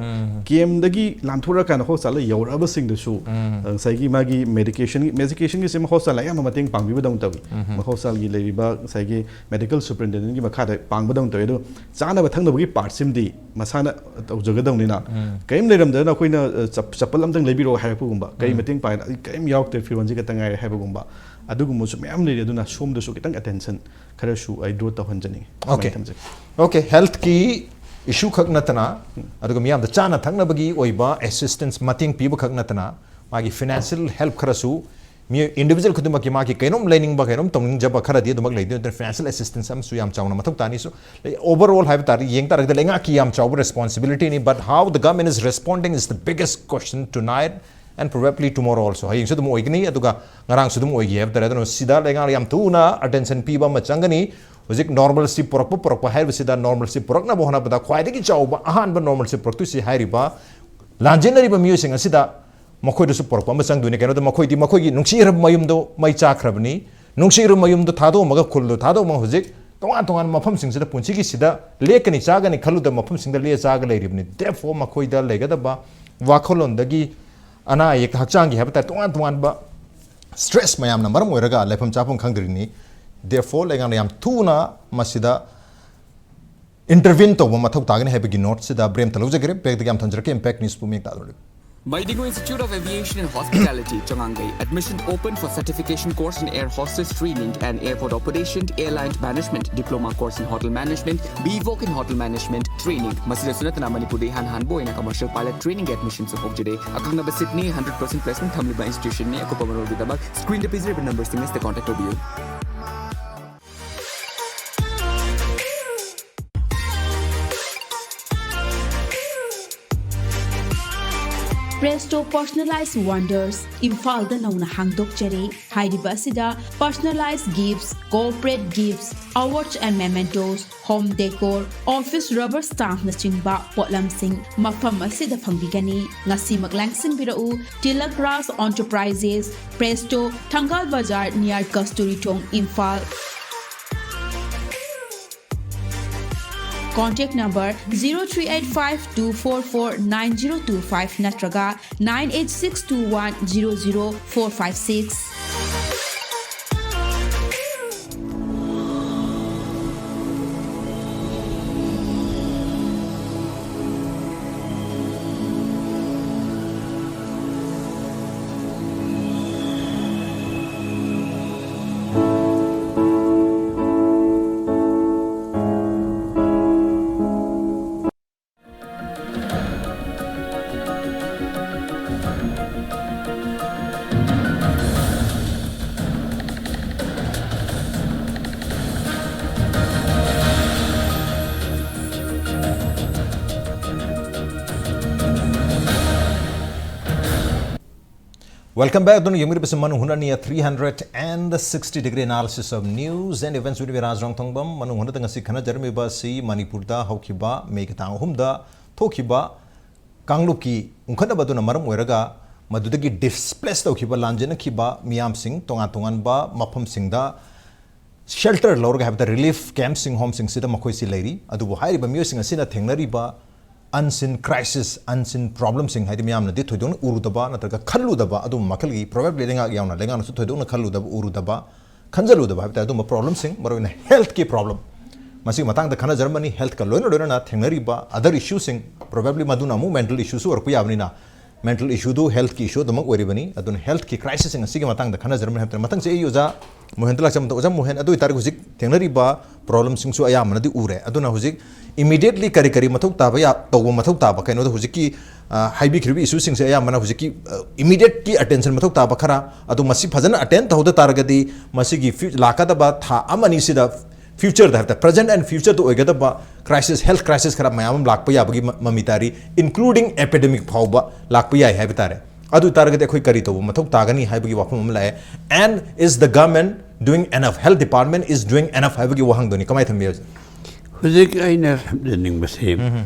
ꯀꯦꯝꯗꯒꯤ ꯂꯥꯟꯊꯣꯔꯛꯑꯀꯥꯟꯗ ꯍꯣꯁꯄꯤꯇꯥꯜꯗ ꯌꯧꯔꯛꯑꯕꯁꯤꯡꯗꯨꯁꯨ, ꯑ, ꯉꯁꯥꯏꯒꯤ ꯃꯥꯒꯤ ꯃꯦꯗꯤꯀꯦꯁꯟ, ꯃꯦꯗꯤꯀꯦꯁꯟꯒꯤꯁꯦ ꯍꯣꯁꯄꯤꯇꯥꯜꯅ ꯑꯌꯥꯝꯕ ꯃꯇꯦꯡ ꯄꯥꯡꯕꯤꯕꯗꯧꯅ ꯇꯧꯏ꯫ ꯍꯣꯁꯄꯤꯇꯥꯜꯒꯤ ꯂꯩꯔꯤꯕ ꯉꯁꯥꯏꯒꯤ ꯃꯦꯗꯤꯀꯦꯜ ꯁꯨꯄꯔꯤꯟꯇꯦꯟꯗꯦꯟꯒꯤ ꯃꯈꯥꯗ ꯄꯥꯡꯕꯗꯧꯅ ꯇꯧꯏ꯫ ꯑꯗꯣ ꯆꯥꯅꯕ ꯊꯛꯅꯕꯒꯤ ꯄꯥꯔꯠꯁꯤꯃꯗꯤ ꯃꯁꯥꯅ ꯇꯧꯖꯒꯗꯧꯅꯤꯅ, ꯀꯔꯤꯝ ꯂꯩꯔꯝꯗꯅ ꯑꯩꯈꯣꯏꯅ, ꯑ, ꯆꯞ-, ꯆꯄꯜ ꯑꯝꯇꯪ ꯂꯩꯕꯤꯔꯛꯑꯣ ꯍꯥꯏꯔꯛꯄꯒꯨꯝꯕ, ꯀꯔꯤ ꯃꯇꯦꯡ ꯄꯥꯡꯉꯦ, ꯑꯩ ꯀꯔꯤꯝ ꯌꯥꯎꯔꯛꯇ꯭ꯔꯦ, ꯐꯤꯔꯣꯟꯁꯤ ꯈꯛꯇ ꯉꯥꯏꯔꯦ ꯍꯥꯏꯕꯒꯨꯝꯕ, ꯑꯗꯨꯒꯨꯝꯕꯁꯨ ꯃꯌꯥꯝ ꯂꯩꯔꯤ꯫ ꯑꯗꯨꯅ ꯁꯣꯝꯗꯁꯨ ꯈꯤꯇꯪ ꯑꯦꯇꯦꯟꯁꯟ ꯈꯔꯁꯨ ꯑꯩ ꯗ꯭ꯔꯣ ꯇꯧꯍꯟꯖꯅꯤꯡꯉꯤ꯫ ꯁꯨꯃꯥꯏꯅ Okay. ꯊꯝꯖꯅꯤꯡꯉꯤ꯫ Okay, health ꯀꯤ issue ꯈꯛ ꯅꯠꯇꯅ, ꯑꯗꯨꯒ ꯃꯤꯌꯥꯝꯗ ꯆꯥꯅ ꯊꯛꯅꯕꯒꯤ ꯑꯣꯏꯕ assistance, ꯃꯇꯦꯡ ꯄꯤꯕ ꯈꯛ ꯅꯠꯇꯅ, ꯃꯥꯒꯤ financial help ꯈꯔꯁꯨ ꯃꯤꯑꯣꯏ individual ꯈꯨꯗꯤꯡꯃꯛꯀꯤ ꯃꯥꯒꯤ ꯀꯩꯅꯣꯝ ꯂꯩꯅꯤꯡꯕ, ꯀꯩꯅꯣꯝ ꯇꯧꯅꯤꯡꯖꯕ ꯈꯔꯗꯤ ꯑꯗꯨꯃꯛ ꯂꯩꯗꯣꯏ ꯅꯠꯇꯅ, financial assistance ꯑꯃꯁꯨ ꯌꯥꯝ ꯆꯥꯎꯅ ꯃꯊꯧ ꯇꯥꯅꯤ꯫ So, overall ꯍꯥꯏꯕ ꯇꯥꯔꯗꯤ, ꯌꯦꯡ ꯇꯥꯔꯒꯗꯤ ꯂꯩꯉꯥꯛꯀꯤ ꯌꯥꯝ ꯆꯥꯎꯕ responsibility ꯅꯤ, but how the government is responding is the biggest question tonight and probably tomorrow also. ꯍꯌꯦꯡꯁꯨ ꯑꯗꯨꯝ ꯑꯣꯏꯒꯅꯤ, ꯑꯗꯨꯒ ꯉꯔꯥꯡꯁꯨ ꯑꯗꯨꯝ ꯑꯣꯏꯈꯤ ꯍꯥꯏꯕ ꯇꯥꯔꯦ꯫ ꯑꯗꯨꯅ ꯁꯤꯗ ꯂꯩꯉꯥꯛꯅ ꯌꯥꯝ ꯊꯨꯅ attention ꯄꯤꯕ ꯑꯃ ꯆꯪꯒꯅꯤ꯫ ꯍꯧꯖꯤꯛ normalcy ꯄꯨꯔꯛꯄ, ꯄꯨꯔꯛꯄ ꯍꯥꯏꯔꯤꯕꯁꯤꯗ, normalcy ꯄꯨꯔꯛꯅꯕ ꯍꯣꯠꯅꯕꯗ ꯈ꯭ꯋꯥꯏꯗꯒꯤ ꯆꯥꯎꯕ ꯑꯍꯥꯟꯕ normalcy ꯄꯨꯔꯛꯇꯣꯏꯁꯤ ꯍꯥꯏꯔꯤꯕ ꯂꯥꯟꯖꯦꯟꯅꯔꯤꯕ ꯃꯤꯑꯣꯏꯁꯤꯡ ꯑꯁꯤꯗ ꯃꯈꯣꯏꯗꯁꯨ ꯄꯨꯔꯛꯄ ꯑꯃ ꯆꯪꯗꯣꯏꯅꯤ꯫ ꯀꯩꯅꯣꯗ ꯃꯈꯣꯏꯗꯤ ꯃꯈꯣꯏꯒꯤ ꯅꯨꯡꯁꯤꯔꯕ ꯃꯌꯨꯝꯗꯣ ꯃꯩ ꯆꯥꯛꯈ꯭ꯔꯕꯅꯤ꯫ ꯅꯨꯡꯁꯤꯔꯕ ꯃꯌꯨꯝꯗꯣ ꯊꯥꯗꯣꯛꯑꯝꯃꯒ, ꯈꯨꯜꯗꯣ ꯊꯥꯗꯣꯛꯑꯝꯃꯒ ꯍꯧꯖꯤꯛ ꯇꯣꯉꯥꯟ ꯇꯣꯉꯥꯟꯕ ꯃꯐꯝꯁꯤꯡꯁꯤꯗ ꯄꯨꯟꯁꯤꯒꯤ ꯁꯤꯗ ꯂꯦꯛꯀꯅꯤ ꯆꯥꯒꯅꯤ ꯈꯜꯂꯨꯗꯕ ꯃꯐꯝꯁꯤꯡꯗ ꯂꯦꯛꯑ ꯆꯥꯒ ꯂꯩꯔꯤꯕꯅꯤ꯫ Therefore ꯃꯈꯣꯏꯗ ꯂꯩꯒꯗꯕ ꯋꯥꯈꯜꯂꯣꯟꯗꯒꯤ ꯑꯅꯥ ꯑꯌꯦꯛ, ꯍꯛꯆꯥꯡꯒꯤ ꯍꯥꯏꯕ ꯇꯥꯔꯦ, ꯇꯣꯉꯥꯟ ꯇꯣꯉꯥꯟꯕ stress ꯃꯌꯥꯝꯅ ꯃꯔꯝ ꯑꯣꯏꯔꯒ ꯂꯩꯐꯝ ꯆꯥꯐꯝ ꯈꯪꯗ꯭ꯔꯤꯅꯤ꯫ Therefore ꯂꯩꯉꯥꯛꯅ ꯌꯥꯝ ꯊꯨꯅ ꯃꯁꯤꯗ intervene ꯇꯧꯕ ꯃꯊꯧ ꯇꯥꯒꯅꯤ ꯍꯥꯏꯕꯒꯤ note ꯁꯤꯗ break ꯑꯃꯇ ꯂꯧꯖꯒꯦ꯫ Break ꯇꯒꯤ ꯌꯥꯝ ꯊꯝꯖꯔꯛꯀꯦ꯫ Impact News ꯄꯨ ꯃꯤꯠꯌꯦꯡ ꯇꯥꯗꯧꯔꯤꯕ꯫ Maidigo Institute of Aviation and Hospitality, Changangei. Admission open for certification course in air hostess training and airport operation, airline management, diploma course in hotel management, B Voc in hotel management training. ꯃꯁꯤꯗꯁꯨ ꯅꯠꯇꯅ ꯃꯅꯤꯄꯨꯔꯗ ꯏꯍꯥꯟ ꯍꯥꯟꯕ ꯑꯣꯏꯅ commercial pilot training ꯒꯤ admission ꯁꯨ ꯍꯧꯖꯔꯦ꯫ ꯑꯀꯛꯅꯕ seat ꯅꯤ, hundred percent placement ꯊꯝꯂꯤꯕ institution ꯅꯤ꯫ ꯑꯀꯨꯞꯄ ꯃꯔꯣꯜꯒꯤꯗꯃꯛ screen ꯗ ꯄꯤꯖꯔꯤꯕ number ꯁꯤꯡ ꯑꯁꯤꯗ contact ꯇꯧꯕꯤꯌꯨ꯫ Presto Personalized Wonders, ꯏꯝꯐꯥꯜꯗ ꯅꯧꯅ ꯍꯥꯡꯗꯣꯛꯆꯔꯦ꯫ ꯍꯥꯏꯔꯤꯕ ꯑꯁꯤꯗ personalized gifts, corporate gifts, awards and mementos, home decor, office rubber stamp ꯅꯆꯤꯡꯕ ꯄꯣꯠꯂꯝꯁꯤꯡ ꯃꯐꯝ ꯑꯁꯤꯗ ꯐꯪꯕꯤꯒꯅꯤ꯫ ꯉꯁꯤꯃꯛ ꯂꯥꯡꯁꯤꯟꯕꯤꯔꯛꯎ꯫ Tilak Raj Enterprises, Presto, ꯊꯪꯒꯥꯜ ꯕꯖꯥꯔ, near ꯀꯁꯇꯨꯔꯤ ꯊꯣꯡ, Imphal. Contact number zero three eight five two four four nine zero two five ꯅꯠꯇ꯭ꯔꯒ nine eight six two one zero zero four five six꯫ Welcome back. ꯑꯗꯨꯅ ꯌꯦꯡꯕꯤꯔꯤꯕꯁꯤ ꯃꯅꯨꯡ ꯍꯨꯠꯅꯅꯤ, three hundred and sixty degree analysis of news and events with ꯔꯥꯖ ꯔꯣꯡꯊꯣꯡꯕꯝ꯫ ꯃꯅꯨꯡ ꯍꯨꯠꯅꯗ ꯉꯁꯤ ꯈꯟꯅꯖꯔꯝꯃꯤꯕ ꯑꯁꯤ ꯃꯅꯤꯄꯨꯔꯗ ꯍꯧꯈꯤꯕ ꯃꯦꯒꯤ ꯇꯥꯡ ꯑꯍꯨꯝꯗ ꯊꯣꯛꯈꯤꯕ ꯀꯥꯡꯂꯨꯞꯀꯤ ꯎꯪꯈꯠꯅꯕ ꯑꯗꯨꯅ ꯃꯔꯝ ꯑꯣꯏꯔꯒ ꯃꯗꯨꯗꯒꯤ ꯗꯤꯁꯄ꯭ꯂꯦꯁ ꯇꯧꯈꯤꯕ, ꯂꯥꯟꯖꯦꯟꯅꯈꯤꯕ ꯃꯤꯌꯥꯝꯁꯤꯡ ꯇꯣꯉꯥꯟ ꯇꯣꯉꯥꯟꯕ ꯃꯐꯝꯁꯤꯡꯗ ꯁꯦꯜꯇꯔ ꯂꯧꯔꯒ, ꯍꯥꯏꯕꯗꯤ ꯔꯤꯂꯤꯐ ꯀꯦꯝꯞꯁꯤꯡ, ꯍꯣꯝꯁꯤꯡꯁꯤꯗ ꯃꯈꯣꯏꯁꯤ ꯂꯩꯔꯤ꯫ ꯑꯗꯨꯕꯨ ꯍꯥꯏꯔꯤꯕ ꯃꯤꯑꯣꯏꯁꯤꯡ ꯑꯁꯤꯅ ꯊꯦꯡꯅꯔꯤꯕ ꯑꯟꯁꯤꯟ ꯀ꯭ꯔꯥꯏꯁꯤꯁ, ꯑꯟꯁꯤꯟ ꯄ꯭ꯔꯣꯕ꯭ꯂꯦꯝꯁꯤꯡ, ꯍꯥꯏꯗꯤ ꯃꯤꯌꯥꯝꯅꯗꯤ ꯊꯣꯏꯗꯣꯛꯅ ꯎꯔꯨꯗꯕ ꯅꯠꯇ꯭ꯔꯒ ꯈꯜꯂꯨꯗꯕ ꯑꯗꯨꯒꯨꯝꯕ ꯃꯈꯜꯒꯤ, ꯄ꯭ꯔꯣꯕꯦꯕ꯭ꯂꯤ ꯂꯩꯉꯥꯛ ꯌꯥꯎꯅ ꯂꯩꯉꯥꯛꯅꯁꯨ ꯊꯣꯏꯗꯣꯛꯅ ꯈꯜꯂꯨꯗꯕ, ꯎꯔꯨꯗꯕ, ꯈꯟꯖꯜꯂꯨꯗꯕ ꯍꯥꯏꯕ ꯇꯥꯔꯦ, ꯑꯗꯨꯒꯨꯝꯕ ꯄ꯭ꯔꯣꯕ꯭ꯂꯦꯝꯁꯤꯡ, ꯃꯔꯨꯑꯣꯏꯅ ꯍꯦꯜꯠꯀꯤ ꯄ꯭ꯔꯣꯕ꯭ꯂꯦꯝ, ꯃꯁꯤꯒꯤ ꯃꯇꯥꯡꯗ ꯈꯟꯅꯖꯔꯝꯕꯅꯤ꯫ ꯍꯦꯜꯠꯀ ꯂꯣꯏꯅ ꯂꯣꯏꯅꯅ ꯊꯦꯡꯅꯔꯤꯕ ꯑꯗꯔ ꯏꯁꯨꯁꯤꯡ, ꯄ꯭ꯔꯣꯕꯦꯕ꯭ꯂꯤ ꯃꯗꯨꯅ ꯑꯃꯨꯛ ꯃꯦꯟꯇꯦꯜ ꯏꯁꯨꯁꯨ ꯑꯣꯏꯔꯛꯄ ꯌꯥꯕꯅꯤꯅ, ꯃꯦꯟꯇꯦꯜ ꯏꯁꯨꯗꯨ ꯍꯦꯜꯠꯀꯤ ꯏꯁꯨ ꯑꯗꯨꯃꯛ ꯑꯣꯏꯔꯤꯕꯅꯤ꯫ ꯑꯗꯨꯅ ꯍꯦꯜꯠꯀꯤ ꯀ꯭ꯔꯥꯏꯁꯤꯁꯁꯤꯡ ꯑꯁꯤꯒꯤ ꯃꯇꯥꯡꯗ ꯈꯟꯅꯖꯔꯝꯕꯅꯤ ꯍꯥꯏꯕ ꯇꯥꯔꯦ꯫ ꯃꯊꯪꯁꯦ ꯑꯩ ꯑꯣꯖꯥ ꯃꯣꯍꯦꯟꯗ ꯂꯥꯛꯆꯕꯗ, ꯑꯣꯖꯥ ꯃꯣꯍꯦꯟ, ꯑꯗꯨ ꯑꯣꯏꯇꯥꯔꯗꯤ ꯍꯧꯖꯤꯛ ꯊꯦꯡꯅꯔꯤꯕ ꯄ꯭ꯔꯣꯕ꯭ꯂꯦꯝꯁꯤꯡꯁꯨ ꯑꯌꯥꯝꯕꯅꯗꯤ ꯎꯔꯦ꯫ ꯑꯗꯨꯅ ꯍꯧꯖꯤꯛ ꯏꯃꯤꯗꯤꯌꯦꯠꯂꯤ ꯀꯔꯤ ꯀꯔꯤ ꯃꯊꯧ ꯇꯥꯕ ꯌꯥ-, ꯇꯧꯕ ꯃꯊꯧ ꯇꯥꯕ, ꯀꯩꯅꯣꯗ ꯍꯧꯖꯤꯛꯀꯤ, ꯑ, ꯍꯥꯏꯕꯤꯈ꯭ꯔꯤꯕ ꯏꯁꯨꯁꯤꯡꯁꯦ ꯑꯌꯥꯝꯕꯅ ꯍꯧꯖꯤꯛꯀꯤ, ꯑ, ꯏꯃꯤꯗꯤꯌꯦꯠꯀꯤ ꯑꯇꯦꯟꯁꯟ ꯃꯊꯧ ꯇꯥꯕ ꯈꯔ, ꯑꯗꯨ ꯃꯁꯤ ꯐꯖꯅ ꯑꯇꯦꯟ ꯇꯧꯍꯧꯗ ꯇꯥꯔꯒꯗꯤ ꯃꯁꯤꯒꯤ ꯐ꯭ꯌꯨ-, ꯂꯥꯛꯀꯗꯕ ꯊꯥ ꯑꯃ ꯑꯅꯤꯁꯤꯗ ꯐ꯭ꯌꯨꯆꯔꯗ ꯍꯥꯏꯕ ꯇꯥꯔꯦ, ꯄ꯭ꯔꯖꯦꯟꯠ ꯑꯦꯟ ꯐ꯭ꯌꯨꯆꯔꯗ ꯑꯣꯏꯒꯗꯕ ꯀ꯭ꯔꯥꯏꯁꯤꯁ, ꯍꯦꯜꯠ ꯀ꯭ꯔꯥꯏꯁꯤꯁ ꯈꯔ ꯃꯌꯥꯝ ꯑꯃ ꯂꯥꯛꯄ ꯌꯥꯕꯒꯤ ꯃ-, ꯃꯃꯤ ꯇꯥꯔꯤ, ꯏꯟꯀ꯭ꯂꯨꯗꯤꯡ ꯑꯦꯄꯤꯗꯦꯃꯤꯛ ꯐꯥꯎꯕ ꯂꯥꯛꯄ ꯌꯥꯏ ꯍꯥꯏꯕ ꯇꯥꯔꯦ꯫ ꯑꯗꯨ ꯑꯣꯏ ꯇꯥꯔꯒꯗꯤ ꯑꯩꯈꯣꯏ ꯀꯔꯤ ꯇꯧꯕ ꯃꯊꯧ ꯇꯥꯒꯅꯤ ꯍꯥꯏꯕꯒꯤ ꯋꯥꯐꯝ ꯑꯃ ꯂꯥꯛꯑꯦ꯫ And is the government doing enough? Health department is doing enough ꯍꯥꯏꯕꯒꯤ ꯋꯥꯍꯪꯗꯨꯅꯤ꯫ ꯀꯃꯥꯏꯅ ꯊꯝꯕꯤꯌꯨ? ꯍꯧꯖꯤꯛ ꯑꯩꯅ ꯊꯝꯖꯅꯤꯡꯕꯁꯤ,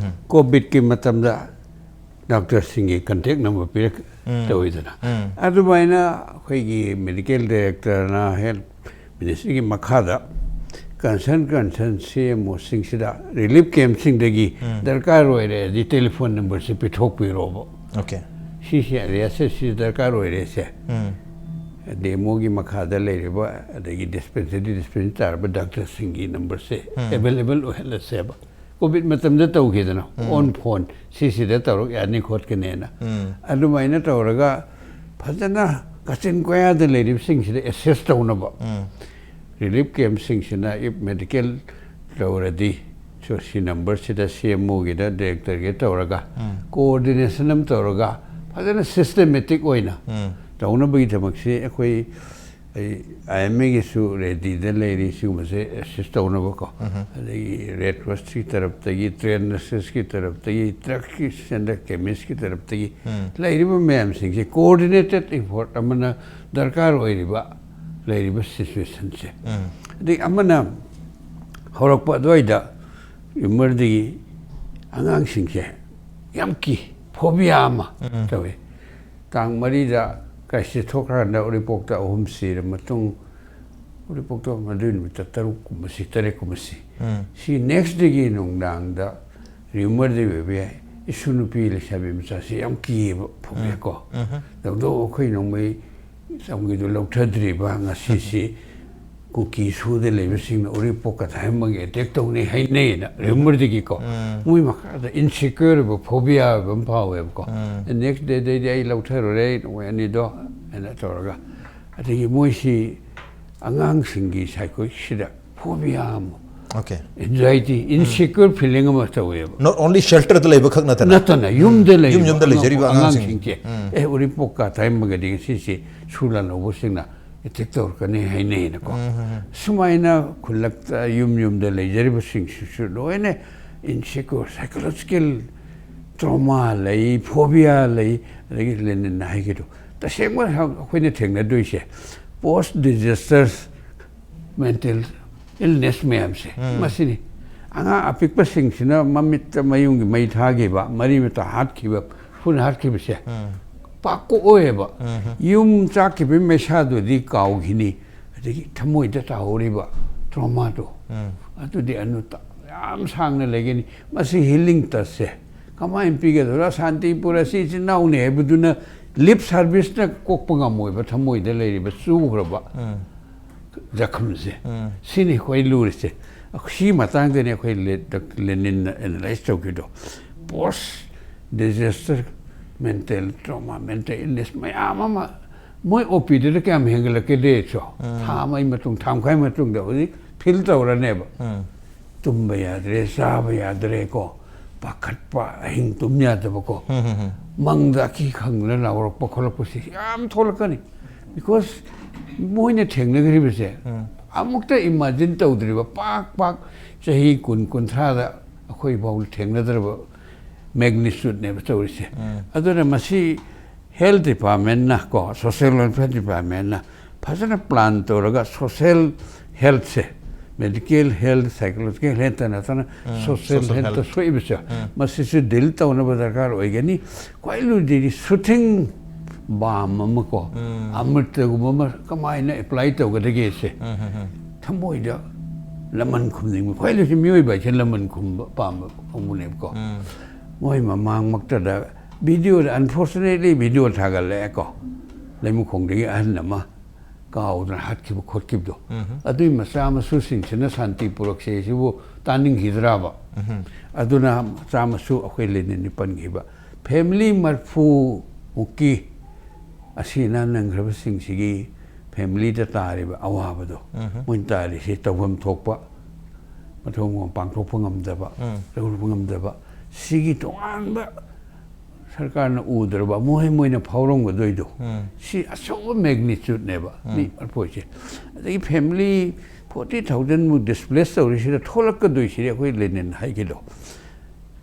ꯀꯣꯚꯤꯗꯀꯤ ꯃꯇꯝꯗ ꯗꯥꯛꯇꯔꯁꯤꯡꯒꯤ ꯀꯟꯇꯦꯛ ꯅꯝꯕꯔ ꯄꯤꯔꯛ ꯇꯧꯋꯤꯗꯅ, ꯑꯗꯨꯃꯥꯏꯅ ꯑꯩꯈꯣꯏꯒꯤ ꯃꯦꯗꯤꯀꯦꯜ ꯗꯥꯏꯔꯦꯛꯇꯔꯅ, ꯍꯦꯜꯠ ꯃꯤꯅꯤꯁꯇ꯭ꯔꯤꯒꯤ ꯃꯈꯥꯗ ꯀꯟꯁꯔꯟ ꯀꯟꯁꯔꯟ ꯁꯤ ꯑꯦꯝ ꯑꯣꯁꯤꯡꯁꯤꯗ ꯔꯤꯂꯤꯐ ꯀꯦꯝꯞꯁꯤꯡꯗꯒꯤ ꯗꯔꯀꯥꯔ ꯑꯣꯏꯔꯦꯗꯤ ꯇꯦꯂꯤꯐꯣꯟ ꯅꯝꯕꯔꯁꯤ ꯄꯤꯊꯣꯛꯄꯤꯔꯣꯕ꯫ ꯑꯣꯀꯦ꯫ ꯁꯤꯁꯦ ꯑꯦꯔꯤꯌꯥꯁꯦ ꯁꯤ ꯗꯔꯀꯥꯔ ꯑꯣꯏꯔꯦꯁꯦ, ꯗꯤ ꯑꯦꯝ ꯑꯣꯒꯤ ꯃꯈꯥꯗ ꯂꯩꯔꯤꯕ ꯑꯗꯒꯤ ꯗꯤꯁꯄꯦꯟꯁꯔꯤ ꯗꯤꯁꯄꯦꯟꯁꯔꯤ ꯇꯥꯔꯕ ꯗꯥꯛꯇꯔꯁꯤꯡꯒꯤ ꯅꯝꯕꯔꯁꯦ ꯑꯦꯕꯥꯏꯂꯦꯕꯜ ꯑꯣꯏꯍꯜꯂꯁꯦꯕ꯫ ꯀꯣꯚꯤꯗ ꯃꯇꯝꯗ ꯇꯧꯈꯤꯗꯅ, ꯑꯣꯟ ꯐꯣꯟ ꯁꯤꯁꯤꯗ ꯇꯧꯔꯛ ꯌꯥꯅꯤ ꯈꯣꯠꯀꯅꯦꯅ, ꯑꯗꯨꯃꯥꯏꯅ ꯇꯧꯔꯒ ꯐꯖꯅ ꯀꯥꯆꯤꯟ ꯀꯣꯌꯥꯗ ꯂꯩꯔꯤꯕꯁꯤꯡꯁꯤꯗ ꯑꯦꯁꯦꯁ ꯇꯧꯅꯕ ꯔꯤꯂꯤꯐ ꯀꯦꯝꯞꯁꯤꯡꯁꯤꯅ, ꯏꯐ ꯃꯦꯗꯤꯀꯦꯜ ꯇꯧꯔꯗꯤ, ꯁꯤ ꯅꯝꯕꯔꯁꯤꯗ ꯁꯤ ꯑꯦꯝ ꯑꯣꯒꯤꯗ ꯗꯥꯏꯔꯦꯛꯇꯔꯒꯤ ꯇꯧꯔꯒ ꯀꯣꯑꯣꯔꯗꯤꯅꯦꯁꯟ ꯑꯃ ꯇꯧꯔꯒ ꯐꯖꯅ ꯁꯤꯁꯇꯦꯃꯦꯇꯤꯛ ꯑꯣꯏꯅ ꯇꯧꯅꯕꯒꯤꯗꯃꯛꯁꯤ ꯑꯩꯈꯣꯏ, ꯑꯩ, ꯑꯥꯏ ꯑꯦꯝ ꯑꯦꯒꯤꯁꯨ ꯔꯦꯗꯤꯗ ꯂꯩꯔꯤ ꯁꯤꯒꯨꯝꯕꯁꯦ ꯑꯦꯁꯤꯁ ꯇꯧꯅꯕꯀꯣ꯫ ꯑꯗꯒꯤ ꯔꯦꯗ ꯀ꯭ꯔꯣꯁꯀꯤ ꯇꯔꯞꯇꯒꯤ, ꯇ꯭ꯔꯦꯟ ꯅꯔꯁꯦꯁꯀꯤ ꯇꯔꯞꯇꯒꯤ, ꯗ꯭ꯔꯒꯀꯤ ꯁꯦꯟꯇꯔ, ꯀꯦꯃꯤꯁꯀꯤ ꯇꯔꯞꯇꯒꯤ ꯂꯩꯔꯤꯕ ꯃꯌꯥꯝꯁꯤꯡꯁꯦ ꯀꯣꯑꯣꯔꯗꯤꯅꯦꯇꯦꯠ ꯏꯐꯣꯔꯠ ꯑꯃꯅ ꯗꯔꯀꯥꯔ ꯑꯣꯏꯔꯤꯕ, ꯂꯩꯔꯤꯕ ꯁꯤꯆꯨꯋꯦꯁꯟꯁꯦ꯫ ꯑꯗꯒꯤ ꯑꯃꯅ ꯍꯧꯔꯛꯄ ꯑꯗꯨꯋꯥꯏꯗ ꯌꯨꯃꯔꯗꯒꯤ ꯑꯉꯥꯡꯁꯤꯡꯁꯦ ꯌꯥꯝ ꯀꯤ, ꯐꯣꯕꯤꯌꯥ ꯑꯃ ꯇꯧꯏ꯫ ꯇꯥꯡ ꯃꯔꯤꯗ ꯀ꯭ꯔꯥꯏꯁꯤꯁ ꯊꯣꯛꯈ꯭ꯔꯀꯥꯟꯗ ꯎꯔꯤꯄꯣꯛꯇ ꯑꯍꯨꯝ ꯁꯤꯔ ꯃꯇꯨꯡ, ꯎꯔꯤꯄꯣꯛꯇ ꯃꯗꯨꯒꯤ ꯅꯨꯃꯤꯠꯇ ꯇꯔꯨꯛ ꯀꯨꯝꯕ ꯁꯤ, ꯇꯔꯦꯠ ꯀꯨꯝꯕ ꯁꯤ꯫ ꯎꯝ꯫ ꯁꯤ ꯅꯦꯛꯁ ꯗꯦꯒꯤ ꯅꯨꯡꯗꯥꯡꯗ ꯔꯤꯌꯨꯃꯔꯗꯤ ꯑꯣꯏꯕ ꯌꯥꯏ, ꯏꯁꯨ ꯅꯨꯄꯤ ꯂꯩꯁꯥꯕꯤ ꯃꯆꯥꯁꯤ ꯌꯥꯝ ꯀꯤꯌꯦꯕ ꯐꯣꯕꯤꯌꯥ ꯎꯝ꯫ ꯀꯣ꯫ ꯎꯝ꯫ ꯗꯣꯛꯇꯔ, ꯑꯩꯈꯣꯏ ꯅꯣꯡꯃꯩ ꯆꯝꯒꯤꯗꯨ ꯂꯧꯊꯗ꯭ꯔꯤꯕ ꯉꯁꯤꯁꯤ ꯀꯨꯀꯤ ꯁꯨꯗ ꯂꯩꯕꯁꯤꯡꯅ ꯎꯔꯤꯄꯣꯛ ꯀꯊꯥꯏꯃꯒꯤ ꯑꯦꯇꯦꯛ ꯇꯧꯅꯤ ꯍꯥꯏꯅꯩꯅ ꯔꯤꯌꯨꯃꯔꯗꯒꯤꯀꯣ꯫ ꯎꯝ꯫ ꯃꯣꯏ ꯃꯈꯥꯗ ꯏꯟꯁꯤꯀ꯭ꯌꯣꯔ ꯑꯣꯏꯕ ꯐꯣꯕꯤꯌꯥ ꯑꯣꯏꯕ ꯑꯃ ꯐꯥꯎꯋꯦꯕꯀꯣ꯫ ꯎꯝ꯫ ꯅꯦꯛꯁ ꯗꯦꯗꯩꯗꯤ ꯑꯩ ꯂꯧꯊꯔꯨꯔꯦ ꯅꯣꯡꯃꯩ ꯑꯅꯤꯗꯣ ꯍꯥꯏꯅ ꯇꯧꯔꯒ꯫ ꯑꯗꯒꯤ ꯃꯣꯏꯁꯤ ꯑꯉꯥꯡꯁꯤꯡꯒꯤ ꯁꯥꯏꯀꯣꯏꯁꯤꯗ ꯐꯣꯕꯤꯌꯥ ꯑꯃ, ꯑꯣꯀꯦ꯫ ꯑꯦꯟꯖꯥꯏꯇꯤ, ꯏꯟꯁꯤꯀ꯭ꯌꯣꯔ ꯐꯤꯂꯤꯡ ꯑꯃ ꯇꯧꯋꯦꯕ꯫ Not only shelterꯗ ꯂꯩꯕ ꯈꯛ ꯅꯠꯇꯅ꯫ ꯅꯠꯇꯅ ꯌꯨꯝꯗ ꯎꯝ꯫ ꯂꯩꯔꯤꯕ ꯌꯨꯝ, ꯌꯨꯝꯗ ꯑꯉꯥꯡ-, ꯂꯩꯖꯔꯤꯕ ꯑꯉꯥꯡꯁꯤꯡ꯫ ꯑꯉꯥꯡꯁꯤꯡꯁꯦ, ꯎꯝ꯫ ꯑꯦ, ꯎꯔꯤꯄꯣꯛ ꯀꯥꯊꯥꯏꯃꯒꯗꯤ ꯉꯁꯤꯁꯦ ꯁꯨ ꯂꯥꯟꯍꯧꯕꯁꯤꯡꯅ ꯑꯦꯇꯦꯛ ꯇꯧꯔꯛꯀꯅꯤ ꯍꯥꯏꯅꯩꯅꯀꯣ꯫ ꯎꯝ, ꯎꯝ, ꯎꯝ꯫ ꯁꯨꯃꯥꯏꯅ ꯈꯨꯜꯂꯛꯇ ꯌꯨꯝ ꯌꯨꯝꯗ ꯂꯩꯖꯔꯤꯕꯁꯤꯡꯁꯤꯁꯨ ꯂꯣꯏꯅ ꯏꯟꯁꯤꯀ꯭ꯌꯣꯔ, ꯁꯥꯏꯀꯣꯂꯣꯖꯤꯀꯦꯜ ꯇ꯭ꯔꯣꯃꯥ ꯂꯩ, ꯐꯣꯕꯤꯌꯥ ꯂꯩ, ꯑꯗꯒꯤ ꯂꯦꯅꯤꯟꯅ ꯍꯥꯏꯒꯗꯣ꯫ ꯇꯁꯦꯡꯕ ꯑꯩꯈꯣꯏꯅ ꯊꯦꯡꯅꯗꯣꯏꯁꯦ ꯄꯣꯁ ꯗꯤꯖꯥꯁꯇꯔ ꯃꯦꯟꯇꯦꯜ ꯏꯜꯅꯦꯁ ꯃꯌꯥꯝꯁꯦ ꯎꯝ꯫ ꯃꯁꯤꯅꯤ꯫ ꯑꯉꯥꯡ ꯑꯄꯤꯛꯄꯁꯤꯡꯁꯤꯅ ꯃꯃꯤꯠꯇ ꯃꯌꯨꯝꯒꯤ ꯃꯩ ꯊꯥꯈꯤꯕ, ꯃꯔꯤ ꯃꯇꯥ ꯍꯥꯠꯈꯤꯕ, ꯐꯨꯅ ꯍꯥꯠꯈꯤꯕꯁꯦ ꯎꯝ꯫ ꯄꯥꯛ ꯀꯣꯛꯑꯣꯏꯕ꯫ ꯎꯝ꯫ ꯌꯨꯝ ꯆꯥꯛꯈꯤꯕꯒꯤ ꯃꯩꯁꯥꯗꯨꯗꯤ ꯀꯥꯎꯈꯤꯅꯤ, ꯑꯗꯒꯤ ꯊꯃꯣꯏꯗ ꯇꯥꯍꯧꯔꯤꯕ ꯇ꯭ꯔꯣꯃꯥꯗꯣ ꯎꯝ꯫ ꯑꯗꯨꯗꯤ ꯑꯅꯨ ꯌꯥꯝ ꯁꯥꯡꯅ ꯂꯩꯒꯅꯤ꯫ ꯃꯁꯤ ꯍꯤꯂꯤꯡ ꯇꯆꯁꯦ ꯀꯃꯥꯏꯅ ꯄꯤꯒꯗꯧꯔꯥ? ꯁꯥꯟꯇꯤꯄꯨꯔ ꯑꯁꯤ ꯏꯆꯤꯟ ꯏꯅꯥꯎꯅꯤ ꯍꯥꯏꯕꯗꯨꯅ ꯂꯤꯞ ꯁꯥꯔꯚꯤꯁꯅ ꯀꯣꯛꯄ ꯉꯝꯃꯣꯏꯕ ꯊꯃꯣꯏꯗ ꯂꯩꯔꯤꯕ ꯆꯨꯈ꯭ꯔꯕ ꯎꯝ꯫ ꯖꯈꯝꯁꯦ꯫ ꯎꯝ꯫ ꯁꯤꯅꯤ ꯈ꯭ꯋꯥꯏ ꯂꯨꯔꯤꯁꯦ꯫ ꯁꯤ ꯃꯇꯥꯡꯗꯅꯤ ꯑꯩꯈꯣꯏ ꯂꯦ-, ꯗꯣꯛꯇꯔ ꯂꯦꯅꯤꯟꯅ ꯑꯦꯅꯥꯂꯥꯏꯁ ꯇꯧꯈꯤꯗꯣ꯫ ꯄꯣꯁ disaster mental trauma, mental illness ꯃꯌꯥꯝ ꯑꯃ ꯃꯣꯏ ꯑꯣ ꯄꯤꯗꯨꯗ ꯀꯌꯥꯝ ꯍꯦꯟꯒꯠꯂꯛꯀꯦꯗꯦꯁꯨ ꯎꯝ꯫ ꯊꯥ ꯑꯃꯒꯤ ꯃꯇꯨꯡ, ꯊꯥ ꯃꯈꯥꯏ ꯃꯇꯨꯡꯗ ꯍꯧꯖꯤꯛ ꯐꯤꯜ ꯇꯧꯔꯅꯦꯕ꯫ ꯎꯝ꯫ ꯇꯨꯝꯕ ꯌꯥꯗ꯭ꯔꯦ, ꯆꯥꯕ ꯌꯥꯗ꯭ꯔꯦꯀꯣ, ꯄꯥꯈꯠꯄ, ꯑꯍꯤꯡ ꯇꯨꯝ ꯌꯥꯗꯕꯀꯣ, ꯎꯝ, ꯎꯝ, ꯎꯝ꯫ ꯃꯪꯗ ꯑꯀꯤ ꯈꯪꯗꯅ ꯂꯥꯎꯔꯛꯄ ꯈꯣꯠꯂꯛꯄꯁꯤ ꯌꯥꯝ ꯊꯣꯛꯂꯛꯀꯅꯤ꯫ ꯕꯤꯀꯣꯁ ꯃꯣꯏꯅ ꯊꯦꯡꯅꯈ꯭ꯔꯤꯕꯁꯦ ꯎꯝ꯫ ꯑꯃꯨꯛꯇ ꯏꯃꯥꯖꯤꯟ ꯇꯧꯗ꯭ꯔꯤꯕ, ꯄꯥꯛ ꯄꯥꯛ ꯆꯍꯤ ꯀꯨꯟ, ꯀꯨꯟꯊ꯭ꯔꯥꯗ ꯑꯩꯈꯣꯏ ꯐꯥꯎ ꯊꯦꯡꯅꯗ꯭ꯔꯕ ꯃꯦꯒꯅꯤꯆꯨꯠꯅꯦꯕ ꯇꯧꯔꯤꯁꯦ꯫ ꯎꯝ꯫ ꯑꯗꯨꯅ ꯃꯁꯤ ꯍꯦꯜꯊ ꯗꯤꯄꯥꯔꯠꯃꯦꯟꯅ ꯀꯣ, ꯁꯣꯁꯤꯌꯦꯜ ꯋꯦꯜꯐꯤꯌꯔ ꯗꯤꯄꯥꯔꯠꯃꯦꯟꯅ ꯐꯖꯅ ꯄ꯭ꯂꯥꯟ ꯇꯧꯔꯒ ꯁꯣꯁꯤꯌꯦꯜ ꯍꯦꯜꯊꯁꯦ, ꯃꯦꯗꯤꯀꯦꯜ ꯍꯦꯜꯊ, ꯁꯥꯏꯀꯣꯂꯣꯖꯤꯀꯦꯜ ꯍꯦꯜꯊ ꯅꯠꯇꯅ ꯎꯝ, ꯁꯣꯁꯤꯌꯦꯜ ꯁꯣꯁꯤꯌꯦꯜ ꯍꯦꯜꯊꯇ ꯍꯦꯜꯊ꯫ ꯁꯣꯛꯏꯕꯁꯦ ꯎꯝ꯫ ꯃꯁꯤꯁꯨ ꯗꯤꯜ ꯇꯧꯅꯕ ꯗꯔꯀꯥꯔ ꯑꯣꯏꯒꯅꯤ꯫ ꯈ꯭ꯋꯥꯏ ꯂꯨꯗꯤ ꯁꯨꯇꯤꯡ ꯕꯥꯝ ꯑꯃ ꯀꯣ, ꯑꯃ꯭ꯔꯤꯇꯒꯨꯝꯕ ꯑꯃ ꯀꯃꯥꯏꯅ ꯑꯦꯄ꯭ꯂꯥꯏ ꯇꯧꯒꯗꯒꯦꯁꯦ ꯊꯃꯣꯏꯗ ꯂꯃꯟ ꯈꯨꯝꯅꯤꯡꯕ꯫ ꯈ꯭ꯋꯥꯏꯗꯒꯤ ꯃꯤꯑꯣꯏꯕ ꯍꯥꯏꯁꯦ ꯂꯃꯟ ꯈꯨꯝꯕ ꯄꯥꯝꯕ ꯀꯥꯡꯕꯨꯅꯦꯕꯀꯣ꯫ ꯃꯣꯏ ꯃꯃꯥꯡꯃꯛꯇꯗ ꯚꯤꯗꯤꯑꯣꯗ, ꯑꯟꯐꯣꯔꯆꯨꯅꯦꯠꯂꯤ ꯚꯤꯗꯤꯑꯣ ꯊꯥꯒꯠꯂꯛꯑꯦꯀꯣ, ꯂꯩꯃꯈꯣꯡꯗꯒꯤ ꯑꯍꯟ ꯑꯃ ꯀꯥꯎꯗꯅ ꯍꯥꯠꯈꯤꯕ ꯈꯣꯠꯈꯤꯕꯗꯣ꯫ ꯑꯗꯨꯏ ꯃꯆꯥ ꯃꯁꯨꯁꯤꯡꯁꯤꯅ ꯁꯥꯟꯇꯤ ꯄꯨꯔꯛꯁꯦ ꯁꯤꯕꯨ ꯇꯥꯅꯤꯡꯈꯤꯗ꯭ꯔꯕ? ꯑꯗꯨꯅ ꯃꯆꯥ ꯃꯁꯨ ꯑꯩꯈꯣꯏ ꯂꯦꯅꯤꯟꯅ ꯄꯟꯈꯤꯕ ꯐꯦꯃꯤꯂꯤ ꯃꯔꯐꯨ ꯃꯨꯛꯀꯤ ꯑꯁꯤ ꯑꯅꯥ ꯅꯪꯈ꯭ꯔꯕꯁꯤꯡꯁꯤꯒꯤ ꯐꯦꯃꯤꯂꯤꯗ ꯇꯥꯔꯤꯕ ꯑꯋꯥꯕꯗꯣ, ꯃꯣꯏꯅ ꯇꯥꯔꯤꯁꯤ ꯇꯧꯐꯝ ꯊꯣꯛꯄ ꯃꯊꯧ ꯃꯉꯝ ꯄꯥꯡꯊꯣꯛꯄ ꯉꯝꯗꯕ, ꯂꯧꯔꯨꯕ ꯉꯝꯗꯕ, ꯁꯤꯒꯤ ꯇꯣꯉꯥꯟꯕ ꯁꯔꯀꯥꯔꯅ ꯎꯗ꯭ꯔꯕ ꯃꯣꯏ, ꯃꯣꯏꯅ ꯐꯥꯎꯔꯝꯒꯗꯣꯏꯗꯣ, ꯁꯤ ꯑꯆꯧꯕ ꯃꯦꯒꯅꯤꯆꯨꯠꯅꯦꯕ ꯃꯤ ꯃꯔꯐꯨꯁꯦ꯫ ꯑꯗꯒꯤ ꯐꯦꯃꯤꯂꯤ ꯐꯣꯔꯇꯤ ꯊꯥꯎꯖꯟꯃꯨꯛ ꯗꯤꯁꯄ꯭ꯂꯦꯁ ꯇꯧꯔꯤꯁꯤꯗ ꯊꯣꯛꯂꯛꯀꯗꯣꯏꯁꯤꯗꯤ ꯑꯩꯈꯣꯏ ꯂꯦꯅꯤꯟ ꯍꯥꯏꯒꯤꯗꯣ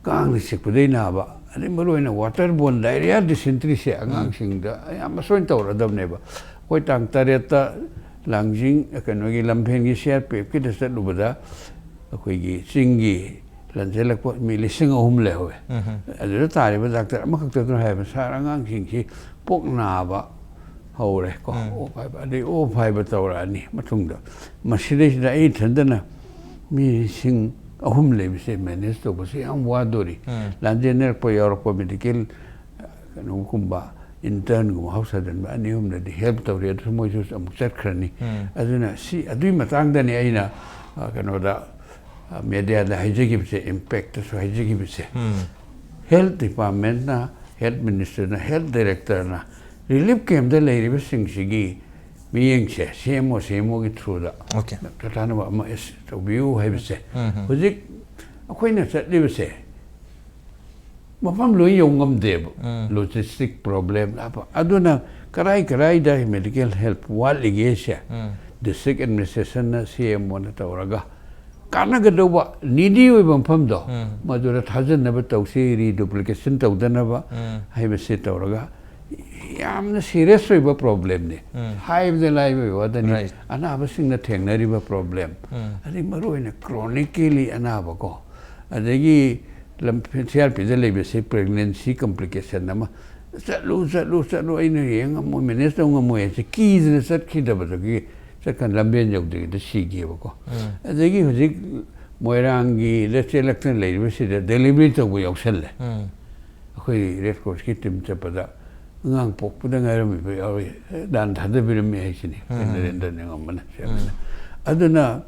ꯀꯥꯡꯅ ꯆꯤꯛꯄꯗꯩ ꯅꯥꯕ, ꯑꯗꯩ ꯃꯔꯨꯑꯣꯏꯅ ꯋꯥꯇꯔ ꯕꯣꯔꯟ ꯗꯥꯏꯔꯤꯌꯥ, ꯗꯤꯁꯦꯟꯇ꯭ꯔꯤꯁꯦ ꯑꯉꯥꯡꯁꯤꯡꯗ ꯑꯌꯥꯝꯕ ꯁꯣꯏꯅ ꯇꯧꯔꯗꯕꯅꯦꯕ꯫ ꯑꯩꯈꯣꯏ ꯇꯥꯡ ꯇꯔꯦꯠꯇ ꯂꯥꯡꯖꯤꯡ, ꯀꯩꯅꯣꯒꯤ ꯂꯝꯐꯦꯟꯒꯤ ꯁꯤ ꯑꯥꯔ ꯄꯤ ꯑꯦꯐꯀꯤꯗ ꯆꯠꯂꯨꯕꯗ ꯑꯩꯈꯣꯏꯒꯤ ꯆꯤꯡꯒꯤ ꯂꯟꯖꯦꯜꯂꯛꯄ ꯃꯤ ꯂꯤꯁꯤꯡ ꯑꯍꯨꯝ ꯂꯩꯍꯧꯋꯦ꯫ ꯑꯗꯨꯗ ꯇꯥꯔꯤꯕ ꯗꯥꯛꯇꯔ ꯑꯃꯈꯛꯇꯗꯨꯅ ꯍꯥꯏꯕ, "ꯁꯥꯔ, ꯑꯉꯥꯡꯁꯤꯡꯁꯤ ꯄꯣꯛ ꯅꯥꯕ ꯍꯧꯔꯦ ꯀꯣ, ꯑꯣꯐ ꯍꯥꯏꯕ, ꯑꯗꯩ ꯑꯣꯐ ꯍꯥꯏꯕ ꯇꯧꯔꯛꯑꯅꯤ ꯃꯇꯨꯡꯗ꯫ ꯃꯁꯤꯗꯩꯁꯤꯗ ꯑꯩ ꯏꯊꯟꯗꯅ ꯃꯤ ꯂꯤꯁꯤꯡ ꯑꯍꯨꯝ ꯂꯩꯕꯁꯦ ꯃꯦꯅꯦꯖ ꯇꯧꯕꯁꯦ ꯌꯥꯝ ꯋꯥꯗꯣꯔꯤ꯫ ꯂꯥꯟꯖꯦꯟꯅꯔꯛꯄ ꯌꯥꯎꯔꯛꯄ ꯃꯦꯗꯤꯀꯦꯜ ꯀꯩꯅꯣꯒꯨꯝꯕ, ꯏꯟꯇꯔꯟꯒꯨꯝꯕ, ꯍꯥꯎꯁ ꯁꯔꯖꯟꯕ ꯑꯅꯤ ꯑꯍꯨꯝꯅꯗꯤ ꯍꯦꯜꯞ ꯇꯧꯔꯤ, ꯑꯗꯨꯁꯨ ꯃꯣꯏꯁꯨ ꯑꯃꯨꯛ ꯆꯠꯈ꯭ꯔꯅꯤ꯫ ꯑꯗꯨꯅ ꯁꯤ, ꯑꯗꯨꯒꯤ ꯃꯇꯥꯡꯗꯅꯤ ꯑꯩꯅ, ꯑ, ꯀꯩꯅꯣꯗ, ꯑ, ꯃꯦꯗꯤꯌꯥꯗ ꯍꯥꯏꯖꯈꯤꯕꯁꯦ, ꯏꯝꯄꯦꯛꯇꯁꯨ ꯍꯥꯏꯖꯈꯤꯕꯁꯦ꯫ ꯍꯦꯜꯠ ꯗꯤꯄꯥꯔꯠꯃꯦꯟꯠꯅ, ꯍꯦꯜꯠ ꯃꯤꯅꯤꯁꯇꯔꯅ, ꯍꯦꯜꯠ ꯗꯥꯏꯔꯦꯛꯇꯔꯅ ꯔꯤꯂꯤꯐ ꯀꯦꯝꯞꯇ ꯂꯩꯔꯤꯕꯁꯤꯡꯁꯤꯒꯤ ꯃꯤꯠꯌꯦꯡꯁꯦ ꯁꯤ ꯑꯦꯝ ꯑꯣ, ꯁꯤ ꯑꯦꯝ ꯑꯣꯒꯤ ꯊ꯭ꯔꯨꯗ ꯑꯣꯀꯦ꯫ ꯗꯥꯛꯇꯔ ꯊꯥꯅꯕ ꯑꯃ ꯑꯦꯁ ꯇꯧꯕꯤꯌꯨ ꯍꯥꯏꯕꯁꯦ꯫ ꯍꯧꯖꯤꯛ ꯑꯩꯈꯣꯏꯅ ꯆꯠꯂꯤꯕꯁꯦ ꯃꯐꯝ ꯂꯣꯏ ꯌꯧ ꯉꯝꯗꯦꯕ꯫ ꯂꯣꯖꯤꯁꯇꯤꯛ ꯄ꯭ꯔꯣꯕ꯭ꯂꯦꯝ ꯂꯥꯛꯄ꯫ ꯑꯗꯨꯅ ꯀꯔꯥꯏ ꯀꯔꯥꯏꯗ ꯃꯦꯗꯤꯀꯦꯜ ꯍꯦꯜꯞ ꯋꯥꯠꯂꯤꯒꯦꯁꯦ ꯗꯤꯁꯇ꯭ꯔꯤꯛ ꯑꯦꯗꯃꯤꯅꯤꯁꯇ꯭ꯔꯦꯁꯟꯅ, ꯁꯤ ꯑꯦꯝ ꯑꯣꯅ ꯇꯧꯔꯒ ꯀꯥꯟꯅꯒꯗꯧꯕ ꯅꯤꯗꯤ ꯑꯣꯏꯕ ꯃꯐꯝꯗꯣ ꯃꯗꯨꯗ ꯊꯥꯖꯟꯅꯕ ꯇꯧꯁꯤ, ꯔꯤꯗꯨꯄ꯭ꯂꯤꯀꯦꯁꯟ ꯇꯧꯗꯅꯕ ꯍꯥꯏꯕꯁꯤ ꯇꯧꯔꯒ ꯌꯥꯝꯅ ꯁꯤꯔꯤꯌꯁ ꯑꯣꯏꯕ ꯄ꯭ꯔꯣꯕ꯭ꯂꯦꯝꯅꯤ꯫ ꯍꯥꯏꯕꯗ ꯂꯥꯏꯕ ꯋꯥꯗꯅꯤ꯫ Right. ꯑꯅꯥꯕꯁꯤꯡꯅ ꯊꯦꯡꯅꯔꯤꯕ ꯄ꯭ꯔꯣꯕ꯭ꯂꯦꯝ, ꯑꯗꯩ ꯃꯔꯨꯑꯣꯏꯅ ꯀ꯭ꯔꯣꯅꯤꯀꯦꯂꯤ ꯑꯅꯥꯕ ꯀꯣ, ꯑꯗꯒꯤ ꯂꯝ-, ꯁꯤ ꯑꯥꯔ ꯄꯤꯗ ꯂꯩꯕꯁꯤ ꯄ꯭ꯔꯦꯒꯅꯦꯟꯁꯤ ꯀꯝꯄ꯭ꯂꯤꯀꯦꯁꯟ ꯑꯃ ꯆꯠꯂꯨ, ꯆꯠꯂꯨ, ꯆꯠꯂꯨ, ꯑꯩꯅ ꯌꯦꯡ ꯉꯝꯃꯣꯏ, ꯃꯦꯅꯦꯖ ꯇꯧ ꯉꯝꯃꯣꯏ ꯍꯥꯏꯁꯦ ꯀꯤꯗꯅ ꯆꯠꯈꯤꯗꯕꯗꯒꯤ ꯆꯠꯀꯥꯟ ꯂꯝꯕꯦꯟ ꯌꯧꯗ꯭ꯔꯤꯉꯩꯗ ꯁꯤꯈꯤꯑꯕꯀꯣ꯫ ꯑꯗꯒꯤ ꯍꯧꯖꯤꯛ ꯃꯣꯏꯔꯥꯡꯒꯤꯗ ꯆꯦꯜꯂꯛꯇꯅ ꯂꯩꯔꯤꯕꯁꯤꯗ ꯗꯦꯂꯤꯚꯔꯤ ꯇꯧꯕ ꯌꯥꯎꯁꯜꯂꯦ꯫ ꯑꯩꯈꯣꯏ ꯔꯦꯗ ꯀ꯭ꯔꯣꯁꯀꯤ ꯇꯤꯝ ꯆꯠꯄꯗ ꯑꯉꯥꯡ ꯄꯣꯛꯄꯗ ꯉꯥꯏꯔꯝꯃꯤꯕ ꯌꯥꯎꯔꯤ, ꯗꯥꯟ ꯊꯥꯗꯕꯤꯔꯝꯃꯤ ꯍꯥꯏꯁꯤꯅꯤ꯫ ꯑꯩꯈꯣꯏ ꯅꯔꯦꯟꯗ꯭ꯔ ꯅꯤꯡꯉꯝꯕꯅ ꯆꯦꯟꯕꯅ꯫ ꯑꯗꯨꯅ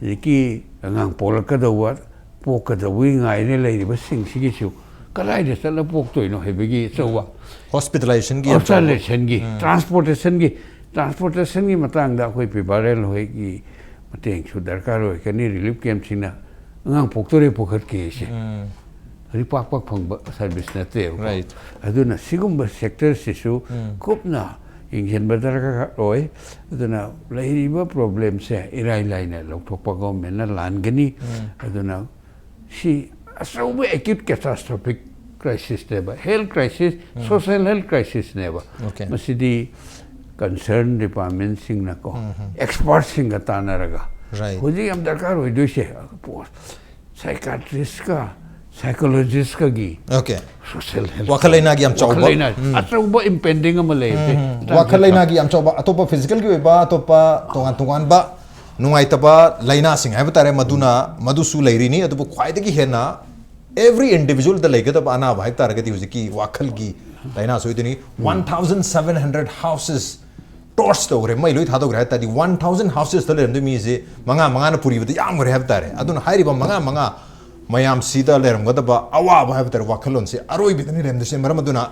ꯍꯧꯖꯤꯛꯀꯤ ꯑꯉꯥꯡ ꯄꯣꯛꯂꯛꯀꯗꯧꯕ, ꯄꯣꯛꯀꯗꯧꯕꯒꯤ ꯉꯥꯏꯔꯦ ꯂꯩꯔꯤꯕꯁꯤꯡꯁꯤꯒꯤꯁꯨ ꯀꯗꯥꯏꯗ ꯆꯠꯂ ꯄꯣꯛꯇꯣꯏꯅꯣ ꯍꯥꯏꯕꯒꯤ ꯑꯆꯧꯕ ꯍꯣꯁꯄꯤꯇꯥꯂꯥꯏꯖꯦꯁꯟꯒꯤ ꯌꯥꯝ ꯆꯥꯎꯕ꯫ ꯑꯣꯕꯖꯥꯔꯕꯦꯁꯟꯒꯤ, ꯇ꯭ꯔꯥꯟꯁꯄꯣꯔꯇꯦꯁꯟꯒꯤ, ꯇ꯭ꯔꯥꯟꯁꯄꯣꯔꯇꯦꯁꯟꯒꯤ ꯃꯇꯥꯡꯗ ꯑꯩꯈꯣꯏ ꯄꯤꯕꯥꯔꯦꯜ ꯍꯣꯏꯒꯤ ꯃꯇꯦꯡꯁꯨ ꯗꯔꯀꯥꯔ ꯑꯣꯏꯒꯅꯤ꯫ ꯔꯤꯂꯤꯐ ꯀꯦꯝꯞꯁꯤꯡꯅ ꯑꯉꯥꯡ ꯄꯣꯛꯇꯣꯔꯦ ꯄꯨꯈꯠꯀꯦꯁꯦ꯫ ꯍꯧꯖꯤꯛ ꯄꯥꯛ ꯄꯥꯛ ꯐꯪꯕ ꯁꯥꯔꯚꯤꯁ ꯅꯠꯇꯦꯕꯀꯣ꯫ Right. ꯑꯗꯨꯅ ꯁꯤꯒꯨꯝꯕ ꯁꯦꯛꯇꯔꯁꯤꯁꯨ ꯀꯨꯞꯅ ꯌꯦꯡꯁꯤꯟꯕ ꯗꯔꯀꯥꯔ ꯑꯣꯏ꯫ ꯑꯗꯨꯅ ꯂꯩꯔꯤꯕ ꯄ꯭ꯔꯣꯕ꯭ꯂꯦꯝꯁꯦ ꯏꯔꯥꯏ ꯂꯥꯏꯅ ꯂꯧꯊꯣꯛꯄ ꯒꯣꯔꯃꯦꯟꯅ ꯂꯥꯟꯒꯅꯤ꯫ ꯑꯗꯨꯅ ꯁꯤ ꯑꯆꯧꯕ ꯑꯦꯀ꯭ꯌꯨꯠ ꯀꯦꯇꯥꯁꯇ꯭ꯔꯣꯐꯤꯛ ꯀ꯭ꯔꯥꯏꯁꯤꯁꯅꯦꯕ, ꯍꯦꯜꯊ ꯀ꯭ꯔꯥꯏꯁꯤꯁ, ꯁꯣꯁꯦꯜ ꯍꯦꯜꯊ ꯀ꯭ꯔꯥꯏꯁꯤꯁꯅꯦꯕ꯫ Okay. ꯃꯁꯤꯗꯤ ꯀꯟꯁꯔꯟ ꯗꯤꯄꯥꯔꯠꯃꯦꯟꯁꯤꯡꯅꯀꯣ, ꯑꯦꯛꯁꯄꯔꯠꯁꯤꯡꯒ ꯇꯥꯟꯅꯔꯒ, Right. ꯍꯧꯖꯤꯛ ꯌꯥꯝ ꯗꯔꯀꯥꯔ ꯑꯣꯏꯗꯣꯏꯁꯦ ꯁꯥꯏꯀꯥꯇ꯭ꯔꯤꯁꯀ ꯁꯥꯏꯀꯣꯂꯣꯖꯤꯁꯀꯒꯤ Okay. ꯁꯣꯁꯦꯜ ꯍꯦꯜꯊ ꯋꯥꯈꯜ ꯂꯩꯅꯥꯒꯤ ꯌꯥꯝ ꯆꯥꯎꯕ꯫ ꯋꯥꯈꯜ ꯂꯩꯅꯥ ꯎꯝ꯫ ꯑꯆꯧꯕ ꯏꯝꯄꯦꯟꯗꯤꯡ ꯑꯃ ꯂꯩꯔꯦ꯫ ꯎꯝ, ꯎꯝ꯫ ꯋꯥꯈꯜ ꯂꯩꯅꯥꯒꯤ ꯌꯥꯝ ꯆꯥꯎꯕ, ꯑꯇꯣꯞꯄ ꯐꯤꯖꯤꯀꯦꯜꯒꯤ ꯑꯣꯏꯕ ꯑꯇꯣꯞꯄ ꯇꯣꯉꯥꯟ ꯇꯣꯉꯥꯟꯕ ꯅꯨꯡꯉꯥꯏꯇꯕ ꯂꯩꯅꯥꯁꯤꯡ ꯍꯥꯏꯕ ꯇꯥꯔꯦ, ꯃꯗꯨꯅ, ꯃꯗꯨꯁꯨ ꯂꯩꯔꯤꯅꯤ꯫ ꯑꯗꯨꯕꯨ ꯈ꯭ꯋꯥꯏꯗꯒꯤ ꯍꯦꯟꯅ every individualꯗ ꯂꯩꯒꯗꯕ ꯑꯅꯥꯕ ꯍꯥꯏꯕ ꯇꯥꯔꯒꯗꯤ ꯍꯧꯖꯤꯛꯀꯤ ꯋꯥꯈꯜꯒꯤ ꯂꯩꯅꯥꯁꯨ ꯑꯣꯏꯗꯣꯏꯅꯤ꯫ One thousand seven hundred houses torch ꯇꯧꯈ꯭ꯔꯦ, ꯃꯩ ꯂꯣꯏ ꯊꯥꯗꯣꯛꯈ꯭ꯔꯦ ꯍꯥꯏ ꯇꯥꯔꯗꯤ, one thousand housesꯇ ꯂꯩꯔꯝꯗꯣꯏ ꯃꯤꯁꯦ ꯃꯉꯥ ꯃꯉꯥꯅ ꯄꯨꯔꯤꯕꯗ ꯌꯥꯝꯈ꯭ꯔꯦ ꯍꯥꯏꯕ ꯇꯥꯔꯦ꯫ ꯑꯗꯨꯅ ꯍꯥꯏꯔꯤꯕ ꯃꯉꯥ ꯃꯉꯥ ꯃꯌꯥꯝꯁꯤꯗ ꯂꯩꯔꯝꯒꯗꯕ ꯑꯋꯥꯕ ꯍꯥꯏꯕ ꯇꯥꯔꯦ, ꯋꯥꯈꯜꯂꯣꯟꯁꯦ ꯑꯔꯣꯏꯕꯗꯅꯤ ꯂꯩꯔꯝꯗꯣꯏꯁꯦ꯫ ꯃꯔꯝ ꯑꯗꯨꯅ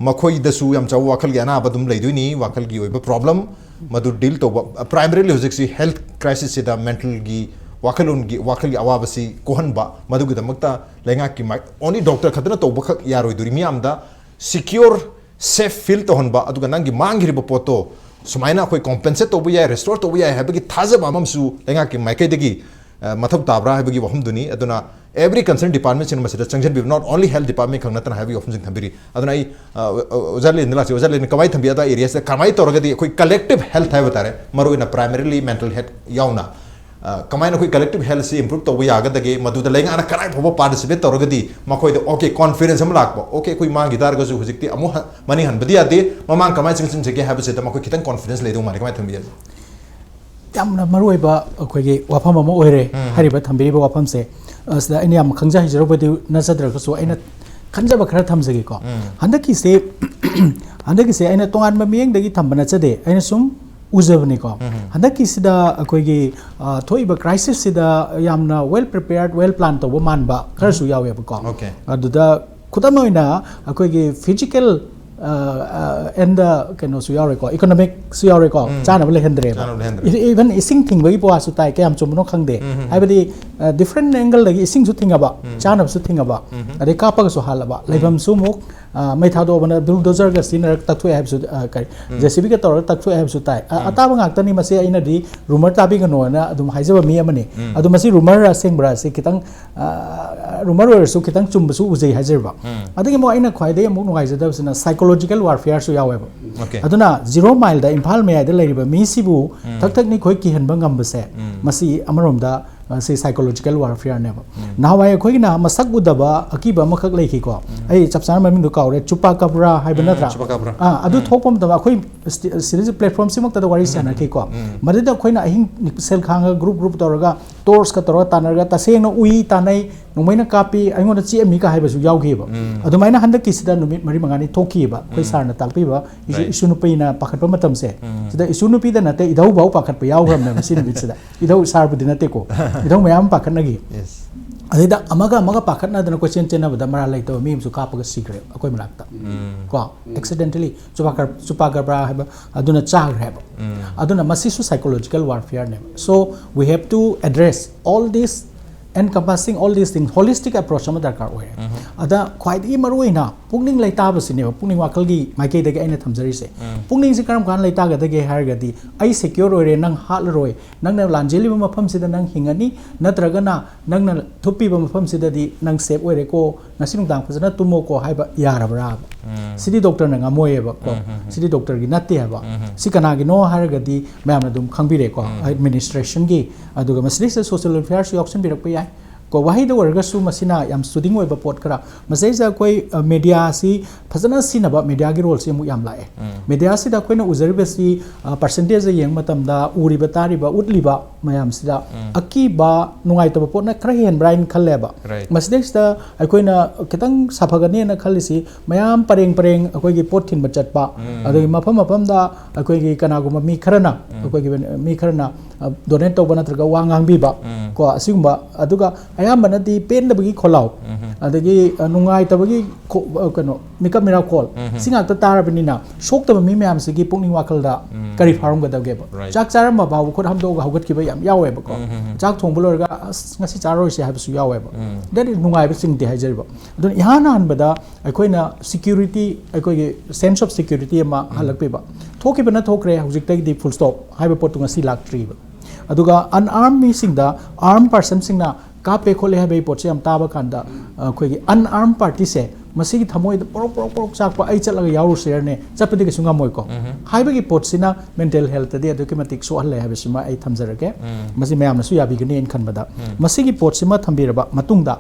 ꯃꯈꯣꯏꯗꯁꯨ ꯌꯥꯝ ꯆꯥꯎꯕ ꯋꯥꯈꯜꯒꯤ ꯑꯅꯥꯕ ꯑꯗꯨꯝ ꯂꯩꯗꯣꯏꯅꯤ, ꯋꯥꯈꯜꯒꯤ ꯑꯣꯏꯕ ꯄ꯭ꯔꯣꯕ꯭ꯂꯦꯝ ꯃꯗꯨ ꯗꯤꯜ ꯇꯧꯕ꯫ ꯄ꯭ꯔꯥꯏꯃꯔꯤꯂꯤ ꯍꯧꯖꯤꯛꯁꯤ ꯍꯦꯜꯊ ꯀ꯭ꯔꯥꯏꯁꯤꯁꯁꯤꯗ ꯃꯦꯟꯇꯦꯜꯒꯤ ꯋꯥꯈꯜꯂꯣꯟꯒꯤ, ꯋꯥꯈꯜꯒꯤ ꯑꯋꯥꯕꯁꯤ ꯀꯣꯛꯍꯟꯕ, ꯃꯗꯨꯒꯤꯗꯃꯛꯇ ꯂꯩꯉꯥꯛꯀꯤ ꯃꯥꯏ ꯑꯣꯟꯂꯤ ꯗꯣꯛꯇꯔ ꯈꯛꯇꯅ ꯇꯧꯕꯈꯛ ꯌꯥꯔꯣꯏꯗꯣꯔꯤ꯫ ꯃꯤꯌꯥꯝꯗ ꯁꯤꯀ꯭ꯌꯣꯔ, ꯁꯦꯐ ꯐꯤꯜ ꯇꯧꯍꯟꯕ, ꯑꯗꯨꯒ ꯅꯪꯒꯤ ꯃꯥꯡꯈ꯭ꯔꯤꯕ ꯄꯣꯠꯇꯣ ꯁꯨꯃꯥꯏꯅ ꯑꯩꯈꯣꯏ ꯀꯣꯝꯄꯦꯟꯁꯦꯠ ꯇꯧꯕ ꯌꯥꯏ, ꯔꯦꯁꯇꯣꯔ ꯇꯧꯕ ꯌꯥꯏ ꯍꯥꯏꯕꯒꯤ ꯊꯥꯖꯕ ꯑꯃꯁꯨ ꯂꯩꯉꯥꯛꯀꯤ ꯃꯥꯏꯀꯩꯗꯒꯤ ꯑ, ꯃꯊꯧ ꯇꯥꯕ꯭ꯔꯥ ꯍꯥꯏꯕꯒꯤ ꯋꯥꯐꯝꯗꯨꯅꯤ꯫ ꯑꯗꯨꯅ every concern departmentꯁꯤꯡꯅ ꯃꯁꯤꯗ ꯆꯪꯁꯤꯟꯕꯤꯌꯨ, not only health department ꯈꯛ ꯅꯠꯇꯅ ꯍꯥꯏꯕꯒꯤ ꯋꯥꯐꯝꯁꯤꯡ ꯊꯝꯕꯤꯔꯤ꯫ ꯑꯗꯨꯅ ꯑꯩ, ꯑ, ꯑ, ꯑꯣꯖꯥ ꯂꯦꯟꯗ ꯂꯥꯛꯆꯩ꯫ ꯑꯣꯖꯥ ꯂꯦꯟꯗ ꯀꯃꯥꯏꯅ ꯊꯝꯕꯤ, ꯑꯗꯥ areaꯁꯤꯗ ꯀꯃꯥꯏꯅ ꯇꯧꯔꯒꯗꯤ ꯑꯩꯈꯣꯏ collective health ꯍꯥꯏꯕ ꯇꯥꯔꯦ, ꯃꯔꯨꯑꯣꯏꯅ primarily mental health ꯌꯥꯎꯅ ꯑ, ꯀꯃꯥꯏꯅ ꯑꯩꯈꯣꯏ collective health ꯁꯤ improve ꯇꯧꯕ ꯌꯥꯒꯗꯒꯦ, ꯃꯗꯨꯗ ꯂꯩꯉꯥꯛꯅ ꯀꯗꯥꯏ ꯐꯥꯎꯕ participate ꯇꯧꯔꯒꯗꯤ ꯃꯈꯣꯏꯗ okay confidence ꯑꯃ ꯂꯥꯛꯄ, okay ꯑꯩꯈꯣꯏ ꯃꯥꯡꯈꯤ ꯇꯥꯔꯒꯁꯨ ꯍꯧꯖꯤꯛꯇꯤ ꯑꯃꯨꯛ ꯍ-, ꯃꯅꯤꯡ ꯍꯟꯕꯗꯤ ꯌꯥꯗꯦ, ꯃꯃꯥꯡ ꯀꯃꯥꯏꯅ ꯆꯪꯁꯤꯟꯁꯤꯒꯦ ꯍꯥꯏꯕꯁꯤꯗ ꯃꯈꯣꯏ ꯈꯤꯇꯪ confidence ꯂꯩꯗꯧ ꯃꯥꯜꯂꯤ꯫ ꯀꯃꯥꯏꯅ ꯊꯝꯕꯤꯒꯦ? ꯌꯥꯝꯅ ꯃꯔꯨꯑꯣꯏꯕ ꯑꯩꯈꯣꯏꯒꯤ ꯋꯥꯐꯝ ꯑꯃ ꯑꯣꯏꯔꯦ꯫ ꯍꯥꯏꯔꯤꯕ ꯊꯝꯕꯤꯔꯤꯕ ꯋꯥꯐꯝꯁꯦ, ꯑ, ꯁꯤꯗ ꯑꯩꯅ ꯌꯥꯝ ꯈꯪꯖ ꯍꯩꯖꯔꯨꯕꯗꯤ ꯅꯠꯆꯗ꯭ꯔꯒꯁꯨ ꯑꯩꯅ ꯈꯟꯖꯕ ꯈꯔ ꯊꯝꯖꯒꯦꯀꯣ꯫ ꯍꯟꯗꯛꯀꯤꯁꯦ ꯍꯟꯗꯛꯀꯤꯁꯦ ꯑꯩꯅ ꯇꯣꯉꯥꯟꯕ ꯃꯤꯠꯌꯦꯡꯗꯒꯤ ꯊꯝꯕ ꯅꯠꯆꯗꯦ, ꯑꯩꯅ ꯁꯨꯝ ꯎꯖꯕꯅꯤꯀꯣ꯫ ꯍꯟꯗꯛꯀꯤꯁꯤꯗ ꯑꯩꯈꯣꯏꯒꯤ, ꯑ, ꯊꯣꯛꯏꯕ crisis ꯁꯤꯗ ꯌꯥꯝꯅ well prepared, well plan ꯇꯧꯕ ꯃꯥꯟꯕ ꯈꯔꯁꯨ ꯌꯥꯎꯋꯦꯕꯀꯣ꯫ Okay. ꯑꯗꯨꯗ ꯈꯨꯗꯝ ꯑꯣꯏꯅ ꯑꯩꯈꯣꯏꯒꯤ physical, ꯑ, ꯑ, and the ꯀꯩꯅꯣꯁꯨ ꯌꯥꯎꯔꯦꯀꯣ, economic ꯁꯨ ꯌꯥꯎꯔꯦꯀꯣ꯫ ꯆꯥꯅꯕ ꯂꯩꯍꯟꯗ꯭ꯔꯦꯕ꯫ ꯆꯥꯅꯕ ꯂꯩꯍꯟꯗ꯭ꯔꯦ꯫ Even ꯏꯁꯤꯡ ꯊꯤꯡꯕꯒꯤ ꯋꯥꯁꯨ ꯇꯥꯏ, ꯀꯌꯥꯝ ꯆꯨꯝꯕꯅꯣ ꯈꯪꯗꯦ꯫ ꯍꯥꯏꯕꯗꯤ, ꯑ, different angle ꯗꯒꯤ ꯏꯁꯤꯡꯁꯨ ꯊꯤꯡꯉꯕ, ꯆꯥꯅꯕꯁꯨ ꯊꯤꯡꯉꯕ, ꯑꯗꯩ ꯀꯥꯞꯄꯒꯁꯨ ꯍꯥꯜꯂꯕ, ꯂꯩꯐꯝꯁꯨ ꯑꯃꯨꯛ, ꯑ, ꯃꯩ ꯊꯥꯗꯣꯛꯑꯕꯅ bulldozer ꯒ ꯁꯤꯖꯤꯟꯅꯔꯒ ꯇꯛꯊꯣꯛꯑꯦ ꯍꯥꯏꯕꯁꯨ, ꯑ, ꯀꯔꯤ, JCB ꯒ ꯇꯧꯔꯒ ꯇꯛꯊꯣꯛꯑꯦ ꯍꯥꯏꯕꯁꯨ ꯇꯥꯏ꯫ ꯑ, ꯑꯇꯥꯕ ꯉꯥꯛꯇꯅꯤ, ꯃꯁꯤ ꯑꯩꯅꯗꯤ rumor ꯇꯥꯕꯤꯒꯅꯣꯅ ꯑꯗꯨꯝ ꯍꯥꯏꯖꯕ ꯃꯤ ꯑꯃꯅꯤ꯫ ꯑꯗꯨ ꯃꯁꯤ rumor ꯔ ꯑꯁꯦꯡꯕ꯭ꯔꯥ ꯑꯁꯤ ꯈꯤꯇꯪ, ꯑ, rumor ꯑꯣꯏꯔꯁꯨ ꯈꯤꯇꯪ ꯆꯨꯝꯕꯁꯨ ꯎꯖꯩ ꯍꯥꯏꯖꯔꯤꯕ꯫ ꯑꯗꯒꯤ ꯑꯃꯨꯛ ꯑꯩꯅ ꯈ꯭ꯋꯥꯏꯗꯒꯤ ꯑꯃꯨꯛ ꯅꯨꯡꯉꯥꯏꯖꯗꯕꯁꯤꯅ psychological warfare ꯁꯨ ꯌꯥꯎꯋꯦꯕ꯫ Okay. ꯑꯗꯨꯅ Zero Mile ꯗ ꯏꯝꯐꯥꯜ ꯃꯌꯥꯏꯗ ꯂꯩꯔꯤꯕ ꯃꯤꯁꯤꯕꯨ ꯊꯛ ꯊꯛꯅꯤ ꯈꯣꯏ ꯀꯤꯍꯟꯕ ꯉꯝꯕꯁꯦ, ꯃꯁꯤ ꯑꯃꯔꯣꯝꯗ, ꯑ, ꯁꯤ psychological warfare ꯅꯦꯕ꯫ ꯅꯍꯥꯟꯋꯥꯏ ꯑꯩꯈꯣꯏꯒꯤꯅ ꯃꯁꯛ ꯎꯗꯕ ꯑꯀꯤꯕ ꯑꯃꯈꯛ ꯂꯩꯈꯤꯀꯣ꯫ ꯑꯩ ꯆꯞ ꯆꯥꯅ ꯃꯃꯤꯡꯗꯣ ꯀꯥꯎꯔꯦ, chupacabra ꯍꯥꯏꯕ ꯅꯠꯇ꯭ꯔꯥ? Chupacabra. ꯑꯥ, ꯑꯗꯨ ꯊꯣꯛꯄ ꯃꯇꯝꯗ ꯑꯩꯈꯣꯏ ꯁꯤ-, ꯁꯤꯗꯁꯨ platform ꯁꯤꯃꯛꯇꯗ ꯋꯥꯔꯤ ꯁꯥꯟꯅꯈꯤꯀꯣ꯫ ꯃꯗꯨꯗ ꯑꯩꯈꯣꯏꯅ ꯑꯍꯤꯡ ꯁꯦꯜ ꯈꯥꯡꯉꯒ group group ꯇꯧꯔꯒ torch ꯀ ꯇꯧꯔꯒ ꯇꯥꯟꯅꯔꯒ ꯇꯁꯦꯡꯅ ꯎꯏ, ꯇꯥꯟꯅꯩ, ꯅꯣꯡꯃꯩꯅ ꯀꯥꯞꯄꯤ, ꯑꯩꯉꯣꯟꯗ ꯆꯤꯛꯑꯝꯃꯤꯒ ꯍꯥꯏꯕꯁꯨ ꯌꯥꯎꯈꯤꯕ꯫ ꯑꯗꯨꯃꯥꯏꯅ ꯍꯟꯗꯛꯀꯤꯁꯤꯗ ꯅꯨꯃꯤꯠ ꯃꯔꯤ ꯃꯉꯥꯅꯤ ꯊꯣꯛꯈꯤꯕ, ꯑꯩꯈꯣꯏ sir ꯅ ꯇꯥꯛꯄꯤꯕ, ꯏꯁꯨ-, Right. ꯏꯁꯨ ꯅꯨꯄꯤꯅ ꯄꯥꯈꯠꯄ ꯃꯇꯝꯁꯦ, ꯁꯤꯗ ꯏꯁꯨ ꯅꯨꯄꯤꯗ ꯅꯠꯇꯦ, ꯏꯙꯧꯐꯥꯎ ꯄꯥꯈꯠꯄ ꯌꯥꯎꯈ꯭ꯔꯕꯅꯦꯕ ꯁꯤ ꯅꯨꯃꯤꯠꯁꯤꯗ꯫ ꯏꯙꯧ sir ꯕꯨꯗꯤ ꯅꯠꯇꯦꯀꯣ, ꯏꯙꯧ ꯃꯌꯥꯝ ꯑꯃ ꯄꯥꯈꯠꯅꯈꯤ꯫ Yes. ꯑꯗꯩꯗ ꯑꯃꯒ ꯑꯃꯒ ꯄꯥꯈꯠꯅꯗꯅ ꯀꯣꯏꯆꯦꯟ ꯆꯦꯟꯅꯕꯗ ꯃꯔꯥꯜ ꯂꯩꯇꯕ ꯃꯤ ꯑꯃꯁꯨ ꯀꯥꯞꯄꯒ ꯁꯤꯈ꯭ꯔꯦ ꯑꯩꯈꯣꯏ ꯃꯅꯥꯛꯇ꯫ ꯀꯣ, accidentally chupacabra, chupacabra ꯍꯥꯏꯕ ꯑꯗꯨꯅ ꯆꯥꯈ꯭ꯔꯦ ꯍꯥꯏꯕ꯫ ꯑꯗꯨꯅ ꯃꯁꯤꯁꯨ psychological warfare ꯅꯦꯕ꯫ So we have to address all this, encompassing all these things, holistic approach ꯑꯃ ꯗꯔꯀꯥꯔ ꯑꯣꯏꯔꯦ꯫ ꯑꯗ ꯈ꯭ꯋꯥꯏꯗꯒꯤ ꯃꯔꯨꯑꯣꯏꯅ ꯄꯨꯛꯅꯤꯡ ꯂꯩꯇꯥꯕꯁꯤꯅꯦꯕ ꯄꯨꯛꯅꯤꯡ ꯋꯥꯈꯜꯒꯤ ꯃꯥꯏꯀꯩꯗꯒꯤ ꯑꯩꯅ ꯊꯝꯖꯔꯤꯁꯦ꯫ ꯄꯨꯛꯅꯤꯡꯁꯤ ꯀꯔꯝ ꯀꯥꯟꯗ ꯂꯩꯇꯥꯒꯗꯒꯦ ꯍꯥꯏꯔꯒꯗꯤ, "ꯑꯩ ꯁꯦꯀ꯭ꯌꯣꯔ ꯑꯣꯏꯔꯦ, ꯅꯪ ꯍꯥꯠꯂꯔꯣꯏ, ꯅꯪꯅ ꯂꯥꯟꯖꯦꯜꯂꯤꯕ ꯃꯐꯝꯁꯤꯗ ꯅꯪ ꯍꯤꯡꯉꯅꯤ, ꯅꯠꯇ꯭ꯔꯒꯅ ꯅꯪꯅ ꯊꯨꯞꯄꯤꯕ ꯃꯐꯝꯁꯤꯗꯗꯤ ꯅꯪ ꯁꯦꯐ ꯑꯣꯏꯔꯦꯀꯣ, ꯉꯁꯤ ꯅꯨꯡꯗꯥꯡ ꯐꯖꯅ ꯇꯨꯝꯃꯣꯀꯣ" ꯍꯥꯏꯕ ꯌꯥꯔꯕ꯭ꯔꯥꯕ? ꯁꯤꯗꯤ ꯗꯣꯛꯇꯔꯅ ꯉꯝꯃꯣꯏꯌꯦꯕ ꯀꯣ꯫ ꯁꯤꯗꯤ ꯗꯣꯛꯇꯔꯒꯤ ꯅꯠꯇꯦ ꯍꯥꯏꯕ꯫ ꯁꯤ ꯀꯅꯥꯒꯤꯅꯣ ꯍꯥꯏꯔꯒꯗꯤ ꯃꯌꯥꯝꯅ ꯑꯗꯨꯝ ꯈꯪꯕꯤꯔꯦꯀꯣ, ꯑꯦꯗꯃꯤꯅꯤꯁꯇ꯭ꯔꯦꯁꯟꯒꯤ, ꯑꯗꯨꯒ ꯃꯁꯤꯗꯩꯁꯤꯗ ꯁꯣꯁꯤꯌꯦꯜ ꯋꯦꯜꯐꯤꯌꯥꯔꯁꯨ ꯌꯥꯎꯁꯟꯕꯤꯔꯛꯄ ꯌꯥꯏ꯫ ꯀꯣ, ꯋꯥꯍꯩꯗ ꯑꯣꯏꯔꯒꯁꯨ ꯃꯁꯤꯅ ꯌꯥꯝ ꯁꯨꯗꯤꯡ ꯑꯣꯏꯕ ꯄꯣꯠ ꯈꯔ꯫ ꯃꯁꯤꯗꯩꯁꯤꯗ ꯑꯩꯈꯣꯏ, ꯑ, ꯃꯦꯗꯤꯌꯥꯁꯤ ꯐꯖꯅ ꯁꯤꯖꯤꯟꯅꯕ, ꯃꯦꯗꯤꯌꯥꯒꯤ ꯔꯣꯜꯁꯤ ꯑꯃꯨꯛ ꯌꯥꯝ ꯂꯥꯛꯑꯦ꯫ ꯃꯦꯗꯤꯌꯥꯁꯤꯗ ꯑꯩꯈꯣꯏꯅ ꯎꯖꯔꯤꯕꯁꯤ, ꯑ, ꯄꯥꯔꯁꯦꯟꯇꯦꯖꯇ ꯌꯦꯡꯕ ꯃꯇꯝꯗ ꯎꯔꯤꯕ, ꯇꯥꯔꯤꯕ, ꯎꯠꯂꯤꯕ ꯃꯌꯥꯝꯁꯤꯗ ꯑꯀꯤꯕ, ꯅꯨꯡꯉꯥꯏꯇꯕ ꯄꯣꯠꯅ ꯈꯔ ꯍꯦꯟꯕ꯭ꯔꯥ ꯍꯥꯏꯅ ꯈꯜꯂꯦꯕ꯫ ꯔꯥꯏꯠ꯫ ꯃꯁꯤꯗꯩꯁꯤꯗ ꯑꯩꯈꯣꯏꯅ ꯈꯤꯇꯪ ꯁꯥꯐꯒꯅꯦꯅ ꯈꯜꯂꯤꯁꯤ, ꯃꯌꯥꯝ ꯄꯔꯦꯡ ꯄꯔꯦꯡ ꯑꯩꯈꯣꯏꯒꯤ ꯄꯣꯠ ꯊꯤꯟꯕ ꯆꯠꯄ, ꯑꯗꯒꯤ ꯃꯐꯝ ꯃꯐꯝꯗ ꯑꯩꯈꯣꯏꯒꯤ ꯀꯅꯥꯒꯨꯝꯕ ꯃꯤ ꯈꯔꯅ, ꯑꯩꯈꯣꯏꯒꯤ ꯃꯤ ꯈꯔꯅ, ꯑ, ꯗꯣꯅꯦꯠ ꯇꯧꯕ ꯅꯠꯇ꯭ꯔꯒ ꯋꯥ ꯉꯥꯡꯕꯤꯕ, ꯀꯣ, ꯑꯁꯤꯒꯨꯝꯕ, ꯑꯗꯨꯒ ꯑꯌꯥꯝꯕꯅꯗꯤ ꯄꯦꯟꯗꯕꯒꯤ ꯈꯣꯜꯂꯥꯎ, ꯑꯗꯒꯤ, ꯑ, ꯅꯨꯡꯉꯥꯏꯇꯕꯒꯤ ꯈꯣ-, ꯑ, ꯀꯩꯅꯣ, ꯃꯤꯀꯞ ꯃꯤꯔꯥꯎꯈꯣꯜ, ꯁꯤ ꯉꯥꯛꯇ ꯇꯥꯔꯕꯅꯤꯅ ꯁꯣꯛꯇꯕ ꯃꯤ ꯃꯌꯥꯝꯁꯤꯒꯤ ꯄꯨꯛꯅꯤꯡ ꯋꯥꯈꯜꯗ ꯀꯔꯤ ꯐꯥꯎꯔꯝꯒꯗꯒꯦꯕ? ꯔꯥꯏꯠ꯫ ꯆꯥꯛ ꯆꯥꯔꯝꯕ ꯐꯥꯎꯕ ꯈꯨꯠ ꯍꯥꯝꯗꯣꯛꯑꯒ ꯍꯧꯒꯠꯈꯤꯕ ꯌꯥꯝ ꯌꯥꯎꯋꯦꯕꯀꯣ꯫ ꯆꯥꯛ ꯊꯣꯡꯕ ꯂꯣꯏꯔꯒ, "ꯑꯁ, ꯉꯁꯤ ꯆꯥꯔꯔꯣꯏꯁꯦ" ꯍꯥꯏꯕꯁꯨ ꯌꯥꯎꯋꯦꯕ꯫ ꯗꯦꯠ ꯏꯁ ꯅꯨꯡꯉꯥꯏꯕ ꯆꯤꯡꯗꯦ ꯍꯥꯏꯖꯔꯤꯕ꯫ ꯑꯗꯨꯅ ꯏꯍꯥꯟ ꯍꯥꯟꯕꯗ ꯑꯩꯈꯣꯏꯅ ꯁꯤꯀ꯭ꯌꯨꯔꯤꯇꯤ, ꯑꯩꯈꯣꯏꯒꯤ ꯁꯦꯟꯁ ꯑꯣꯐ ꯁꯤꯀ꯭ꯌꯨꯔꯤꯇꯤ ꯑꯃ ꯍꯜꯂꯛꯄꯤꯕ꯫ ꯊꯣꯛꯈꯤꯕꯅ ꯊꯣꯛꯈ꯭ꯔꯦ, ꯍꯧꯖꯤꯛꯇꯒꯤꯗꯤ ꯐꯨꯜ ꯁ꯭ꯇꯣꯞ ꯍꯥꯏꯕ ꯄꯣꯠꯇꯨ ꯉꯁꯤ ꯂꯥꯛꯇ꯭ꯔꯤꯕ꯫ ꯑꯗꯨꯒ ꯑꯟꯑꯥꯔꯝ ꯃꯤꯁꯤꯡꯗ ꯑꯥꯔꯝ ꯄꯥꯔꯁꯟꯁꯤꯡꯅ ꯀꯥꯞꯄꯦ ꯈꯣꯠꯂꯦ ꯍꯥꯏꯕꯒꯤ ꯄꯣꯠꯁꯦ ꯌꯥꯝ ꯇꯥꯕ ꯀꯥꯟꯗ, ꯑꯩꯈꯣꯏꯒꯤ ꯑꯟꯑꯥꯔꯝ ꯄꯥꯔꯇꯤꯁꯦ ꯃꯁꯤꯒꯤ ꯊꯃꯣꯏꯗ ꯄꯣꯔꯣꯛ ꯄꯣꯔꯣꯛ ꯄꯣꯔꯣꯛ ꯆꯥꯛꯄ, "ꯑꯩ ꯆꯠꯂꯒ ꯌꯥꯎꯔꯨꯁꯤꯔꯅꯦ", ꯆꯠꯄꯗꯤ ꯀꯩꯁꯨ ꯉꯝꯃꯣꯏꯀꯣ꯫ ꯍꯥꯏꯕꯒꯤ ꯄꯣꯠꯁꯤꯅ ꯃꯦꯟꯇꯦꯜ ꯍꯦꯜꯠꯇꯗꯤ ꯑꯗꯨꯛꯀꯤ ꯃꯇꯤꯛ ꯁꯣꯛꯍꯜꯂꯦ ꯍꯥꯏꯕꯁꯤꯃ ꯑꯩ ꯊꯝꯖꯔꯒꯦ꯫ ꯃꯁꯤ ꯃꯌꯥꯝꯅꯁꯨ ꯌꯥꯕꯤꯒꯅꯤꯅ ꯈꯟꯕꯗ꯫ ꯃꯁꯤꯒꯤ ꯄꯣꯠꯁꯤꯃ ꯊꯝꯕꯤꯔꯕ ꯃꯇꯨꯡꯗ,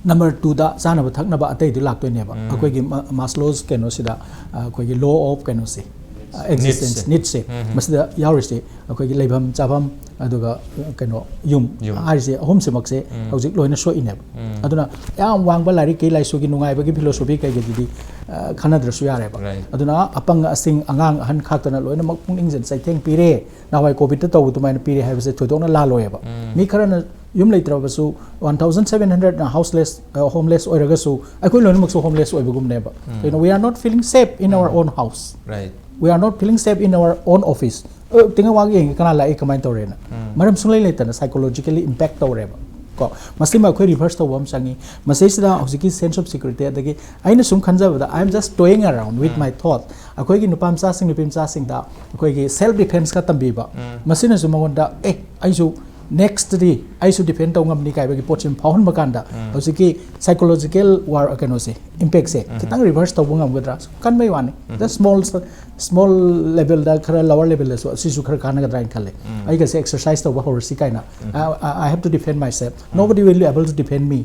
ꯅꯝꯕꯔ ꯇꯨꯗ ꯆꯥꯅꯕ ꯊꯛꯅꯕ ꯑꯇꯩꯗꯨ ꯂꯥꯛꯇꯣꯏꯅꯦꯕ꯫ ꯑꯩꯈꯣꯏꯒꯤ ꯃꯥ-, ꯃꯥꯁꯂꯣꯁ ꯀꯩꯅꯣꯁꯤꯗ, ꯑ, ꯑꯩꯈꯣꯏꯒꯤ law of ꯀꯩꯅꯣꯁꯦ, ꯑ, existence, ꯅꯤꯗꯁꯁꯦ꯫ ꯅꯤꯗꯁꯁꯦ꯫ ꯃꯁꯤꯗ ꯌꯥꯎꯔꯤꯁꯦ ꯑꯩꯈꯣꯏꯒꯤ ꯂꯩꯐꯝ ꯆꯥꯐꯝ, ꯑꯗꯨꯒ, ꯑ, ꯀꯩꯅꯣ, ꯌꯨꯝ ꯌꯨꯝ꯫ ꯍꯥꯏꯔꯤꯁꯦ ꯑꯍꯨꯝꯁꯤꯃꯛꯁꯦ ꯍꯧꯖꯤꯛ ꯂꯣꯏꯅ ꯁꯣꯛꯏꯅꯦꯕ꯫ ꯑꯗꯨꯅ ꯌꯥꯝ ꯋꯥꯡꯕ ꯂꯥꯏꯔꯤꯛꯀꯤ ꯂꯥꯏꯁꯨꯒꯤ ꯅꯨꯡꯉꯥꯏꯕꯒꯤ ꯐꯤꯂꯣꯁꯣꯐꯤ ꯀꯩꯀꯩꯗꯨꯗꯤ, ꯑ, ꯈꯟꯅꯗ꯭ꯔꯁꯨ ꯌꯥꯔꯦꯕ꯫ ꯔꯥꯏꯠ꯫ ꯑꯗꯨꯅ ꯑꯄꯪ ꯑꯁꯤꯡ ꯑꯉꯥꯡ ꯑꯍꯟ ꯈꯥꯛꯇꯅ ꯂꯣꯏꯅꯃꯛ ꯄꯨꯛꯅꯤꯡ ꯆꯩꯊꯦꯡ ꯄꯤꯔꯦ꯫ ꯅꯍꯥꯟꯋꯥꯏ ꯀꯣꯚꯤꯗꯇ ꯇꯧꯕ ꯑꯗꯨꯃꯥꯏꯅ ꯄꯤꯔꯦ ꯍꯥꯏꯕꯁꯦ ꯊꯣꯏꯗꯣꯛꯅ ꯂꯥꯜꯂꯣꯏꯌꯦꯕ꯫ ꯃꯤ ꯈꯔꯅ ꯌꯨꯝ ꯂꯩꯇ꯭ꯔꯕꯁꯨ, one thousand seven hundredꯅ ꯍꯥꯎꯁꯂꯦꯁ, ꯑ, ꯍꯣꯝꯂꯦꯁ ꯑꯣꯏꯔꯒꯁꯨ, ꯑꯩꯈꯣꯏ ꯂꯣꯏꯅꯃꯛꯁꯨ ꯍꯣꯝꯂꯦꯁ ꯑꯣꯏꯕꯒꯨꯝꯅꯦꯕ꯫ ꯀꯩꯅꯣ, "We are not feeling safe in our own house." Right. "We are not feeling safe in our own office." ꯑ, ꯇꯤꯡꯉ ꯋꯥꯒ ꯌꯦꯡꯉꯤ, ꯀꯅꯥ ꯂꯥꯛꯏ, ꯀꯃꯥꯏꯅ ꯇꯧꯔꯦꯅ꯫ ꯃꯔꯝ ꯁꯨꯡꯂꯩ ꯂꯩꯇꯅ psychologically impact ꯇꯧꯔꯦꯕ꯫ ꯀꯣ, ꯃꯁꯤꯃ ꯑꯩꯈꯣꯏ ꯔꯤꯚꯔꯁ ꯇꯧꯕ ꯑꯃ ꯆꯪꯉꯤ꯫ ꯃꯁꯤꯁꯤꯗ ꯍꯧꯖꯤꯛꯀꯤ sense of security, ꯑꯗꯒꯤ ꯑꯩꯅ ꯁꯨꯝ ꯈꯟꯖꯕꯗ, I am just toying around with my thought, ꯑꯩꯈꯣꯏꯒꯤ ꯅꯨꯄꯥ ꯃꯆꯥꯁꯤꯡ, ꯅꯨꯄꯤ ꯃꯆꯥꯁꯤꯡꯗ ꯑꯩꯈꯣꯏꯒꯤ self defense ꯈꯔ ꯇꯝꯕꯤꯕ, ꯃꯁꯤꯅꯁꯨ ꯃꯉꯣꯟꯗ, ꯑꯦ, ꯑꯩꯁꯨ next ꯗꯤ ꯑꯩꯁꯨ defend ꯇꯧ ꯉꯝꯅꯤ ꯀꯥꯏꯕꯒꯤ ꯄꯣꯠꯁꯤ ꯐꯥꯎꯍꯟꯕ ꯀꯥꯟꯗ, ꯍꯧꯖꯤꯛꯀꯤ psychological war ꯀꯩꯅꯣꯁꯦ, impact ꯁꯦ ꯈꯤꯇꯪ ꯔꯤꯚꯔꯁ ꯇꯧꯕ ꯉꯝꯒꯗ꯭ꯔꯥ? ꯁꯨꯝ ꯈꯟꯕꯩ ꯋꯥꯅꯤ꯫ Just small small level ꯗ, ꯈꯔ lower level ꯗꯁꯨ ꯑꯁꯤꯁꯨ ꯈꯔ ꯀꯥꯟꯅꯒꯗ꯭ꯔꯥ ꯍꯥꯏꯅ ꯈꯜꯂꯦ꯫ ꯑꯩꯒꯁꯦ exercise ꯇꯧꯕ ꯍꯧꯔꯁꯤ ꯀꯥꯏꯅ꯫ I, I have to defend myself. Nobody will be able to defend me.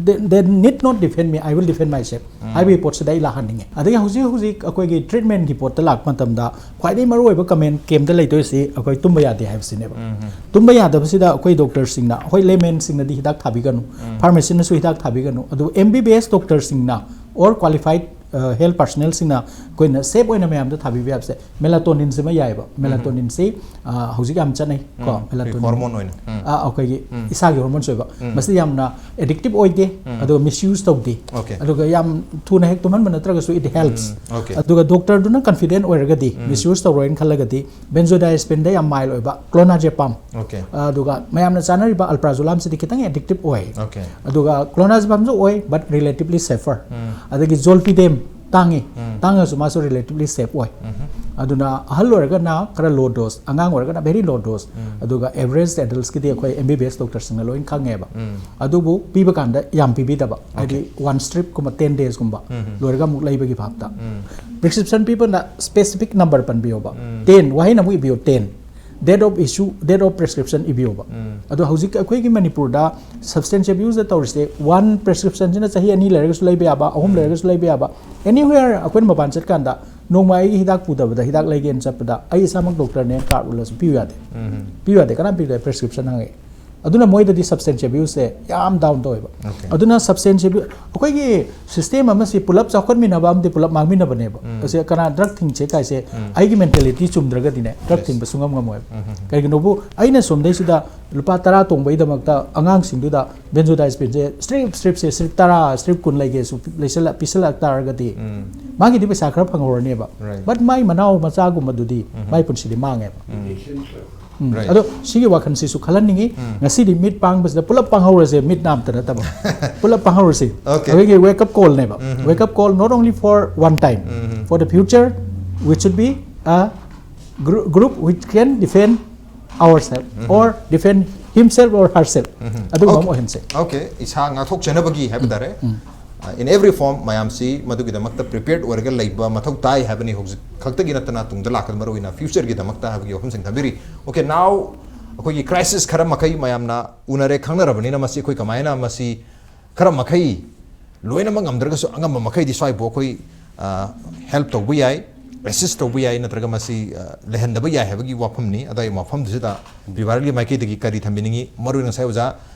They, they need not defend me. I will defend myself. ꯍꯥꯏꯕꯒꯤ ꯄꯣꯠꯁꯤꯗ ꯑꯩ ꯂꯥꯛꯍꯟꯅꯤꯡꯉꯦ꯫ ꯑꯗꯒꯤ ꯍꯧꯖꯤꯛ ꯍꯧꯖꯤꯛ ꯑꯩꯈꯣꯏꯒꯤ treatment ꯀꯤ ꯄꯣꯠꯇ ꯂꯥꯛꯄ ꯃꯇꯝꯗ ꯈ꯭ꯋꯥꯏꯗꯒꯤ ꯃꯔꯨꯑꯣꯏꯕ comment camp ꯇ ꯂꯩꯗꯣꯏꯁꯤ ꯑꯩꯈꯣꯏ ꯇꯨꯝꯕ ꯌꯥꯗꯦ ꯍꯥꯏꯕꯁꯤꯅꯦꯕ꯫ ꯇꯨꯝꯕ ꯌꯥꯗꯕꯁꯤꯗ ꯑꯩꯈꯣꯏ doctor ꯁꯤꯡꯅ, ꯑꯩꯈꯣꯏ layman ꯁꯤꯡꯅꯗꯤ ꯍꯤꯗꯥꯛ ꯊꯥꯕꯤꯒꯅꯨ, pharmacist ꯅꯁꯨ ꯍꯤꯗꯥꯛ ꯊꯥꯕꯤꯒꯅꯨ, ꯑꯗꯨ M B B S doctor ꯁꯤꯡꯅ or qualified health personnel ꯁꯤꯡꯅ ꯑꯩꯈꯣꯏꯅ safe ꯑꯣꯏꯅ ꯃꯌꯥꯝꯗ ꯊꯥꯕꯤꯕ ꯌꯥꯕꯁꯦ melatonin ꯁꯤꯃ ꯌꯥꯏꯑꯕ꯫ Melatonin ꯁꯤ ꯍꯧꯖꯤꯛ ꯌꯥꯝ ꯆꯠꯅꯩ ꯀꯣ꯫ Melatonin ꯁꯤ, ꯍꯣꯔꯃꯣꯟ ꯑꯣꯏꯅ꯫ ꯑꯩꯈꯣꯏꯒꯤ ꯏꯁꯥꯒꯤ ꯍꯣꯔꯃꯣꯟꯁ ꯑꯣꯏꯕ꯫ ꯃꯁꯤ ꯌꯥꯝꯅ addictive ꯑꯣꯏꯗꯦ, ꯑꯗꯨꯒ misuse ꯇꯧꯗꯦ꯫ Okay. ꯑꯗꯨꯒ ꯌꯥꯝ ꯊꯨꯅ ꯍꯦꯛ ꯇꯨꯝꯍꯟꯕ ꯅꯠꯇ꯭ꯔꯒꯁꯨ it helps꯫ Okay. ꯑꯗꯨꯒ doctor ꯗꯨꯅ confident ꯑꯣꯏꯔꯒꯗꯤ, misuse ꯇꯧꯔꯣꯏꯅ ꯈꯜꯂꯒꯗꯤ, benzodiazepine ꯗ ꯌꯥꯝ mild ꯑꯣꯏꯕ clonazepam, Okay. ꯑꯗꯨꯒ ꯃꯌꯥꯝꯅ ꯆꯥꯅꯔꯤꯕ alprazolam ꯁꯤꯗꯤ ꯈꯤꯇꯪ addictive ꯑꯣꯏ꯫ Okay. ꯑꯗꯨꯒ clonazepam ꯁꯨ ꯑꯣꯏ, but relatively safer꯫ ꯑꯗꯒꯤ zolpidem, ꯇꯥꯡꯉꯤ, ꯇꯥꯡꯉꯁꯨ ꯃꯥꯁꯨ relatively safe ꯑꯣꯏ꯫ ꯑꯗꯨꯅ ꯑꯍꯜ ꯑꯣꯏꯔꯒꯅ ꯈꯔ low dose, ꯑꯉꯥꯡ ꯑꯣꯏꯔꯒꯅ very low dose, ꯑꯗꯨꯒ average adults ꯀꯤꯗꯤ ꯑꯩꯈꯣꯏ M B B S doctor ꯁꯤꯡꯅ ꯂꯣꯏꯅ ꯈꯪꯉꯦꯕ꯫ ꯑꯗꯨꯕꯨ ꯄꯤꯕ ꯀꯥꯟꯗ ꯌꯥꯝ ꯄꯤꯕꯤꯗꯕ, ꯍꯥꯏꯗꯤ one strip ꯀꯨꯝꯕ, ten days ꯀꯨꯝꯕ, ꯂꯣꯏꯔꯒ ꯑꯃꯨꯛ ꯂꯩꯕꯒꯤ ꯚꯥꯞꯇ꯫ Prescription ꯄꯤꯕꯅ specific number ꯄꯟꯕꯤꯌꯣꯕ꯫ Ten, ꯋꯥꯍꯩ ꯑꯃꯨꯛ ꯏꯕꯤꯌꯣ, ten꯫ Date of issue, date of prescription ꯏꯕꯤꯌꯣꯕ꯫ ꯑꯗꯣ ꯍꯧꯖꯤꯛ ꯑꯩꯈꯣꯏꯒꯤ ꯃꯅꯤꯄꯨꯔꯗ substance abuse ꯇꯧꯔꯤꯁꯦ, one prescription ꯁꯤꯅ ꯆꯍꯤ ꯑꯅꯤ ꯂꯩꯔꯒꯁꯨ ꯂꯩꯕ ꯌꯥꯕ, ꯑꯍꯨꯝ ꯂꯩꯔꯒꯁꯨ ꯂꯩꯕ ꯌꯥꯕ, anywhere ꯑꯩꯈꯣꯏꯅ ꯃꯄꯥꯟ ꯆꯠꯀꯥꯟꯗ, ꯅꯣꯡꯃ ꯑꯩꯒꯤ ꯍꯤꯗꯥꯛ ꯄꯨꯗꯕꯗ, ꯍꯤꯗꯥꯛ ꯂꯩꯒꯦꯅ ꯆꯠꯄꯗ, ꯑꯩ ꯏꯁꯥꯃꯛ doctor ꯅꯦ card ꯎꯠꯂꯁꯨ ꯄꯤꯌꯨ ꯌꯥꯗꯦ꯫ ꯄꯤꯌꯨ ꯌꯥꯗꯦ꯫ ꯀꯅꯥꯝ ꯄꯤꯔꯣꯏ, prescription ꯍꯪꯉꯛꯑꯦ꯫ ꯑꯗꯨꯅ ꯃꯣꯏꯗꯗꯤ substance abuse ꯁꯦ ꯌꯥꯝ down ꯇꯧꯋꯦꯕ꯫ Okay. ꯑꯗꯨꯅ substance abuse, ꯑꯩꯈꯣꯏꯒꯤ system ꯑꯃꯁꯤ ꯄꯨꯂꯞ ꯆꯥꯎꯈꯠꯃꯤꯟꯅꯕ ꯑꯃꯗꯤ ꯄꯨꯂꯞ ꯃꯥꯡꯃꯤꯟꯅꯕꯅꯦꯕ꯫ ꯑꯁꯤ ꯀꯅꯥ drug ꯊꯤꯡꯁꯦ ꯀꯥꯏꯁꯦ, ꯑꯩꯒꯤ mentality ꯆꯨꯝꯗ꯭ꯔꯒꯗꯤꯅꯦ, drug ꯊꯤꯡꯕ ꯁꯨꯡꯉꯝ ꯉꯝꯃꯣꯏꯕ꯫ ꯀꯩꯒꯤꯅꯣꯕꯨ, ꯑꯩꯅ ꯁꯣꯝꯗꯩꯁꯤꯗ ꯂꯨꯄꯥ ꯇꯔꯥ ꯇꯣꯡꯕꯒꯤꯗꯃꯛꯇ ꯑꯉꯥꯡꯁꯤꯡꯗꯨꯗ benzodiazepine ꯁꯦ strip, strip ꯁꯦ strip ꯇꯔꯥ, strip ꯀꯨꯟ ꯂꯩꯒꯦꯁꯨ ꯂꯩꯁꯜꯂ-, ꯄꯤꯁꯜꯂꯛ ꯇꯥꯔꯒꯗꯤ, ꯃꯥꯒꯤꯗꯤ ꯄꯩꯁꯥ ꯈꯔ ꯐꯪꯍꯧꯔꯅꯦꯕ꯫ Right. But ꯃꯥꯏ ꯃꯅꯥꯎ ꯃꯆꯥꯒꯨꯝꯕꯗꯨꯗꯤ ꯃꯥꯏ ꯄꯨꯟꯁꯤꯗꯤ ꯃꯥꯡꯉꯦꯕ꯫ Addiction ꯁꯨ꯫ ꯎꯝ, Right. ꯑꯗꯣ ꯁꯤꯒꯤ ꯋꯥꯈꯜꯁꯤꯁꯨ ꯈꯜꯍꯟꯅꯤꯡꯉꯤ꯫ ꯉꯁꯤꯗꯤ ꯃꯤꯠ ꯄꯥꯡꯕꯁꯤꯗ ꯄꯨꯂꯞ ꯄꯥꯡꯍꯧꯔꯁꯦ, ꯃꯤꯠ ꯅꯥ ꯑꯝꯇ ꯅꯠꯇꯕ꯫ ꯄꯨꯂꯞ ꯄꯥꯡꯍꯧꯔꯁꯤ꯫ Okay. ꯑꯩꯈꯣꯏꯒꯤ wake up call ꯅꯦꯕ꯫ Wake up call not only for one time, for the future, which should be a gr- group which can defend ourselves or defend himself or herself. ꯑꯗꯨꯒꯨꯝꯕ ꯑꯃ ꯑꯣꯏꯍꯟꯁꯦ꯫ Okay, ꯏꯁꯥ ꯉꯥꯛꯊꯣꯛꯆꯅꯕꯒꯤ ꯍꯥꯏꯕ ꯇꯥꯔꯦ꯫ Uh, in every form, ꯃꯌꯥꯝꯁꯤ ꯃꯗꯨꯒꯤꯗꯃꯛꯇ prepared ꯑꯣꯏꯔꯒ ꯂꯩꯕ ꯃꯊꯧ ꯇꯥꯏ ꯍꯥꯏꯕꯅꯤ, ꯍꯧꯖꯤꯛ ꯈꯛꯇꯒꯤ ꯅꯠꯇꯅ ꯇꯨꯡꯗ ꯂꯥꯛꯀꯗꯕ ꯃꯔꯨꯑꯣꯏꯅ future ꯒꯤꯗꯃꯛꯇ ꯍꯥꯏꯕꯒꯤ ꯋꯥꯐꯝꯁꯤꯡ ꯊꯝꯕꯤꯔꯤ꯫ Okay, now ꯑꯩꯈꯣꯏꯒꯤ crisis ꯈꯔ ꯃꯈꯩ ꯃꯌꯥꯝꯅ ꯎꯅꯔꯦ, ꯈꯪꯅꯔꯕꯅꯤꯅ ꯃꯁꯤ ꯑꯩꯈꯣꯏ ꯀꯃꯥꯏꯅ ꯃꯁꯤ ꯈꯔ ꯃꯈꯩ, ꯂꯣꯏꯅꯃꯛ ꯉꯝꯗ꯭ꯔꯒꯁꯨ ꯑꯉꯝꯕ ꯃꯈꯩꯗꯤ ꯁ꯭ꯋꯥꯏꯕꯨ ꯑꯩꯈꯣꯏ help ꯇꯧꯕ ꯌꯥꯏ, assist ꯇꯧꯕ ꯌꯥꯏ, ꯅꯠꯇ꯭ꯔꯒ ꯃꯁꯤ ꯑ, ꯂꯩꯍꯟꯗꯕ ꯌꯥꯏ ꯍꯥꯏꯕꯒꯤ ꯋꯥꯐꯝꯅꯤ꯫ ꯑꯗꯨꯒꯤ ꯋꯥꯐꯝꯗꯨꯁꯤꯗ ꯚꯤꯚꯥꯔꯒꯤ ꯃꯥꯏꯀꯩꯗꯒꯤ ꯀꯔꯤ ꯊꯝꯕꯤꯅꯤꯡꯉꯤ? ꯃꯔꯨꯑꯣꯏꯅ ꯉꯁꯥꯏ ꯑꯣꯖꯥ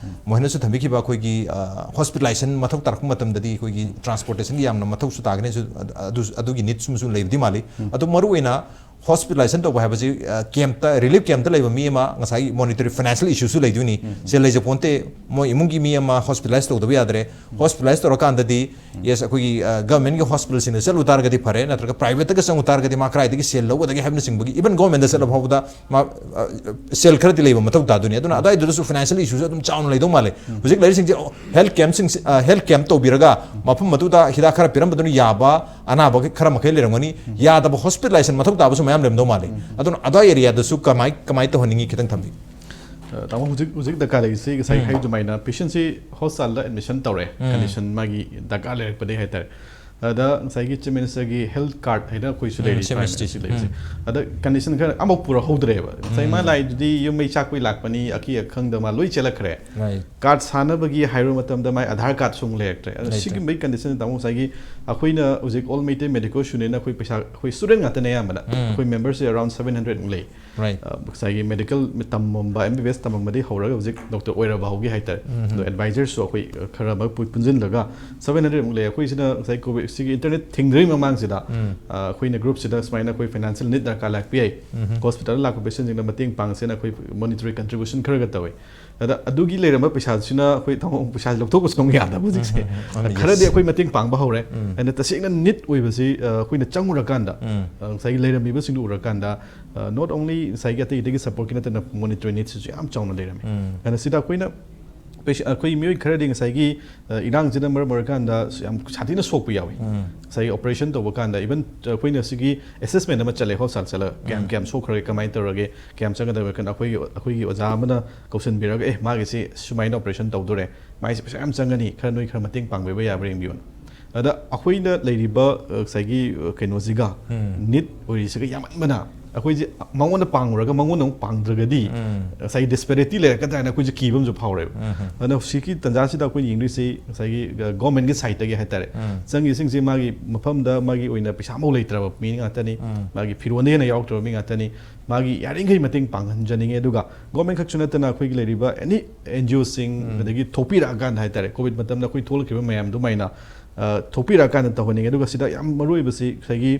ꯃꯣꯍꯟꯅꯁꯨ ꯊꯝꯕꯤꯈꯤꯕ ꯑꯩꯈꯣꯏꯒꯤ ꯍꯣꯁꯄꯤꯇꯥꯂꯥꯏꯖꯦꯁꯟ ꯃꯊꯧ ꯇꯥꯔꯛꯄ ꯃꯇꯝꯗꯗꯤ ꯑꯩꯈꯣꯏꯒꯤ ꯇ꯭ꯔꯥꯟꯁꯄꯣꯔꯇꯦꯁꯟꯒꯤ ꯌꯥꯝꯅ ꯃꯊꯧꯁꯨ ꯇꯥꯒꯅꯤꯁꯨ, ꯑꯗꯨ ꯑꯗꯨꯒꯤ ꯅꯤꯗꯁꯨ ꯂꯩꯕꯗꯤ ꯃꯥꯜꯂꯤ꯫ ꯑꯗꯨ ꯃꯔꯨꯑꯣꯏꯅ ꯍꯣꯁꯄꯤꯇꯥꯂꯥꯏꯖꯦꯁꯟ ꯇꯧꯕ ꯍꯥꯏꯕꯁꯤ ꯀꯦꯝꯞꯇ, ꯔꯤꯂꯤꯐ ꯀꯦꯝꯞꯇ ꯂꯩꯕ ꯃꯤ ꯑꯃ ꯉꯁꯥꯏꯒꯤ ꯃꯣꯅꯤꯇꯔꯤ ꯐꯥꯏꯅꯥꯟꯁꯤꯌꯦꯜ ꯏꯁꯨꯁꯨ ꯂꯩꯗꯣꯏꯅꯤ꯫ ꯁꯦꯜ ꯂꯩꯖ ꯄꯣꯟꯇꯦ꯫ ꯃꯣꯏ ꯏꯃꯨꯡꯒꯤ ꯃꯤ ꯑꯃ ꯍꯣꯁꯄꯤꯇꯥꯂꯥꯏꯖ ꯇꯧꯗꯕ ꯌꯥꯗ꯭ꯔꯦ꯫ ꯍꯣꯁꯄꯤꯇꯥꯂꯥꯏꯖ ꯇꯧꯔꯀꯥꯟꯗꯗꯤ ꯌꯦꯁ, ꯑꯩꯈꯣꯏꯒꯤ ꯒꯚꯔꯟꯃꯦꯟꯠꯀꯤ ꯍꯣꯁꯄꯤꯇꯥꯜꯁꯤꯡꯗ ꯆꯠꯂꯨ ꯇꯥꯔꯒꯗꯤ ꯐꯔꯦ, ꯅꯠꯇ꯭ꯔꯒ ꯄ꯭ꯔꯥꯏꯚꯦꯠꯇꯒ ꯆꯪꯉꯨ ꯇꯥꯔꯒꯗꯤ ꯃꯥ ꯀꯗꯥꯏꯗꯒꯤ ꯁꯦꯜ ꯂꯧꯒꯗꯒꯦ ꯍꯥꯏꯕꯅꯆꯤꯡꯕꯒꯤ, ꯏꯚꯟ ꯒꯣꯔꯃꯦꯟꯠꯇ ꯆꯠꯂ ꯐꯥꯎꯕꯗ ꯃꯥ ꯁꯦꯜ ꯈꯔꯗꯤ ꯂꯩꯕ ꯃꯊꯧ ꯇꯥꯗꯣꯏꯅꯤ꯫ ꯑꯗꯨꯅ ꯑꯗꯨꯋꯥꯏꯗꯨꯗꯁꯨ ꯐꯥꯏꯅꯥꯟꯁꯤꯌꯦꯜ ꯏꯁꯨꯁꯨ ꯑꯗꯨꯝ ꯆꯥꯎꯅ ꯂꯩꯗꯧ ꯃꯥꯜꯂꯦ꯫ ꯍꯧꯖꯤꯛ ꯂꯩꯔꯤꯁꯤꯡꯁꯦ ꯍꯦꯜꯊ ꯀꯦꯝꯞꯁꯤꯡ, ꯍꯦꯜꯊ ꯀꯦꯝꯞ ꯇꯧꯕꯤꯔꯒ ꯃꯐꯝ ꯑꯗꯨꯗ ꯍꯤꯗꯥꯛ ꯈꯔ ꯄꯤꯔꯝꯕꯗꯨꯅ ꯌꯥꯕ ꯑꯅꯥꯕ ꯈꯔ ꯃꯈꯩ ꯂꯩꯔꯝꯒꯅꯤ꯫ ꯌꯥꯗꯕ ꯍꯣꯁꯄꯤꯇꯥꯂꯥꯏꯖꯦꯁꯟ ꯃꯊꯧ ꯇꯥꯕꯁꯨ ꯃꯌꯥꯝ ꯂꯩꯔꯝꯗꯧ ꯃꯥꯜꯂꯤ꯫ ꯑꯗꯨꯅ ꯑꯗꯥꯏ ꯑꯦꯔꯤꯌꯥꯗꯁꯨ ꯀꯃꯥꯏ ꯀꯃꯥꯏ ꯇꯧꯍꯟꯅꯤꯡꯉꯤ ꯈꯤꯇꯪ ꯊꯝꯕꯤꯌꯨ꯫ ꯑ, ꯇꯥꯃꯣ, ꯍꯧꯖꯤꯛ ꯍꯧꯖꯤꯛ ꯗꯔꯀꯥꯔ ꯂꯩꯔꯤꯁꯤ ꯉꯁꯥꯏ ꯍꯥꯏꯕ ꯑꯗꯨꯃꯥꯏꯅ ꯄꯦꯁꯦꯟꯁꯤ ꯍꯣꯁꯄꯤꯇꯥꯜꯗ ꯑꯦꯗꯃꯤꯁꯟ ꯇꯧꯔꯦ, ꯀꯟꯗꯤꯁꯟ ꯃꯥꯒꯤ ꯗꯔꯀꯥꯔ ꯂꯩꯔꯛꯄꯗꯒꯤ ꯍꯥꯏꯇꯥꯔꯦ꯫ ꯑꯗ ꯉꯁꯥꯏꯒꯤ ꯆꯤꯐ ꯃꯤꯅꯤꯁꯇꯔꯒꯤ ꯍꯦꯜꯊ ꯀꯥꯔꯗ ꯍꯥꯏꯅ ꯑꯩꯈꯣꯏꯁꯨ ꯎꯝ, ꯂꯩꯔꯤ, ꯆꯤꯐ ꯃꯤꯅꯤꯁꯇꯔ꯫ ꯁꯤ ꯂꯩꯔꯤꯁꯦ꯫ ꯑꯗ ꯀꯟꯗꯤꯁꯟ ꯈꯔ ꯑꯃꯐꯥꯎ ꯄꯨꯔꯛꯍꯧꯗ꯭ꯔꯦꯕ꯫ ꯉꯁꯥꯏ ꯃꯥ ꯂꯥꯛꯏꯗꯨꯗꯤ ꯌꯨꯝ ꯃꯩ ꯆꯥꯛꯄꯩ ꯂꯥꯛꯄꯅꯤ, ꯑꯀꯤ ꯑꯈꯪꯗ ꯃꯥ ꯂꯣꯏ ꯆꯦꯜꯂꯛꯈ꯭ꯔꯦ꯫ Right. ꯀꯥꯔꯗ ꯁꯥꯟꯅꯕꯒꯤ ꯍꯥꯏꯕ ꯃꯇꯝꯗ ꯃꯥꯏ ꯑꯙꯥꯔ ꯀꯥꯔꯗꯁꯨ ꯑꯃꯨꯛ ꯂꯩꯔꯛꯇ꯭ꯔꯦ꯫ ꯑꯗ ꯂꯩꯇ꯭ꯔꯦ꯫ ꯁꯤꯒꯨꯝꯕꯒꯤ ꯀꯟꯗꯤꯁꯟ ꯇꯥꯃꯣ, ꯉꯁꯥꯏꯒꯤ ꯑꯩꯈꯣꯏꯅ ꯍꯧꯖꯤꯛ ꯑꯣꯜ ꯃꯩꯇꯩ ꯃꯦꯗꯤꯀꯦꯜ ꯁ꯭ꯇꯨꯗꯦꯟ, ꯑꯩꯈꯣꯏ ꯄꯩꯁꯥ, ꯑꯩꯈꯣꯏ ꯁ꯭ꯇꯨꯗꯦꯟ ꯉꯥꯛꯇꯅꯦ ꯑꯌꯥꯝꯕꯅ꯫ ꯎꯝ꯫ ꯑꯩꯈꯣꯏ ꯃꯦꯝꯕꯔꯁꯦ ꯑꯔꯥꯎꯟ ꯁꯚꯦꯟ ꯍꯟꯗ꯭ꯔꯦꯗꯃꯨꯛ ꯂꯩ꯫ Right. ꯑ, ꯉꯁꯥꯏꯒꯤ ꯃꯦꯗꯤꯀꯦꯜ ꯇꯝꯃꯝꯕ, ꯑꯦꯝ ꯕꯤ ꯕꯤ ꯑꯦꯁ ꯇꯝꯃꯝꯕꯗꯤ ꯍꯧꯔꯒ ꯍꯧꯖꯤꯛ ꯗꯣꯛꯇꯔ ꯑꯣꯏꯔꯕ ꯐꯥꯎꯒꯤ ꯍꯥꯏꯇꯥꯔꯦ꯫ ꯑꯗꯣ ꯑꯦꯗꯚꯥꯏꯖꯔꯁꯨ ꯑꯩꯈꯣꯏ ꯈꯔ ꯑꯃ ꯄꯨ-, ꯄꯨꯟꯁꯤꯜꯂꯒ ꯁꯚꯦꯟ ꯍꯟꯗ꯭ꯔꯦꯗꯃꯨꯛ ꯂꯩ꯫ ꯑꯩꯈꯣꯏꯁꯤꯅ ꯉꯁꯥꯏ ꯀꯣꯚꯤꯗ ꯁꯤꯒꯤ ꯏꯟꯇꯔꯅꯦꯠ ꯊꯤꯡꯗ꯭ꯔꯤꯉꯩ ꯃꯃꯥꯡꯁꯤꯗ, ꯎꯝ꯫ ꯑ, ꯑꯩꯈꯣꯏꯅ ꯒ꯭ꯔꯨꯞꯁꯤꯗ ꯁꯨꯃꯥꯏꯅ ꯑꯩꯈꯣꯏ ꯐꯥꯏꯅꯥꯟꯁꯤꯌꯦꯜ ꯅꯤꯗ ꯗꯔꯀꯥꯔ ꯂꯥꯛꯄ ꯌꯥꯏ, ꯍꯣꯁꯄꯤꯇꯥꯜꯗ ꯂꯥꯛꯄ ꯄꯦꯁꯦꯟꯁꯤꯡꯗ ꯃꯇꯦꯡ ꯄꯥꯡꯁꯦꯅ ꯑꯩꯈꯣꯏ ꯃꯣꯅꯤꯇꯔꯤ ꯀꯟꯇ꯭ꯔꯤꯕ꯭ꯌꯨꯁꯟ ꯈꯔꯒ ꯇꯧꯋꯤ꯫ ꯑꯗ ꯑꯗꯨꯒꯤ ꯂꯩꯔꯝꯕ ꯄꯩꯁꯥꯁꯤꯅ ꯑꯩꯈꯣꯏ ꯊꯃꯣꯏ ꯄꯩꯁꯥꯁꯤ ꯂꯧꯊꯣꯛꯄꯁꯨ ꯑꯃꯨꯛ ꯌꯥꯗꯕ ꯍꯧꯖꯤꯛꯁꯦ꯫ ꯎꯝ, ꯎꯝ, ꯎꯝ, yes. ꯈꯔꯗꯤ ꯑꯩꯈꯣꯏ ꯃꯇꯦꯡ ꯄꯥꯡꯕ ꯍꯧꯔꯦ꯫ ꯎꯝ. ꯑꯗ ꯇꯁꯦꯡꯅ ꯅꯤꯠ ꯑꯣꯏꯕꯁꯤ ꯑ, ꯑꯩꯈꯣꯏꯅ ꯆꯪꯉꯨꯔꯀꯥꯟꯗ ꯎꯝ. ꯑ, ꯉꯁꯥꯏꯒꯤ ꯂꯩꯔꯝꯃꯤꯕꯁꯤꯡꯗꯨ ꯎꯔꯀꯥꯟꯗ not only ꯉꯁꯥꯏꯒꯤ ꯑꯇꯩ ꯑꯇꯩꯒꯤ ꯁꯄꯣꯔꯠꯀꯤ ꯅꯠꯇꯅ ꯃꯣꯅꯤꯇꯔꯤ ꯅꯤꯠꯁꯤꯁꯨ ꯌꯥꯝ ꯆꯥꯎꯅ ꯂꯩꯔꯝꯃꯤ꯫ ꯎꯝ. ꯑꯗꯨꯅ ꯁꯤꯗ ꯑꯩꯈꯣꯏꯅ ꯄꯩꯁꯥ ꯑꯩꯈꯣꯏ ꯃꯤꯑꯣꯏ ꯈꯔꯗꯤ ꯉꯁꯥꯏꯒꯤ ꯑ, ꯏꯔꯥꯡꯁꯤꯅ ꯃꯔꯝ ꯑꯣꯏꯔꯀꯥꯟꯗ ꯌꯥꯝ ꯁꯥꯊꯤꯅ ꯁꯣꯛꯄ ꯌꯥꯎꯏ꯫ ꯎꯝ. ꯉꯁꯥꯏꯒꯤ ꯑꯣꯄꯔꯦꯁꯟ ꯇꯧꯕ ꯀꯥꯟꯗ ꯏꯚꯟ ꯑꯩꯈꯣꯏꯅ ꯁꯤꯒꯤ ꯑꯦꯁꯦꯁꯃꯦꯟ ꯑꯃ ꯆꯠꯂꯦ ꯍꯣꯁꯄꯤꯇꯥꯜ ꯆꯠꯂꯒ ꯀꯌꯥꯝ ꯎꯝ. ꯀꯌꯥꯝ ꯁꯣꯛꯈ꯭ꯔꯒꯦ, ꯀꯃꯥꯏꯅ ꯇꯧꯔꯒꯦ, ꯀꯌꯥꯝ ꯆꯪꯒꯗꯕ ꯀꯥꯟꯗ ꯑꯩꯈꯣꯏꯒꯤ ꯑꯩꯈꯣꯏꯒꯤ ꯑꯣꯖꯥ ꯑꯃꯅ ꯀꯧꯁꯟꯕꯤꯔꯒ, "ꯑꯦ, ꯃꯥꯒꯤꯁꯤ ꯁꯨꯃꯥꯏꯅ ꯑꯣꯄꯔꯦꯁꯟ ꯇꯧꯗꯣꯔꯦ, ꯃꯥꯒꯤꯁꯤ ꯄꯩꯁꯥ ꯌꯥꯝ ꯆꯪꯒꯅꯤ, ꯈꯔ ꯅꯣꯏ ꯈꯔ ꯃꯇꯦꯡ ꯄꯥꯡꯕꯤꯕ ꯌꯥꯕ꯭ꯔꯥ ꯌꯦꯡꯕꯤꯌꯨꯅ"꯫ ꯑꯗ ꯑꯩꯈꯣꯏꯅ ꯂꯩꯔꯤꯕ ꯑ, ꯉꯁꯥꯏꯒꯤ ꯑ, ꯀꯩꯅꯣꯁꯤꯒ ꯎꯝ. ꯅꯤꯠ ꯑꯣꯏꯔꯤꯁꯤꯒ ꯌꯥꯝꯃꯟꯕꯅ ꯑꯩꯈꯣꯏꯁꯦ ꯃꯉꯣꯟꯗ ꯄꯥꯡꯉꯨꯔꯒ ꯃꯉꯣꯟꯗ ꯑꯃꯨꯛ ꯄꯥꯡꯗ꯭ꯔꯒꯗꯤ ꯎꯝ. ꯉꯁꯥꯏꯒꯤ ꯗꯤꯁꯄꯦꯔꯤꯇꯤ ꯂꯩꯔꯛꯀꯗ꯭ꯔꯥ ꯍꯥꯏꯅ ꯑꯩꯈꯣꯏꯁꯦ ꯀꯤꯕ ꯑꯃꯁꯨ ꯐꯥꯎꯔꯦꯕ꯫ ꯎꯝ. ꯑꯗꯨꯅ ꯍꯧꯖꯤꯛꯀꯤ ꯇꯥꯟꯖꯥꯁꯤꯗ ꯑꯩꯈꯣꯏꯅ ꯌꯦꯡꯗꯣꯏꯁꯤ ꯉꯁꯥꯏꯒꯤ ꯒ-, ꯒꯣꯔꯃꯦꯟꯒꯤ ꯁꯥꯏꯠꯇꯒꯤ ꯍꯥꯏꯇꯥꯔꯦ꯫ ꯎꯝ. ꯆꯪꯉꯤꯁꯤꯡꯁꯤ ꯃꯥꯒꯤ ꯃꯐꯝꯗ ꯃꯥꯒꯤ ꯑꯣꯏꯅ ꯄꯩꯁꯥ ꯑꯃꯐꯥꯎ ꯂꯩꯇ꯭ꯔꯕ ꯃꯤ ꯉꯥꯛꯇꯅꯤ꯫ ꯎꯝ. ꯃꯥꯒꯤ ꯐꯤꯔꯣꯟꯗ ꯍꯦꯟꯅ ꯌꯥꯎꯔꯛꯇ꯭ꯔꯕ ꯃꯤ ꯉꯥꯛꯇꯅꯤ꯫ ꯃꯥꯒꯤ ꯌꯥꯔꯤꯈꯩ ꯃꯇꯦꯡ ꯄꯥꯡꯍꯟꯖꯅꯤꯡꯉꯤ꯫ ꯑꯗꯨꯒ ꯒꯣꯔꯃꯦꯟ ꯈꯛꯁꯨ ꯅꯠꯇꯅ ꯑꯩꯈꯣꯏꯒꯤ ꯂꯩꯔꯤꯕ ꯑꯦꯅꯤ ꯑꯦꯟ ꯖꯤ ꯑꯣꯁꯤꯡ, ꯎꯝ. ꯑꯗꯒꯤ ꯊꯣꯛꯄꯤꯔꯛꯑꯀꯥꯟꯗ ꯍꯥꯏꯇꯥꯔꯦ, ꯀꯣꯚꯤꯗ ꯃꯇꯝꯗ ꯑꯩꯈꯣꯏ ꯊꯣꯛꯂꯛꯈꯤꯕ ꯃꯌꯥꯝ ꯑꯗꯨꯃꯥꯏꯅ ꯑ, ꯊꯣꯛꯄꯤꯔꯛꯑꯀꯥꯟꯗ ꯇꯧꯍꯟꯅꯤꯡꯉꯤ꯫ ꯑꯗꯨꯒ ꯁꯤꯗ ꯌꯥꯝ ꯃꯔꯨ ꯑꯣꯏꯕꯁꯤ ꯉꯁꯥꯏꯒꯤ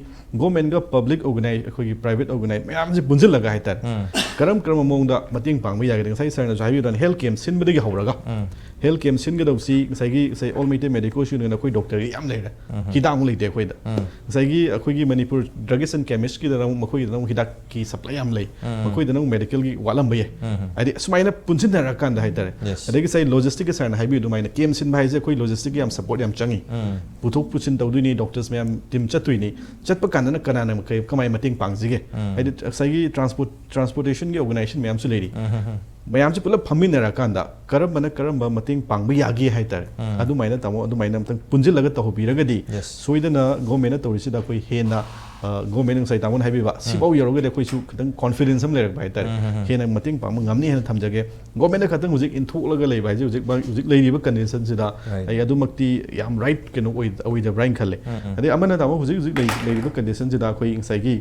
ꯒꯣꯔꯃꯦꯟꯒ ꯄꯕ꯭ꯂꯤꯛ ꯑꯣꯔꯒꯅꯥꯏ ꯑꯩꯈꯣꯏꯒꯤ ꯄ꯭ꯔꯥꯏꯚꯦꯠ ꯑꯣꯔꯒꯅꯥꯏ ꯃꯌꯥꯝꯁꯦ ꯄꯨꯟꯁꯤꯜꯂꯒ ꯍꯥꯏꯇꯥꯔꯦ, ꯎꯝ. ꯀꯔꯝ ꯀꯔꯝꯕ ꯃꯑꯣꯡꯗ ꯃꯇꯦꯡ ꯄꯥꯡꯕ ꯌꯥꯒꯗꯒꯦ? ꯉꯁꯥꯏ ꯁꯥꯔꯅꯁꯨ ꯍꯥꯏꯕꯤꯕꯗꯅ ꯍꯦꯜꯊ ꯀꯦꯝꯞ ꯁꯤꯟꯕꯗꯒꯤ ꯍꯧꯔꯒ ꯎꯝ. ꯍꯦꯜꯊ ꯀꯦꯝꯞ ꯁꯤꯟꯒꯗꯧꯕꯁꯤ ꯉꯁꯥꯏꯒꯤ ꯉꯁꯥꯏ ꯑꯣꯜ ꯃꯩꯇꯩ ꯃꯦꯗꯤꯀꯣ ꯏꯟꯁꯇꯤꯇ꯭ꯌꯨꯠꯅ ꯑꯩꯈꯣꯏ ꯗꯣꯛꯇꯔꯒꯤ ꯌꯥꯝ ꯂꯩꯔꯦ꯫ ꯎꯝ. ꯍꯤꯗꯥꯛ ꯑꯃꯨꯛ ꯂꯩꯇꯦ ꯑꯩꯈꯣꯏꯗ꯫ ꯎꯝ. ꯉꯁꯥꯏꯒꯤ ꯑꯩꯈꯣꯏꯒꯤ ꯃꯅꯤꯄꯨꯔ ꯗ꯭ꯔꯒꯁ ꯑꯦꯟ ꯀꯦꯃꯤꯁꯀꯤꯗꯅ ꯑꯃꯨꯛ ꯃꯈꯣꯏꯒꯤꯗꯅ ꯑꯃꯨꯛ ꯍꯤꯗꯥꯛꯀꯤ ꯁꯄ꯭ꯂꯥꯏ ꯌꯥꯝ ꯂꯩ꯫ ꯎꯝ. ꯃꯈꯣꯏꯗꯅ ꯑꯃꯨꯛ ꯃꯦꯗꯤꯀꯦꯜꯒꯤ ꯋꯥꯠꯂꯝꯕ ꯌꯥꯏ꯫ ꯎꯝ. ꯍꯥꯏꯗꯤ ꯁꯨꯃꯥꯏꯅ ꯄꯨꯟꯁꯤꯟꯅꯔꯀꯥꯟꯗ ꯍꯥꯏꯇꯥꯔꯦ꯫ Yes. ꯑꯗꯒꯤ ꯉꯁꯥꯏ ꯂꯣꯖꯤꯁꯇꯤꯛꯀꯤ ꯁꯥꯔꯅ ꯍꯥꯏꯕꯤꯌꯨ ꯑꯗꯨꯃꯥꯏꯅ ꯀꯦꯝꯞ ꯁꯤꯟꯕ ꯍꯥꯏꯁꯦ ꯑꯩꯈꯣꯏ ꯂꯣꯖꯤꯁꯇꯤꯛꯀꯤ ꯌꯥꯝ ꯁꯄꯣꯔꯠ ꯌꯥꯝ ꯆꯪꯉꯤ꯫ ꯎꯝ. ꯄꯨꯊꯣꯛ ꯄꯨꯁꯤꯟ ꯇꯧꯗꯣꯏꯅꯤ, ꯗꯣꯛꯇꯔꯁ ꯃꯌꯥꯝ ꯇꯤꯝ ꯆꯠꯇꯣꯏꯅꯤ꯫ ꯆꯠꯄ ꯀꯥꯟꯗꯅ ꯀꯅꯥꯅ ꯀꯩ-, ꯀꯃꯥꯏꯅ ꯃꯇꯦꯡ ꯄꯥꯡꯁꯤꯒꯦ? ꯎꯝ. ꯍꯥꯏꯗꯤ ꯉꯁꯥꯏꯒꯤ ꯇ꯭ꯔꯥꯟꯁꯄꯣꯔꯠ ꯇ꯭ꯔꯥꯟꯁꯄꯣꯔꯇꯦꯁꯟꯒꯤ ꯑꯣꯔꯒꯅꯥꯏꯖꯦꯁꯟ ꯃꯌꯥꯝꯁꯨ ꯂꯩꯔꯤ꯫ ꯎꯝ, ꯎꯝ, ꯎꯝ. ꯃꯌꯥꯝꯁꯦ ꯄꯨꯂꯞ ꯐꯝꯃꯤꯟꯅꯔꯀꯥꯟꯗ ꯀꯔꯝꯕꯅ ꯀꯔꯝꯕ ꯃꯇꯦꯡ ꯄꯥꯡꯕ ꯌꯥꯒꯦ ꯍꯥꯏꯇꯥꯔꯦ꯫ ꯎꯝ. ꯑꯗꯨꯃꯥꯏꯅ ꯇꯥꯃꯣ ꯑꯗꯨꯃꯥꯏꯅ ꯑꯝꯇꯪ ꯄꯨꯟꯁꯤꯜꯂꯒ ꯇꯧꯕꯤꯔꯒꯗꯤ Yes. ꯁꯣꯏꯗꯅ ꯒꯣꯔꯃꯦꯟꯅ ꯇꯧꯔꯤꯁꯤꯗ ꯑꯩꯈꯣꯏ ꯍꯦꯟꯅ, ꯑ, ꯒꯣꯔꯃꯦꯟꯅ ꯉꯁꯥꯏ ꯇꯥꯃꯣꯅ ꯍꯥꯏꯕꯤꯕ ꯁꯤꯐꯥꯎ ꯌꯧꯔꯒꯗꯤ ꯑꯩꯈꯣꯏꯁꯨ ꯈꯤꯇꯪ ꯀꯣꯟꯐꯤꯗꯦꯟꯁ ꯑꯃ ꯂꯩꯔꯛꯄ ꯍꯥꯏꯇꯥꯔꯦ꯫ ꯎꯝ, ꯎꯝ, ꯎꯝ. ꯍꯦꯟꯅ ꯃꯇꯦꯡ ꯄꯥꯡꯕ ꯉꯝꯅꯤ ꯍꯥꯏꯅ ꯊꯝꯖꯒꯦ꯫ ꯒꯣꯔꯃꯦꯟꯅ ꯈꯛꯇꯪ ꯍꯧꯖꯤꯛ ꯏꯟꯊꯣꯛꯂꯒ ꯂꯩꯕ ꯍꯥꯏꯁꯦ ꯍꯧꯖꯤꯛ ꯍꯧꯖꯤꯛ ꯂꯩꯔꯤꯕ ꯀꯟꯗꯤꯁꯟꯁꯤꯗ Right. ꯑꯩ ꯑꯗꯨꯃꯛꯇꯤ ꯌꯥꯝ ꯔꯥꯏꯠ ꯀꯩꯅꯣ ꯑꯣꯏ-, ꯑꯣꯏꯗꯕ꯭ꯔꯥ ꯍꯥꯏꯅ ꯈꯜꯂꯦ꯫ ꯎꯝ, ꯎꯝ. ꯑꯗꯩ ꯑꯃꯅ ꯇꯥꯃꯣ ꯍꯧꯖꯤꯛ ꯍꯧꯖꯤꯛ ꯂꯩ-, ꯂꯩꯔꯤꯕ ꯀꯟꯗꯤꯁꯟꯁꯤꯗ ꯑꯩꯈꯣꯏ ꯉꯁꯥꯏꯒꯤ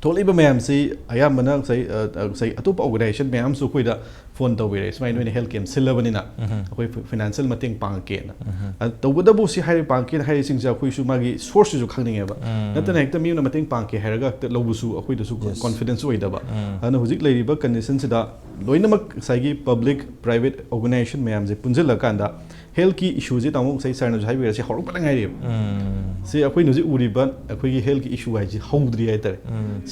ꯊꯣꯛꯂꯛꯏꯕ ꯃꯌꯥꯝꯁꯤ ꯑꯌꯥꯝꯕꯅ ꯉꯁꯥꯏ, ꯑ, ꯑ, ꯉꯁꯥꯏ ꯑꯇꯣꯞꯄ ꯑꯣꯔꯒꯅꯥꯏꯖꯦꯁꯟ ꯃꯌꯥꯝꯁꯨ ꯑꯩꯈꯣꯏꯗ ꯐꯣꯟ ꯇꯧꯕꯤꯔꯛꯑꯦ, "ꯁꯨꯃꯥꯏꯅ ꯅꯣꯏꯅ ꯍꯦꯜꯊ ꯀꯦꯝ ꯁꯤꯜꯂꯕꯅꯤꯅ ꯑꯩꯈꯣꯏ ꯐꯥꯏꯅꯥꯟꯁꯤꯌꯦꯜ ꯃꯇꯦꯡ ꯄꯥꯡꯉꯛꯀꯦꯅ"꯫ ꯑꯗ ꯇꯧꯕꯇꯕꯨ ꯁꯤ ꯍꯥꯏꯔꯤꯕ ꯄꯥꯡꯉꯛꯀꯦꯅ ꯍꯥꯏꯔꯤꯁꯤꯡꯁꯦ ꯑꯩꯈꯣꯏꯁꯨ ꯃꯥꯒꯤ ꯁꯣꯔꯁꯁꯤꯁꯨ ꯈꯪꯅꯤꯡꯉꯦꯕ꯫ ꯅꯠꯇꯅ ꯍꯦꯛꯇ ꯃꯤ ꯑꯃꯅ ꯃꯇꯦꯡ ꯄꯥꯡꯉꯛꯀꯦ ꯍꯥꯏꯔꯒ ꯍꯦꯛꯇ ꯂꯧꯕꯁꯨ ꯑꯩꯈꯣꯏꯗꯁꯨ ꯀꯣꯟꯐꯤꯗꯦꯟꯁ ꯑꯣꯏꯗꯕ꯫ ꯑꯗꯨꯅ ꯍꯧꯖꯤꯛ ꯂꯩꯔꯤꯕ ꯀꯟꯗꯤꯁꯟꯁꯤꯗ ꯂꯣꯏꯅꯃꯛ ꯉꯁꯥꯏꯒꯤ ꯄꯕ꯭ꯂꯤꯛ ꯄ꯭ꯔꯥꯏꯚꯦꯠ ꯑꯣꯔꯒꯅꯥꯏꯖꯦꯁꯟ ꯃꯌꯥꯝꯁꯦ ꯄꯨꯟꯁꯤꯜꯂꯀꯥꯟꯗ ꯍꯦꯜꯊꯀꯤ ꯏꯁꯨꯁꯦ ꯇꯥꯃꯣ ꯉꯁꯥꯏ ꯁꯥꯔꯅꯁꯨ ꯍꯥꯏꯕꯤꯔꯦ, ꯁꯤ ꯍꯧꯔꯛꯄꯗ ꯉꯥꯏꯔꯤꯕ꯫ ꯁꯤ ꯑꯩꯈꯣꯏꯅ ꯍꯧꯖꯤꯛ ꯎꯔꯤꯕ ꯑꯩꯈꯣꯏꯒꯤ ꯍꯦꯜꯊꯀꯤ ꯏꯁꯨ ꯍꯥꯏꯁꯤ ꯍꯧꯗ꯭ꯔꯤ ꯍꯥꯏꯇꯥꯔꯦ꯫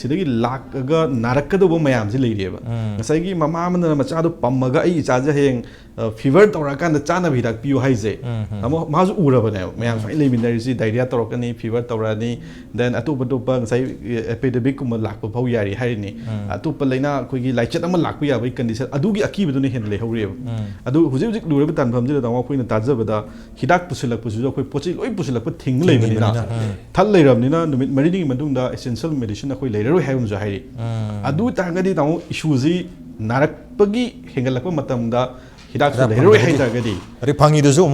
ꯁꯤꯗꯒꯤ ꯂꯥꯛꯑꯒ ꯅꯥꯔꯛꯀꯗꯧꯕ ꯃꯌꯥꯝꯁꯤ ꯂꯩꯔꯤꯑꯕ꯫ ꯉꯁꯥꯏꯒꯤ ꯃꯃꯥ ꯑꯃꯅ ꯃꯆꯥꯗꯣ ꯄꯝꯃꯒ "ꯑꯩ ꯏꯆꯥꯁꯦ ꯍꯌꯦꯡ ꯐꯤꯚꯔ ꯇꯧꯔꯛꯑꯀꯥꯟꯗ ꯆꯥꯅꯕ ꯍꯤꯗꯥꯛ ꯄꯤꯌꯨ" ꯍꯥꯏꯁꯦ, ꯇꯥꯃꯣ ꯃꯥꯁꯨ ꯎꯔꯕꯅꯦꯕ꯫ ꯃꯌꯥꯝ ꯁꯨꯃꯥꯏꯅ ꯂꯩꯃꯤꯟꯅꯔꯤꯁꯤ, ꯗꯥꯏꯔꯤꯌꯥ ꯇꯧꯔꯛꯀꯅꯤ, ꯐꯤꯚꯔ ꯇꯧꯔꯛꯑꯅꯤ, ꯗꯦꯟ ꯑꯇꯣꯞ ꯑꯇꯣꯞꯄ ꯉꯁꯥꯏ ꯑꯦꯄꯤꯗꯦꯃꯤꯛꯀꯨꯝꯕ ꯂꯥꯛꯄ ꯐꯥꯎ ꯌꯥꯔꯤ ꯍꯥꯏꯔꯤꯅꯤ꯫ ꯑꯇꯣꯞꯄ ꯂꯥꯏꯅꯥ ꯑꯩꯈꯣꯏꯒꯤ ꯂꯥꯏꯆꯠ ꯑꯃ ꯂꯥꯛꯄ ꯌꯥꯕꯒꯤ ꯀꯟꯗꯤꯁꯟ ꯑꯗꯨꯒꯤ ꯑꯀꯤꯕꯗꯨꯅ ꯍꯦꯟꯅ ꯂꯩꯍꯧꯔꯤꯑꯕ꯫ ꯑꯗꯨ ꯍꯧꯖꯤꯛ ꯍꯧꯖꯤꯛ ꯂꯨꯔꯕ ꯇꯥꯟꯐꯝꯁꯤꯗ ꯇꯥꯃꯣ ꯑꯩꯈꯣꯏꯅ ꯇꯥꯖꯕꯗ ꯍꯤꯗꯥꯛ ꯄꯨꯁꯤꯜꯂꯛꯄꯁꯤꯁꯨ ꯑꯩꯈꯣꯏ ꯄꯣꯠ ꯆꯩ ꯂꯣꯏ ꯄꯨꯁꯤꯜꯂꯛꯄ ꯊꯤꯡ ꯂꯩꯕꯅꯤꯅ, ꯊꯤꯡꯉꯤꯕꯅꯤꯅ, ꯎꯝ꯫ ꯊꯜ ꯂꯩꯔꯕꯅꯤꯅ ꯅꯨꯃꯤꯠ ꯃꯔꯤꯅꯤꯒꯤ ꯃꯇꯨꯡꯗ ꯑꯦꯁꯦꯟꯁꯤꯌꯦꯜ ꯃꯦꯗꯤꯁꯤꯟ ꯑꯩꯈꯣꯏ ꯂꯩꯔꯔꯣꯏ ꯍꯥꯏꯕ ꯑꯃꯁꯨ ꯍꯥꯏꯔꯤ꯫ ꯑꯗꯨ ꯑꯣꯏ ꯇꯥꯔꯒꯗꯤ ꯇꯥꯃꯣ ꯏꯁꯨꯁꯤ ꯅꯥꯔꯛꯄꯒꯤ ꯍꯦꯟꯒꯠꯂꯛꯄ ꯃꯇꯝꯗ ꯍꯤꯗꯥꯛꯁꯨ ꯍꯤꯗꯥꯛ ꯂꯩꯔꯔꯣꯏ ꯐꯪꯗ꯭ꯔꯗꯤ, ꯍꯥꯏ ꯇꯥꯔꯒꯗꯤ ꯍꯧꯖꯤꯛ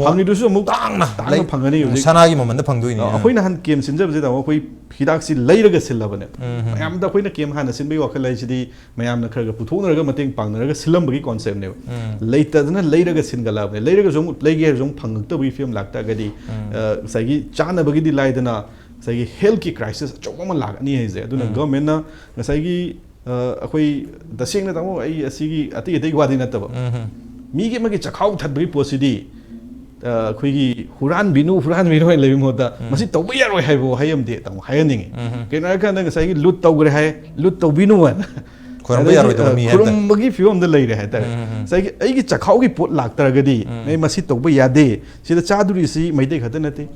ꯐꯪꯉꯤꯗꯨꯁꯨ ꯑꯃꯨꯛ ꯇꯥꯡꯅ ꯇꯥꯡꯅ ꯂꯩ-, ꯐꯪꯒꯅꯤ ꯍꯧꯖꯤꯛ꯫ ꯁꯅꯥꯒꯤ ꯃꯃꯜꯗ ꯐꯪꯗꯣꯏꯅꯤ꯫ ꯑ, ꯑꯩꯈꯣꯏ ꯅꯍꯥꯟ ꯀꯦꯝ ꯁꯤꯟꯖꯕꯁꯤꯗ ꯑꯃꯨꯛ ꯑꯩꯈꯣꯏ ꯍꯤꯗꯥꯛꯁꯤ ꯂꯩꯔꯒ ꯁꯤꯜꯂꯕꯅꯦ꯫ ꯃꯌꯥꯝꯗ ꯑꯩꯈꯣꯏꯅ ꯀꯦꯝ ꯍꯥꯟꯅ ꯁꯤꯟꯕꯒꯤ ꯋꯥꯈꯜ ꯍꯥꯏꯁꯤꯗꯤ ꯃꯌꯥꯝꯅ ꯈꯔ ꯈꯔ ꯄꯨꯊꯣꯛꯅꯔꯒ ꯃꯇꯦꯡ ꯄꯥꯡꯅꯔꯒ ꯁꯤꯜꯂꯝꯕꯒꯤ ꯀꯣꯟꯁꯦꯞꯅꯦꯕ꯫ ꯂꯩꯇꯗꯅ ꯂꯩꯔꯒ ꯁꯤꯟꯒꯠꯂꯛꯑꯕꯅꯦ꯫ ꯂꯩꯔꯒꯁꯨ ꯑꯃꯨꯛ ꯂꯩꯒꯦ ꯍꯥꯏꯔꯁꯨ ꯑꯃꯨꯛ ꯐꯪꯉꯛꯇꯕꯒꯤ ꯐꯤꯕꯝ ꯂꯥꯛꯇꯥꯔꯒꯗꯤ, ꯑ, ꯉꯁꯥꯏꯒꯤ ꯆꯥꯅꯕꯒꯤꯗꯤ ꯂꯥꯏꯗꯅ, ꯉꯁꯥꯏꯒꯤ ꯍꯦꯜꯊꯀꯤ ꯀ꯭ꯔꯥꯏꯁꯤꯁ ꯑꯆꯧꯕ ꯑꯃ ꯂꯥꯛꯀꯅꯤ ꯍꯥꯏꯁꯦ꯫ ꯑꯗꯨꯅ ꯒꯚꯔꯟꯃꯦꯟꯠꯅ ꯉꯁꯥꯏꯒꯤ ꯑ, ꯑꯩꯈꯣꯏ ꯇꯁꯦꯡꯅ ꯇꯥꯃꯣ ꯑꯩ ꯑꯁꯤꯒꯤ ꯑꯇꯩ ꯑꯇꯩꯒꯤ ꯋꯥꯗꯤ ꯅꯠꯇꯕ, ꯃꯤꯒꯤ ꯑꯃꯒꯤ ꯆꯈꯥꯎ ꯊꯠꯄꯒꯤ ꯄꯣꯠꯁꯤꯗꯤ, ꯑ, ꯑꯩꯈꯣꯏꯒꯤ "ꯍꯨꯔꯥꯟꯕꯤꯅꯨ, ꯍꯨꯔꯥꯟꯕꯤꯅꯨ" ꯍꯥꯏꯅ ꯂꯩꯕꯒꯤ ꯃꯍꯨꯠꯇ ꯃꯁꯤ ꯇꯧꯕ ꯌꯥꯔꯣꯏ ꯍꯥꯏꯕ ꯋꯥꯍꯩ ꯑꯃꯗꯤ ꯇꯥꯃꯣ ꯍꯥꯏꯍꯟꯅꯤꯡꯉꯤ꯫ ꯀꯩꯅꯣ ꯍꯥꯏꯔꯀꯥꯟꯗ ꯉꯁꯥꯏꯒꯤ ꯂꯨꯠ ꯇꯧꯈ꯭ꯔꯦ ꯍꯥꯏ, ꯂꯨꯠ ꯇꯧꯕꯤꯅꯨ ꯍꯥꯏꯅ꯫ ꯈꯣꯏꯔꯝꯕ ꯑꯗꯒꯤ, ꯌꯥꯔꯣꯏꯗꯕ ꯑ, ꯃꯤ ꯍꯥꯏꯕ ꯇꯥꯔꯦ꯫ ꯈꯨꯔꯨꯝꯕꯒꯤ ꯐꯤꯕꯝꯗ ꯂꯩꯔꯦ ꯍꯥꯏꯇꯥꯔꯦ꯫ ꯉꯁꯥꯏꯒꯤ ꯑꯩꯒꯤ ꯆꯈꯥꯎꯒꯤ ꯄꯣꯠ ꯂꯥꯛꯇꯥꯔꯒꯗꯤ ꯑꯩ ꯃꯁꯤ ꯇꯧꯕ ꯌꯥꯗꯦ, ꯁꯤꯗ ꯆꯥꯗꯣꯔꯤꯁꯤ ꯃꯩꯇꯩ ꯈꯛꯇ ꯅꯠꯇꯦ,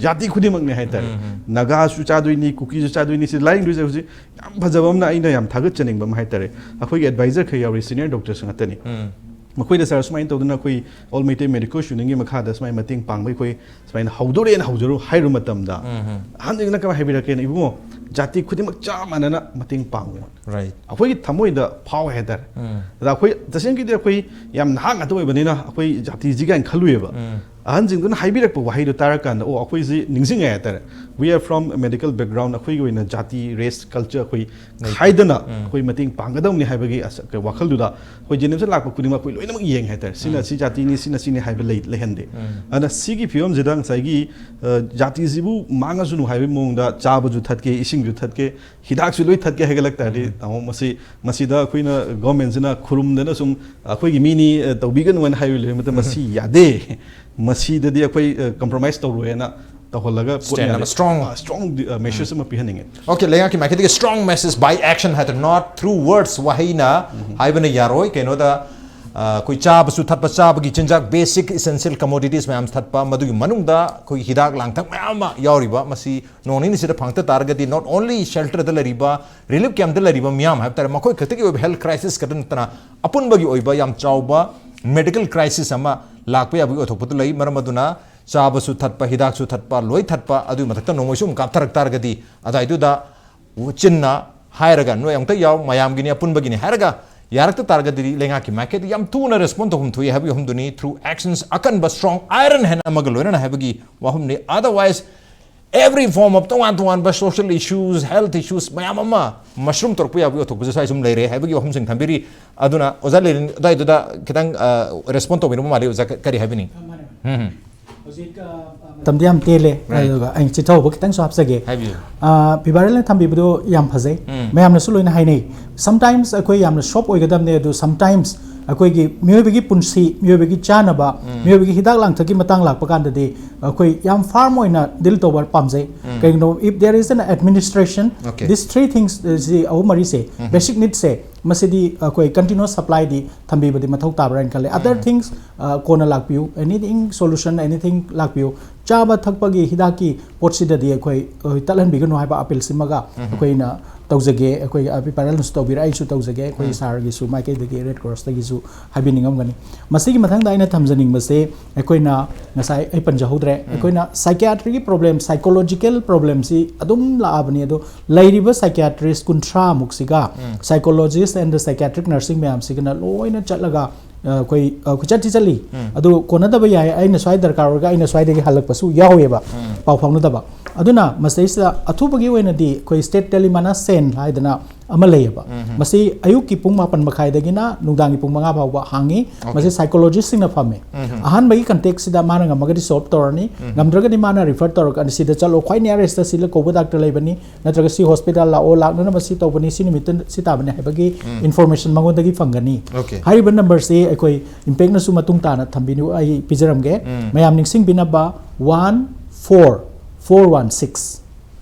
ꯖꯥꯇꯤ ꯈꯨꯗꯤꯡꯃꯛꯅꯤ ꯍꯥꯏꯇꯥꯔꯦ꯫ ꯅꯥꯒꯥꯁꯨ ꯆꯥꯗꯣꯏꯅꯤ, ꯀꯨꯀꯤꯁꯨ ꯆꯥꯗꯣꯏꯅꯤ꯫ ꯁꯤ ꯂꯥꯏꯌꯦꯡꯗꯣꯏꯁꯦ ꯍꯧꯖꯤꯛ ꯌꯥꯝ ꯐꯖꯕ ꯑꯃꯅ ꯑꯩꯅ ꯌꯥꯝ ꯊꯥꯒꯠꯆꯅꯤꯡꯕ ꯑꯃ ꯍꯥꯏꯇꯥꯔꯦ, ꯑꯩꯈꯣꯏꯒꯤ ꯑꯦꯗꯚꯥꯏꯖꯔ ꯈꯔ ꯌꯥꯎꯔꯤ, ꯁꯤꯅꯤꯌꯔ ꯗꯣꯛꯇꯔꯁ ꯉꯥꯛꯇꯅꯤ꯫ ꯃꯈꯣꯏꯗ "ꯁꯥꯔ, ꯁꯨꯃꯥꯏꯅ ꯇꯧꯗꯅ ꯑꯩꯈꯣꯏ ꯑꯣꯜ ꯃꯩꯇꯩ ꯃꯦꯗꯤꯀꯣꯁ ꯌꯨꯅꯤꯌꯟꯒꯤ ꯃꯈꯥꯗ ꯁꯨꯃꯥꯏꯅ ꯃꯇꯦꯡ ꯄꯥꯡꯕ ꯑꯩꯈꯣꯏ ꯁꯨꯃꯥꯏꯅ ꯍꯧꯗꯣꯔꯦꯅ ꯍꯧꯖꯔꯨ" ꯍꯥꯏꯔꯨꯕ ꯃꯇꯝꯗ, ꯑꯍꯥꯟꯕꯗ ꯀꯃꯥꯏꯅ ꯍꯥꯏꯕꯤꯔꯛꯀꯦꯅ, "ꯏꯕꯨꯡꯉꯣ, ꯖꯥꯇꯤ ꯈꯨꯗꯤꯡꯃꯛ ꯆꯞ ꯃꯥꯟꯅꯅ ꯃꯇꯦꯡ ꯄꯥꯡꯉꯨ"꯫ ꯔꯥꯏꯠ꯫ ꯑꯩꯈꯣꯏꯒꯤ ꯊꯃꯣꯏꯗ ꯐꯥꯎꯋꯦ ꯍꯥꯏꯇꯥꯔꯦ꯫ ꯑꯗ ꯑꯩꯈꯣꯏ ꯇꯁꯦꯡꯒꯤꯗꯤ ꯑꯩꯈꯣꯏ ꯌꯥꯝ ꯅꯍꯥ ꯉꯥꯛꯇ ꯑꯣꯏꯕꯅꯤꯅ ꯑꯩꯈꯣꯏ ꯖꯥꯇꯤꯁꯤ ꯀꯥꯏꯅ ꯈꯜꯂꯨꯏꯕ꯫ ꯑꯍꯟꯁꯤꯡꯗꯨꯅ ꯍꯥꯏꯕꯤꯔꯛꯄ ꯋꯥꯍꯩꯗꯣ ꯇꯥꯔꯀꯥꯟꯗ, ꯑꯣ, ꯑꯩꯈꯣꯏꯁꯤ ꯅꯤꯡꯁꯤꯡꯉꯦ ꯍꯥꯏꯇꯥꯔꯦ꯫ We are from a medical background, ꯑꯩꯈꯣꯏꯒꯤ ꯑꯣꯏꯅ ꯖꯥꯇꯤ, ꯔꯦꯁ, ꯀꯜꯆꯔ ꯑꯩꯈꯣꯏ ꯈꯥꯏꯗꯅ ꯑꯩꯈꯣꯏ ꯃꯇꯦꯡ ꯄꯥꯡꯒꯗꯕꯅꯤ ꯍꯥꯏꯕꯒꯤ ꯑꯁ-, ꯀ-, ꯋꯥꯈꯜꯗꯨꯗ ꯑꯩꯈꯣꯏ ꯖꯦꯅꯤꯝꯁꯇ ꯂꯥꯛꯄ ꯈꯨꯗꯤꯡꯃꯛ ꯑꯩꯈꯣꯏ ꯂꯣꯏꯅꯃꯛ ꯌꯦꯡꯉꯦ ꯍꯥꯏꯇꯥꯔꯦ꯫ ꯁꯤꯅ ꯁꯤ ꯖꯥꯇꯤꯅꯤ, ꯁꯤꯅ ꯁꯤꯅꯤ ꯍꯥꯏꯕ ꯂꯩ-, ꯂꯩꯍꯟꯗꯦ꯫ ꯑꯗꯨꯅ ꯁꯤꯒꯤ ꯐꯤꯕꯝꯁꯤꯗ ꯉꯁꯥꯏꯒꯤ, ꯑ, ꯖꯥꯇꯤꯁꯤꯕꯨ ꯃꯥꯡꯉꯁꯅꯨ ꯍꯥꯏꯕꯒꯤ ꯃꯑꯣꯡꯗ ꯆꯥꯕꯁꯨ ꯊꯠꯀꯦ, ꯏꯁꯤꯡꯁꯨ ꯊꯠꯀꯦ, ꯍꯤꯗꯥꯛꯁꯨ ꯂꯣꯏ ꯊꯠꯀꯦ ꯍꯥꯏꯒꯠꯂꯛ ꯇꯥꯔꯗꯤ, ꯇꯥꯃꯣ, ꯃꯁꯤ, ꯃꯁꯤꯗ ꯑꯩꯈꯣꯏꯅ ꯒꯣꯔꯃꯦꯟꯁꯤꯅ ꯈꯨꯔꯨꯝꯗꯅ ꯁꯨꯝ ꯑꯩꯈꯣꯏꯒꯤ ꯃꯤꯅꯤ, ꯑ, ꯇꯧꯕꯤꯒꯅꯨ ꯍꯥꯏꯅ ꯍꯥꯏꯔꯨ ꯂꯩꯕ ꯃꯇꯝꯗ ꯃꯁꯤ ꯌꯥꯗꯦ꯫ ꯃꯁꯤꯗꯗꯤ ꯑꯩꯈꯣꯏ, ꯑ, ꯀꯝꯄ꯭ꯔꯣꯃꯥꯏꯁ ꯇꯧꯔꯣꯏꯅ ꯇꯧꯍꯜꯂꯒ ꯄꯣꯠ ꯁ꯭ꯇꯦꯟ ꯌꯥꯗꯦ꯫ ꯑꯃ ꯁ꯭ꯇꯔꯣꯡ ꯑ, ꯁ꯭ꯇꯔꯣꯡ ꯗꯤ-, ꯑ, ꯃꯦꯁꯦꯖ ꯑꯃ ꯄꯤꯍꯟꯅꯤꯡꯉꯦ꯫ ꯑꯣꯀꯦ, ꯂꯩꯉꯥꯛꯀꯤ ꯃꯥꯏꯀꯩꯗꯒꯤ ꯁ꯭ꯇꯔꯣꯡ ꯃꯦꯁꯦꯖ, by action ꯍꯥꯏꯗꯅ, not through words, ꯋꯥꯍꯩꯅ ꯍꯥꯏꯕꯅ ꯌꯥꯔꯣꯏ꯫ ꯀꯩꯅꯣꯗ, ꯑ, ꯑꯩꯈꯣꯏ ꯆꯥꯕꯁꯨ ꯊꯛꯄ, ꯆꯥꯕꯒꯤ ꯆꯤꯟꯖꯥꯛ, ꯕꯦꯁꯤꯛ ꯏꯁꯦꯟꯁꯤꯌꯦꯜ ꯀꯃꯣꯗꯤꯇꯤꯁ ꯃꯌꯥꯝ ꯊꯠꯄ, ꯃꯗꯨꯒꯤ ꯃꯅꯨꯡꯗ ꯑꯩꯈꯣꯏ ꯍꯤꯗꯥꯛ ꯂꯥꯡꯊꯛ ꯃꯌꯥꯝ ꯑꯃ ꯌꯥꯎꯔꯤꯕ, ꯃꯁꯤ ꯅꯣꯡ ꯅꯤꯅꯤꯁꯤꯗ ꯐꯪꯉꯛꯇ ꯇꯥꯔꯒꯗꯤ, not only ꯁꯦꯜꯇꯔꯗ ꯂꯩꯔꯤꯕ, ꯔꯤꯂꯤꯐ ꯀꯦꯝꯞꯇ ꯂꯩꯔꯤꯕ ꯃꯤꯌꯥꯝ ꯍꯥꯏꯕ ꯇꯥꯔꯦ, ꯃꯈꯣꯏ ꯈꯛꯇꯒꯤ ꯑꯣꯏꯕ ꯍꯦꯜꯊ ꯀ꯭ꯔꯥꯏꯁꯤꯁ ꯈꯛꯇ ꯅꯠꯇꯅ, ꯑꯄꯨꯟꯕꯒꯤ ꯑꯣꯏꯕ ꯌꯥꯝ ꯆꯥꯎꯕ ꯃꯦꯗꯤꯀꯦꯜ ꯀ꯭ꯔꯥꯏꯁꯤꯁ ꯑꯃ ꯂꯥꯛꯄ ꯌꯥꯕꯒꯤ ꯑꯣꯏꯊꯣꯛꯄꯗꯨ ꯂꯩ꯫ ꯃꯔꯝ ꯑꯗꯨꯅ ꯆꯥꯕꯁꯨ ꯊꯠꯄ, ꯍꯤꯗꯥꯛꯁꯨ ꯊꯠꯄ, ꯂꯣꯏ ꯊꯠꯄ, ꯑꯗꯨꯒꯤ ꯃꯊꯛꯇ ꯅꯣꯡꯃꯩꯁꯨ ꯑꯃꯨꯛ ꯀꯥꯞꯊꯔꯛ ꯇꯥꯔꯒꯗꯤ, ꯑꯗꯨꯋꯥꯏꯗꯨꯗ ꯆꯤꯟꯅ ꯍꯥꯏꯔꯒ, "ꯅꯣꯏ ꯑꯃꯨꯛꯇ ꯌꯥꯎ, ꯃꯌꯥꯝꯒꯤꯅꯤ, ꯑꯄꯨꯟꯕꯒꯤꯅꯤ" ꯍꯥꯏꯔꯒ ꯌꯥꯔꯛꯇ ꯇꯥꯔꯒꯗꯤ, ꯂꯩꯉꯥꯛꯀꯤ ꯃꯥꯏꯀꯩꯗ ꯌꯥꯝ ꯊꯨꯅ ꯔꯦꯁꯄꯣꯟ ꯇꯧꯐꯝ ꯊꯣꯛꯏ ꯍꯥꯏꯕꯒꯤ ꯋꯥꯐꯝꯗꯨꯅꯤ꯫ Through actions, ꯑꯀꯟꯕ ꯁ꯭ꯇꯔꯣꯡ ꯑꯥꯏꯔꯟ ꯍꯦꯟ ꯑꯃꯒ ꯂꯣꯏꯅꯅ ꯍꯥꯏꯕꯒꯤ ꯋꯥꯐꯝꯅꯤ꯫ Otherwise, every form of ꯇꯣꯉꯥꯟ ꯇꯣꯉꯥꯟꯕ social issues, health issues ꯃꯌꯥꯝ ꯑꯃ ꯃꯁꯔꯨꯝ ꯇꯧꯔꯛꯄ ꯌꯥꯕꯒꯤ ꯑꯣꯏꯊꯣꯛꯄꯁꯦ ꯁ꯭ꯋꯥꯏ ꯁꯨꯝ ꯂꯩꯔꯦ ꯍꯥꯏꯕꯒꯤ ꯋꯥꯐꯝꯁꯤꯡ ꯊꯝꯕꯤꯔꯤ꯫ ꯑꯗꯨꯅ ꯑꯣꯖꯥ ꯂꯦꯅꯤꯟ ꯑꯗꯨꯋꯥꯏꯗꯨꯗ ꯈꯤꯇꯪ, ꯑ, ꯔꯦꯁꯄꯣꯟ ꯇꯧꯕꯤꯅꯕ ꯃꯥꯜꯂꯤ꯫ ꯑꯣꯖꯥ, ꯀ-, ꯀꯔꯤ ꯍꯥꯏꯕꯤꯅꯤꯡ? ꯎꯝ꯫ ꯍꯧꯖꯤꯛ, ꯑ, ꯑ, ꯃꯇꯝꯗꯤ ꯌꯥꯝ ꯇꯦꯜꯂꯦ꯫ Right. ꯑꯗꯨꯒ ꯑꯩ ꯆꯤꯊꯍꯧꯕ ꯈꯤꯇꯪꯁꯨ ꯍꯥꯞꯆꯒꯦ꯫ ꯍꯥꯏꯕꯤꯌꯨ꯫ ꯑ, ꯄꯤ ꯚꯥꯏꯔꯦꯜꯅ ꯊꯝꯕꯤꯕꯗꯣ ꯌꯥꯝ ꯐꯖꯩ꯫ ꯎꯝ꯫ ꯃꯌꯥꯝꯅꯁꯨ ꯂꯣꯏꯅ ꯍꯥꯏꯅꯩ꯫ Sometimes ꯑꯩꯈꯣꯏ ꯌꯥꯝꯅ ꯁꯣꯞ ꯑꯣꯏꯒꯗꯕꯅꯦ, ꯑꯗꯨ sometimes ꯑꯩꯈꯣꯏꯒꯤ ꯃꯤꯑꯣꯏꯕꯒꯤ ꯄꯨꯟꯁꯤ, ꯃꯤꯑꯣꯏꯕꯒꯤ ꯆꯥꯅꯕ, ꯎꯝ꯫ ꯃꯤꯑꯣꯏꯕꯒꯤ ꯍꯤꯗꯥꯛ ꯂꯥꯡꯊꯛꯀꯤ ꯃꯇꯥꯡ ꯂꯥꯛꯄ ꯀꯥꯟꯗꯗꯤ ꯑꯩꯈꯣꯏ ꯌꯥꯝ ꯐꯥꯔꯝ ꯑꯣꯏꯅ ꯗꯤꯜ ꯇꯧꯕ ꯄꯥꯝꯖꯩ꯫ ꯎꯝ꯫ ꯀꯩꯒꯤꯅꯣ, if there is an administration, Okay. these three things, ꯑ, ꯁꯤ ꯑꯍꯨꯝ ꯃꯔꯤꯁꯦ, ꯎꯝ꯫ ꯕꯦꯁꯤꯛ ꯅꯤꯗꯁꯦ, ꯃꯁꯤꯗꯤ ꯑꯩꯈꯣꯏ ꯀꯟꯇꯤꯅ꯭ꯌꯨꯁ ꯁꯄ꯭ꯂꯥꯏꯗꯤ ꯊꯝꯕꯤꯕꯗꯤ ꯃꯊꯧ ꯇꯥꯕ꯭ꯔꯥ ꯍꯥꯏꯅ ꯈꯜꯂꯦ꯫ Other ꯎꯝ꯫ things, ꯑ, ꯀꯣꯟꯅ ꯂꯥꯛꯄꯤꯌꯨ, anything solution, anything ꯂꯥꯛꯄꯤꯌꯨ꯫ ꯆꯥꯕ ꯊꯛꯄꯒꯤ ꯍꯤꯗꯥꯛꯀꯤ ꯄꯣꯠꯁꯤꯗꯗꯤ ꯑꯩꯈꯣꯏ, ꯑ, ꯇꯠꯍꯟꯕꯤꯒꯅꯨ ꯍꯥꯏꯕ ꯑꯄꯤꯜꯁꯤꯃꯒ ꯎꯝ꯫ ꯑꯩꯈꯣꯏꯅ ꯇꯧꯖꯒꯦ꯫ ꯑꯩꯈꯣꯏ, ꯑ, ꯄꯤ ꯚꯥꯏꯔꯦꯜꯅꯁꯨ ꯇꯧꯕꯤꯔꯦ, ꯑꯩꯁꯨ ꯇꯧꯖꯒꯦ, ꯑꯩꯈꯣꯏ ꯎꯝ꯫ ꯁꯥꯔꯒꯤꯁꯨ ꯃꯥꯏꯀꯩꯗꯒꯤ, ꯔꯦꯗ ꯀ꯭ꯔꯣꯁꯇꯒꯤꯁꯨ ꯍꯥꯏꯕꯤꯅꯤꯡꯉꯝꯒꯅꯤ꯫ ꯃꯁꯤꯒꯤ ꯃꯊꯪꯗ ꯑꯩꯅ ꯊꯝꯖꯅꯤꯡꯕꯁꯦ, ꯑꯩꯈꯣꯏꯅ ꯉꯁꯥꯏ ꯑꯩ ꯄꯟꯖꯍꯧꯗ꯭ꯔꯦ, ꯎꯝ꯫ ꯑꯩꯈꯣꯏꯅ psychiatric ꯒꯤ problem, psychological problem ꯁꯤ ꯑꯗꯨꯝ ꯂꯥꯛꯑꯕꯅꯤ꯫ ꯑꯗꯣ ꯂꯩꯔꯤꯕ psychiatrist ꯀꯨꯟꯊ꯭ꯔꯥ ꯃꯨꯛꯁꯤꯒ, ꯎꯝ꯫ psychologist and psychiatric nursing ꯃꯌꯥꯝꯁꯤꯒꯅ ꯂꯣꯏꯅ ꯆꯠꯂꯒ ꯑꯩꯈꯣꯏ ꯑ, ꯆꯠꯇꯤ ꯆꯠꯂꯤ꯫ ꯑꯗꯨ ꯀꯣꯟꯅꯗꯕ ꯌꯥꯏ, ꯑꯩꯅ ꯁ꯭ꯋꯥꯏ ꯗꯔꯀꯥꯔ ꯑꯣꯏꯔꯒ ꯑꯩꯅ ꯁ꯭ꯋꯥꯏꯗꯒꯤ ꯍꯜꯂꯛꯄꯁꯨ ꯌꯥꯎꯋꯦꯕ, ꯄꯥꯎ ꯐꯥꯎꯅꯗꯕ꯫ ꯑꯗꯨꯅ ꯃꯁꯤꯗꯩꯁꯤꯗ ꯑꯊꯨꯕꯒꯤ ꯑꯣꯏꯅꯗꯤ ꯑꯩꯈꯣꯏ ꯁ꯭ꯇꯦꯠ ꯇꯦꯂꯤꯃꯅꯥꯁꯦꯟ ꯍꯥꯏꯗꯅ ꯑꯃ ꯂꯩꯌꯦꯕ꯫ ꯃꯁꯤ ꯑꯌꯨꯛꯀꯤ ꯄꯨꯡ ꯃꯥꯄꯟ ꯃꯈꯥꯏꯗꯒꯤꯅ ꯅꯨꯡꯗꯥꯡꯒꯤ ꯄꯨꯡ ꯃꯉꯥ ꯐꯥꯎꯕ ꯍꯥꯡꯉꯤ꯫ ꯃꯁꯤ psychologistꯁꯤꯡꯅ ꯐꯝꯃꯦ꯫ ꯑꯍꯥꯟꯕꯒꯤ contactꯁꯤꯗ ꯃꯥꯅ ꯉꯝꯃꯒꯗꯤ solve ꯇꯧꯔꯅꯤ, ꯉꯝꯗ꯭ꯔꯒꯗꯤ ꯃꯥꯅ refer ꯇꯧꯔꯒ ꯁꯤꯗ ꯆꯠꯂꯣ, ꯈ꯭ꯋꯥꯏ nearestꯇ ꯁꯤꯗ ꯀꯧꯕ ꯗꯥꯛꯇꯔ ꯂꯩꯕꯅꯤ, ꯅꯠꯇ꯭ꯔꯒ ꯁꯤ hospital ꯂꯥꯛꯑꯣ, ꯂꯥꯛꯅꯅꯕ ꯁꯤ ꯇꯧꯕꯅꯤ, ꯁꯤ ꯅꯨꯃꯤꯠꯇ ꯁꯤ ꯇꯥꯕꯅꯤ ꯍꯥꯏꯕꯒꯤ information ꯃꯉꯣꯟꯗꯒꯤ ꯐꯪꯒꯅꯤ꯫ Okay. ꯍꯥꯏꯔꯤꯕ numberꯁꯤ ꯑꯩꯈꯣꯏ ꯏꯝꯄꯦꯛꯅꯁꯨ ꯃꯇꯨꯡ ꯇꯥꯅ ꯊꯝꯕꯤꯌꯨ, ꯑꯩ ꯄꯤꯖꯔꯝꯒꯦ꯫ ꯃꯌꯥꯝ ꯅꯤꯡꯁꯤꯡꯕꯤꯅꯕ, one four four one six,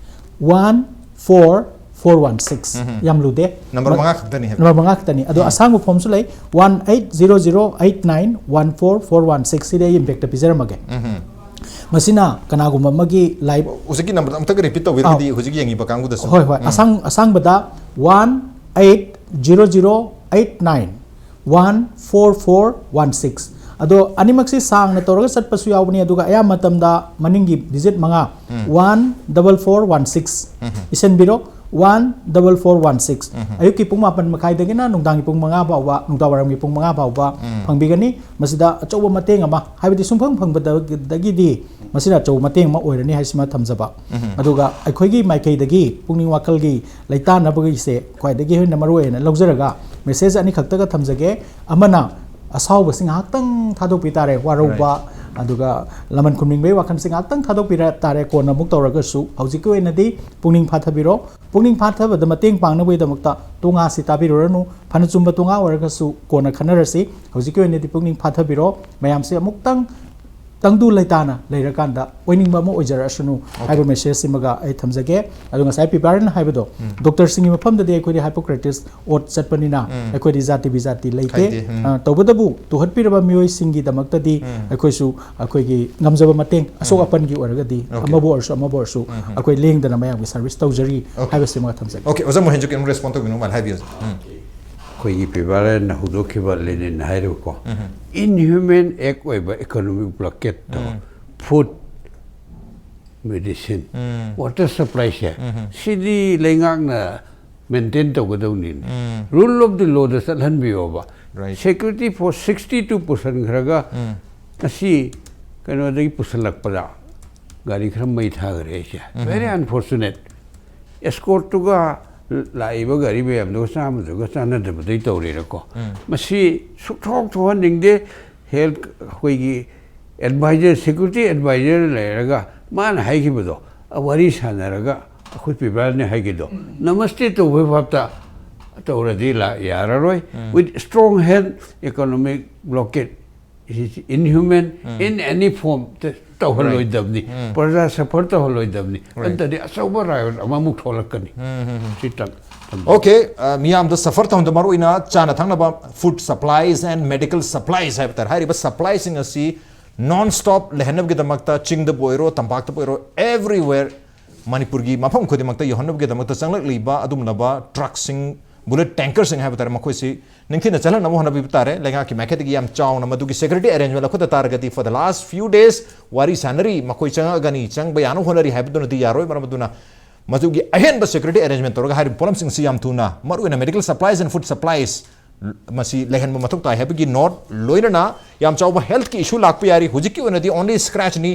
one four four one six꯫ ꯌꯥꯝ ꯂꯨꯗꯦ꯫ Number ꯃꯉꯥ ꯈꯛꯇꯅꯤ ꯍꯥꯏꯕ꯫ Number ꯃꯉꯥ ꯈꯛꯇꯅꯤ꯫ ꯑꯗꯣ ꯑꯁꯥꯡꯕ formꯁꯨ ꯂꯩ, one eight zero zero eight nine one four four one six꯫ ꯁꯤꯗꯤ ꯑꯩ ꯏꯝꯄꯦꯛꯇ ꯄꯤꯖꯔꯝꯃꯒꯦ꯫ ꯃꯁꯤꯅ ꯀꯅꯥꯒꯨꯝꯕ ꯑꯃꯒꯤ life ꯍꯧꯖꯤꯛꯀꯤ number ꯑꯃꯨꯛꯇꯒ repeat ꯇꯧꯕꯤꯔꯒꯗꯤ ꯍꯧꯖꯤꯛ ꯌꯦꯡꯉꯤꯕ ꯀꯥꯡꯕꯨꯗꯁꯨ꯫ ꯍꯣꯏ, ꯍꯣꯏ꯫ ꯑꯁꯥꯡ ꯑꯁꯥꯡꯕꯗ, one eight zero zero eight nine one four four one six꯫ ꯑꯗꯣ ꯑꯅꯤꯃꯛꯁꯤ ꯁꯥꯡꯅ ꯇꯧꯔꯒ ꯆꯠꯄꯁꯨ ꯌꯥꯎꯕꯅꯤ, ꯑꯗꯨꯒ ꯑꯌꯥꯝꯕ ꯃꯇꯝꯗ ꯃꯅꯤꯡꯒꯤ digit ꯃꯉꯥ, one double four one six꯫ ꯏꯁꯤꯟꯕꯤꯔꯣ, one double four one six꯫ ꯑꯌꯨꯛꯀꯤ ꯄꯨꯡ ꯃꯥꯄꯟ ꯃꯈꯥꯏꯗꯒꯤꯅ ꯅꯨꯡꯗꯥꯡꯒꯤ ꯄꯨꯡ ꯃꯉꯥ ꯐꯥꯎꯕ, ꯅꯨꯡꯗꯥꯡꯋꯥꯏꯔꯝꯒꯤ ꯄꯨꯡ ꯃꯉꯥ ꯐꯥꯎꯕ ꯐꯪꯕꯤꯒꯅꯤ꯫ ꯃꯁꯤꯗ ꯑꯆꯧꯕ ꯃꯇꯦꯡ ꯑꯃ, ꯍꯥꯏꯕꯗꯤ ꯁꯨꯡꯐꯪ ꯐꯪꯕꯗꯒꯤꯗꯤ ꯃꯁꯤꯅ ꯑꯆꯧꯕ ꯃꯇꯦꯡ ꯑꯃ ꯑꯣꯏꯔꯅꯤ ꯍꯥꯏꯁꯤꯃ ꯊꯝꯖꯕ꯫ ꯑꯗꯨꯒ ꯑꯩꯈꯣꯏꯒꯤ ꯃꯥꯏꯀꯩꯗꯒꯤ ꯄꯨꯛꯅꯤꯡ ꯋꯥꯈꯜꯒꯤ ꯂꯩꯇꯥꯅꯕꯒꯤꯁꯦ ꯈ꯭ꯋꯥꯏꯗꯒꯤ ꯍꯦꯟꯅ ꯃꯔꯨ ꯑꯣꯏꯅ ꯂꯧꯖꯔꯒ, message ꯑꯅꯤꯈꯛꯇꯒ ꯊꯝꯖꯒꯦ꯫ ꯑꯃꯅ ꯑꯁꯥꯎꯕꯁꯤ ꯉꯥꯏꯍꯥꯛꯇꯪ ꯊꯥꯗꯣꯛꯄꯤ ꯇꯥꯔꯦ, ꯋꯥꯔꯧꯕ, ꯑꯗꯨꯒ ꯂꯃꯟ ꯈꯨꯝꯅꯤꯡꯕꯒꯤ ꯋꯥꯈꯜꯁꯤ ꯉꯥꯏꯍꯥꯛꯇꯪ ꯊꯥꯗꯣꯛꯄꯤꯔ ꯇꯥꯔꯦ, ꯀꯣꯟꯅ ꯑꯃꯨꯛ ꯇꯧꯔꯒꯁꯨ꯫ ꯍꯧꯖꯤꯛꯀꯤ ꯑꯣꯏꯅꯗꯤ ꯄꯨꯛꯅꯤꯡ ꯐꯥꯊꯕꯤꯔꯣ꯫ ꯄꯨꯛꯅꯤꯡ ꯐꯥꯊꯕꯗ ꯃꯇꯦꯡ ꯄꯥꯡꯅꯕꯒꯤꯗꯃꯛꯇ ꯇꯣꯉꯥꯁꯤ ꯇꯥꯕꯤꯔꯨꯔꯅꯨ꯫ ꯐꯅ ꯆꯨꯝꯕ ꯇꯣꯉꯥ ꯑꯣꯏꯔꯒꯁꯨ ꯀꯣꯟꯅ ꯈꯟꯅꯔꯁꯤ꯫ ꯍꯧꯖꯤꯛꯀꯤ ꯑꯣꯏꯅꯗꯤ ꯄꯨꯛꯅꯤꯡ ꯐꯥꯊꯕꯤꯔꯣ꯫ ꯃꯌꯥꯝꯁꯦ ꯑꯃꯨꯛꯇꯪ ꯇꯪꯗꯨ ꯂꯩꯇꯥꯅ ꯂꯩꯔꯀꯥꯟꯗ ꯑꯣꯏꯅꯤꯡꯕ ꯑꯃ ꯑꯣꯏꯖꯔꯛꯑꯁꯅꯨ ꯍꯥꯏꯕ message ꯁꯤꯃꯒ ꯑꯩ ꯊꯝꯖꯒꯦ꯫ ꯑꯗꯣ ꯉꯁꯥꯏ ꯄꯤꯕꯥꯔꯟ ꯍꯥꯏꯕꯗꯣ, doctor ꯁꯤꯡꯒꯤ ꯃꯐꯝꯗꯗꯤ ꯑꯩꯈꯣꯏꯗꯤ Hippocrates oath ꯆꯠꯄꯅꯤꯅ ꯑꯩꯈꯣꯏꯗꯤ ꯖꯥꯇꯤ ꯕꯤꯖꯥꯇꯤ ꯂꯩꯇꯦ꯫ ꯈꯥꯏꯗꯦ꯫ ꯎꯝ꯫ ꯑ, ꯇꯧꯕꯇꯕꯨ ꯇꯨꯍꯠꯄꯤꯔꯕ ꯃꯤꯑꯣꯏꯁꯤꯡꯒꯤꯗꯃꯛꯇꯗꯤ ꯑꯩꯈꯣꯏꯁꯨ ꯑꯩꯈꯣꯏꯒꯤ ꯉꯝꯖꯕ ꯃꯇꯦꯡ, ꯑꯁꯣꯛ ꯑꯄꯟꯒꯤ ꯑꯣꯏꯔꯒꯗꯤ, Okay. ꯑꯃꯕꯨ ꯑꯣꯏꯔꯁꯨ ꯑꯃꯕꯨ ꯑꯣꯏꯔꯁꯨ ꯑꯩꯈꯣꯏ ꯂꯦꯡꯗꯅ ꯃꯌꯥꯝꯒꯤ service ꯇꯧꯖꯔꯤ Okay. ꯍꯥꯏꯕꯁꯤꯃ ꯊꯝꯖꯒꯦ꯫ Okay, ꯑꯣꯖꯥ ꯃꯣꯍꯦꯟꯁꯨ ꯀꯩꯅꯣꯝ respond ꯇꯧꯕꯤꯅꯤꯡꯕ ꯃꯥꯜꯂꯦ, ꯍꯥꯏꯕꯤꯌꯨ꯫ ꯎꯝ꯫ ꯑꯩꯈꯣꯏꯒꯤ ꯄꯤꯕꯥꯔꯦꯟꯅ ꯍꯧꯗꯣꯛꯈꯤꯕ ꯂꯦꯅꯤꯟ ꯍꯥꯏꯔꯤꯕꯀꯣ, inhuman act ꯑꯣꯏꯕ economic blockade ꯇꯣ, food, medicine, water supply ꯁꯦ, ꯁꯤꯗꯤ ꯂꯩꯉꯥꯛꯅ maintain ꯇꯧꯒꯗꯧꯅꯤꯅꯦ꯫ Rule of the law the ꯆꯠꯍꯟꯕꯤꯌꯣꯕ꯫ Security force sixty two ꯄꯨꯁꯟꯈ꯭ꯔꯒ ꯉꯁꯤ ꯀꯩꯅꯣꯗꯒꯤ ꯄꯨꯁꯜꯂꯛꯄꯗ ꯒꯥꯔꯤ ꯈꯔ ꯃꯩ ꯊꯥꯈ꯭ꯔꯦ ꯑꯩꯁꯦ꯫ Very unfortunate. Escortꯇꯨꯒ ꯂꯥꯛꯏꯕ ꯒꯥꯔꯤ ꯃꯌꯥꯝꯗꯨꯒ ꯆꯥꯝꯃꯗꯨꯒ ꯆꯥꯟꯅꯗꯕꯗꯩ ꯇꯧꯔꯤꯔꯀꯣ꯫ ꯃꯁꯤ ꯁꯨꯛꯊꯣꯛ ꯊꯣꯛꯍꯟꯅꯤꯡꯗꯦ꯫ Health, ꯑꯩꯈꯣꯏꯒꯤ advisor, security advisor ꯂꯩꯔꯒ ꯃꯥꯅ ꯍꯥꯏꯈꯤꯕꯗꯣ, ꯋꯥꯔꯤ ꯁꯥꯟꯅꯔꯒ ꯑꯩꯈꯣꯏ ꯄꯤꯕꯥꯜꯅꯤ ꯍꯥꯏꯈꯤꯗꯣ, ꯅꯃꯁꯇꯦ ꯇꯧꯕꯩ ꯐꯥꯞꯇ ꯇꯧꯔꯗꯤ ꯂꯥ-, ꯌꯥꯔꯔꯣꯏ꯫ With strong hand, economic blockade is inhuman in any form. ꯇ-, ꯇꯧꯍꯜꯂꯣꯏꯗꯕꯅꯤ꯫ ꯄ꯭ꯔꯖꯥ suffer ꯇꯧꯍꯜꯂꯣꯏꯗꯕꯅꯤ꯫ Right. ꯅꯠꯇ꯭ꯔꯗꯤ ꯑꯆꯧꯕ riot ꯑꯃꯃꯨꯛ ꯊꯣꯛꯂꯛꯀꯅꯤ꯫ ꯁꯤ ꯇꯝ-, ꯇꯝ-, Okay, ꯑ, ꯃꯤꯌꯥꯝꯗ suffer ꯇꯧꯍꯟꯗ ꯃꯔꯨꯑꯣꯏꯅ ꯆꯥꯅ ꯊꯛꯅꯕ food supplies and medical supplies ꯍꯥꯏꯕ ꯇꯥꯔꯦ꯫ ꯍꯥꯏꯔꯤꯕ supplyꯁꯤꯡ ꯑꯁꯤ non stop ꯂꯩꯍꯟꯅꯕꯒꯤꯗꯃꯛꯇ ꯆꯤꯡꯗꯕꯨ ꯑꯣꯏꯔꯣ, ꯇꯝꯄꯥꯛꯇꯕꯨ ꯑꯣꯏꯔꯣ, everywhere ꯃꯅꯤꯄꯨꯔꯒꯤ ꯃꯐꯝ ꯈꯨꯗꯤꯡꯃꯛꯇ ꯌꯧꯍꯟꯅꯕꯒꯤꯗꯃꯛꯇ ꯆꯪꯂꯛꯂꯤꯕ ꯑꯗꯨꯒꯨꯝꯂꯕ truckꯁꯤꯡ, bullet tankerꯁꯤꯡ ꯍꯥꯏꯕ ꯇꯥꯔꯦ, ꯃꯈꯣꯏꯁꯤ ꯅꯤꯡꯊꯤꯅ ꯆꯠꯍꯟꯅꯕ ꯍꯣꯠꯅꯕꯤꯕ ꯇꯥꯔꯦ꯫ ꯂꯩꯉꯥꯛꯀꯤ ꯃꯥꯏꯀꯩꯗꯒꯤ ꯌꯥꯝ ꯆꯥꯎꯅ ꯃꯗꯨꯒꯤ security arrangement ꯂꯧꯈꯠꯇ ꯇꯥꯔꯒꯗꯤ, for the last few days ꯋꯥꯔꯤ ꯁꯥꯟꯅꯔꯤ, ꯃꯈꯣꯏ ꯆꯪꯉꯛꯑꯒꯅꯤ, ꯆꯪꯕ ꯌꯥꯅꯕ ꯍꯣꯠꯅꯔꯤ ꯍꯥꯏꯕꯗꯨꯅꯗꯤ ꯌꯥꯔꯣꯏ꯫ ꯃꯔꯝ ꯑꯗꯨꯅ ꯃꯗꯨꯒꯤ ꯑꯍꯦꯟꯕ security arrangement ꯇꯧꯔꯒ ꯍꯥꯏꯔꯤꯕ ꯄꯣꯠꯂꯝꯁꯤꯡ ꯑꯁꯤ ꯌꯥꯝ ꯊꯨꯅ, ꯃꯔꯨꯑꯣꯏꯅ medical supplies and food supplies, ꯃꯁꯤ ꯂꯩꯍꯟꯕ ꯃꯊꯧ ꯇꯥꯏ ꯍꯥꯏꯕꯒꯤ note, ꯂꯣꯏꯅꯅ ꯌꯥꯝ ꯆꯥꯎꯕ healthꯀꯤ issue ꯂꯥꯛꯄ ꯌꯥꯔꯤ꯫ ꯍꯧꯖꯤꯛꯀꯤ ꯑꯣꯏꯅꯗꯤ only scratchꯅꯤ꯫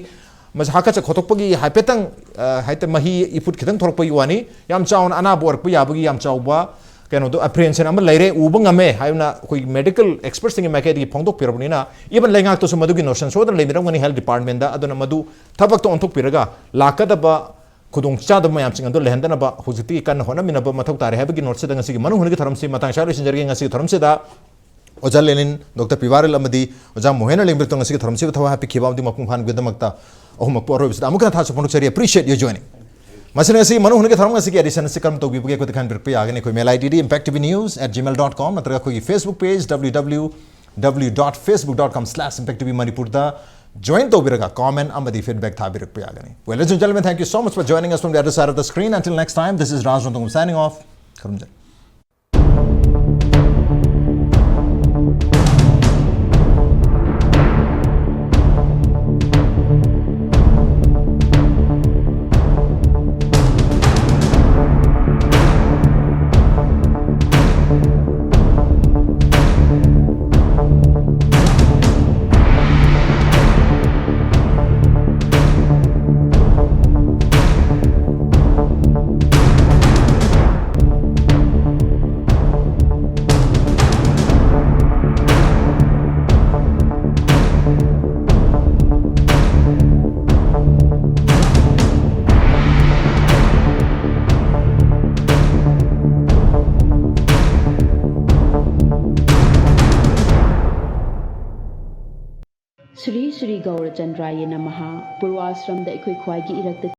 ꯃꯁꯤ ꯍꯥꯀꯠꯆ ꯈꯣꯠꯇꯣꯛꯄꯒꯤ ꯍꯥꯏꯐꯦꯠꯇꯪ, ꯑ, ꯍꯥꯏꯐꯦꯠ ꯃꯍꯤ ꯏꯐꯨꯠ ꯈꯤꯇꯪ ꯊꯣꯛꯂꯛꯄꯒꯤ ꯋꯥꯅꯤ꯫ ꯌꯥꯝ ꯆꯥꯎꯅ ꯑꯅꯥꯕ ꯑꯣꯏꯔꯛꯄ ꯌꯥꯕꯒꯤ ꯌꯥꯝ ꯆꯥꯎꯕ ꯀꯩꯅꯣꯗꯣ, apprehension ꯑꯃ ꯂꯩꯔꯦ, ꯎꯕ ꯉꯝꯃꯦ ꯍꯥꯏꯅ ꯑꯩꯈꯣꯏꯒꯤ medical expertꯁꯤꯡꯒꯤ ꯃꯥꯏꯀꯩꯗꯒꯤ ꯐꯣꯡꯗꯣꯛꯄꯤꯔꯕꯅꯤꯅ, even ꯂꯩꯉꯥꯛꯇꯁꯨ ꯃꯗꯨꯒꯤ notion ꯁꯣꯏꯗꯅ ꯂꯩꯕꯤꯔꯝꯒꯅꯤ health departmentꯇ꯫ ꯑꯗꯨꯅ ꯃꯗꯨ ꯊꯕꯛꯇ ꯑꯣꯟꯊꯣꯛꯄꯤꯔꯒ ꯂꯥꯛꯀꯗꯕ ꯈꯨꯗꯣꯡꯆꯥꯗꯕ ꯃꯌꯥꯝꯁꯤꯡ ꯑꯗꯨ ꯂꯩꯍꯟꯗꯅꯕ ꯍꯧꯖꯤꯛꯇꯤ ꯀꯟꯅ ꯍꯣꯠꯅꯃꯤꯟꯅꯕ ꯃꯊꯧ ꯇꯥꯔꯦ ꯍꯥꯏꯕꯒꯤ noteꯁꯤꯗ ꯉꯁꯤꯒꯤ ꯃꯅꯨꯡ ꯍꯨꯠꯅꯒꯤ ꯊꯧꯔꯝꯁꯤ ꯃꯇꯥꯡ ꯑꯁꯤꯗ ꯂꯣꯏꯁꯤꯟꯖꯔꯒꯦ꯫ ꯉꯁꯤꯒꯤ ꯊꯧꯔꯝꯁꯤꯗ ꯑꯣꯖꯥ ꯂꯦꯅꯤꯟ, ꯗꯣꯛꯇꯔ ꯄꯤꯕꯥꯔꯤꯜ ꯑꯃꯗꯤ ꯑꯣꯖꯥ ꯃꯣꯍꯦꯟꯅ ꯂꯦꯡꯕꯤꯔꯛꯇꯨꯅ ꯉꯁꯤꯒꯤ ꯊꯧꯔꯝꯁꯤꯕꯨ ꯊꯋꯥꯏ ꯍꯥꯞꯄꯤꯈꯤꯕꯒꯤꯗꯃꯛꯇ ꯑꯍꯨꯝꯃꯛꯄꯨ ꯑꯔꯣꯏꯕꯁꯤꯗ ꯑꯃꯨꯛ ꯍꯟꯅ ꯊꯥꯒꯠꯆꯕ ꯐꯣꯡꯗꯣꯛꯆꯔꯤ꯫ Appreciate your joining. ꯃꯁꯤꯅ ꯉꯁꯤ ꯃꯅꯨꯡ ꯍꯨꯠꯅꯒꯤ ꯊꯧꯔꯝ ꯉꯁꯤꯒꯤ edition ꯑꯁꯤ ꯀꯔꯝꯅ ꯇꯧꯕꯤꯕꯒꯦ ꯑꯩꯈꯣꯏꯗ ꯈꯟꯕꯤꯔꯛꯄ ꯌꯥꯒꯅꯤ꯫ ꯑꯩꯈꯣꯏ mail IDꯗꯤ impact T V news at gmail dot com ꯅꯠꯇ꯭ꯔꯒ ꯑꯩꯈꯣꯏꯒꯤ Facebook page W W W dot facebook dot com slash impact T V Manipurꯗ join ꯇꯧꯕꯤꯔꯒ comment ꯑꯃꯗꯤ feedback ꯊꯥꯕꯤꯔꯛꯄ ꯌꯥꯒꯅꯤ꯫ Well, ladies and gentlemen, thank you so much for joining us from the other side of the screen. Until next time, this is Raj Rongthong signing off. ꯈꯨꯔꯨꯝꯖꯔꯤ꯫ Shri ꯒꯧꯔꯆꯟꯗ꯭ꯔꯥꯌ ꯅꯃꯍ꯫ ꯄꯨꯔꯋꯥꯁ꯭ꯔꯝꯗ ꯑꯩꯈꯣꯏ ꯈ꯭ꯋꯥꯏꯒꯤ ꯏꯔꯛꯇ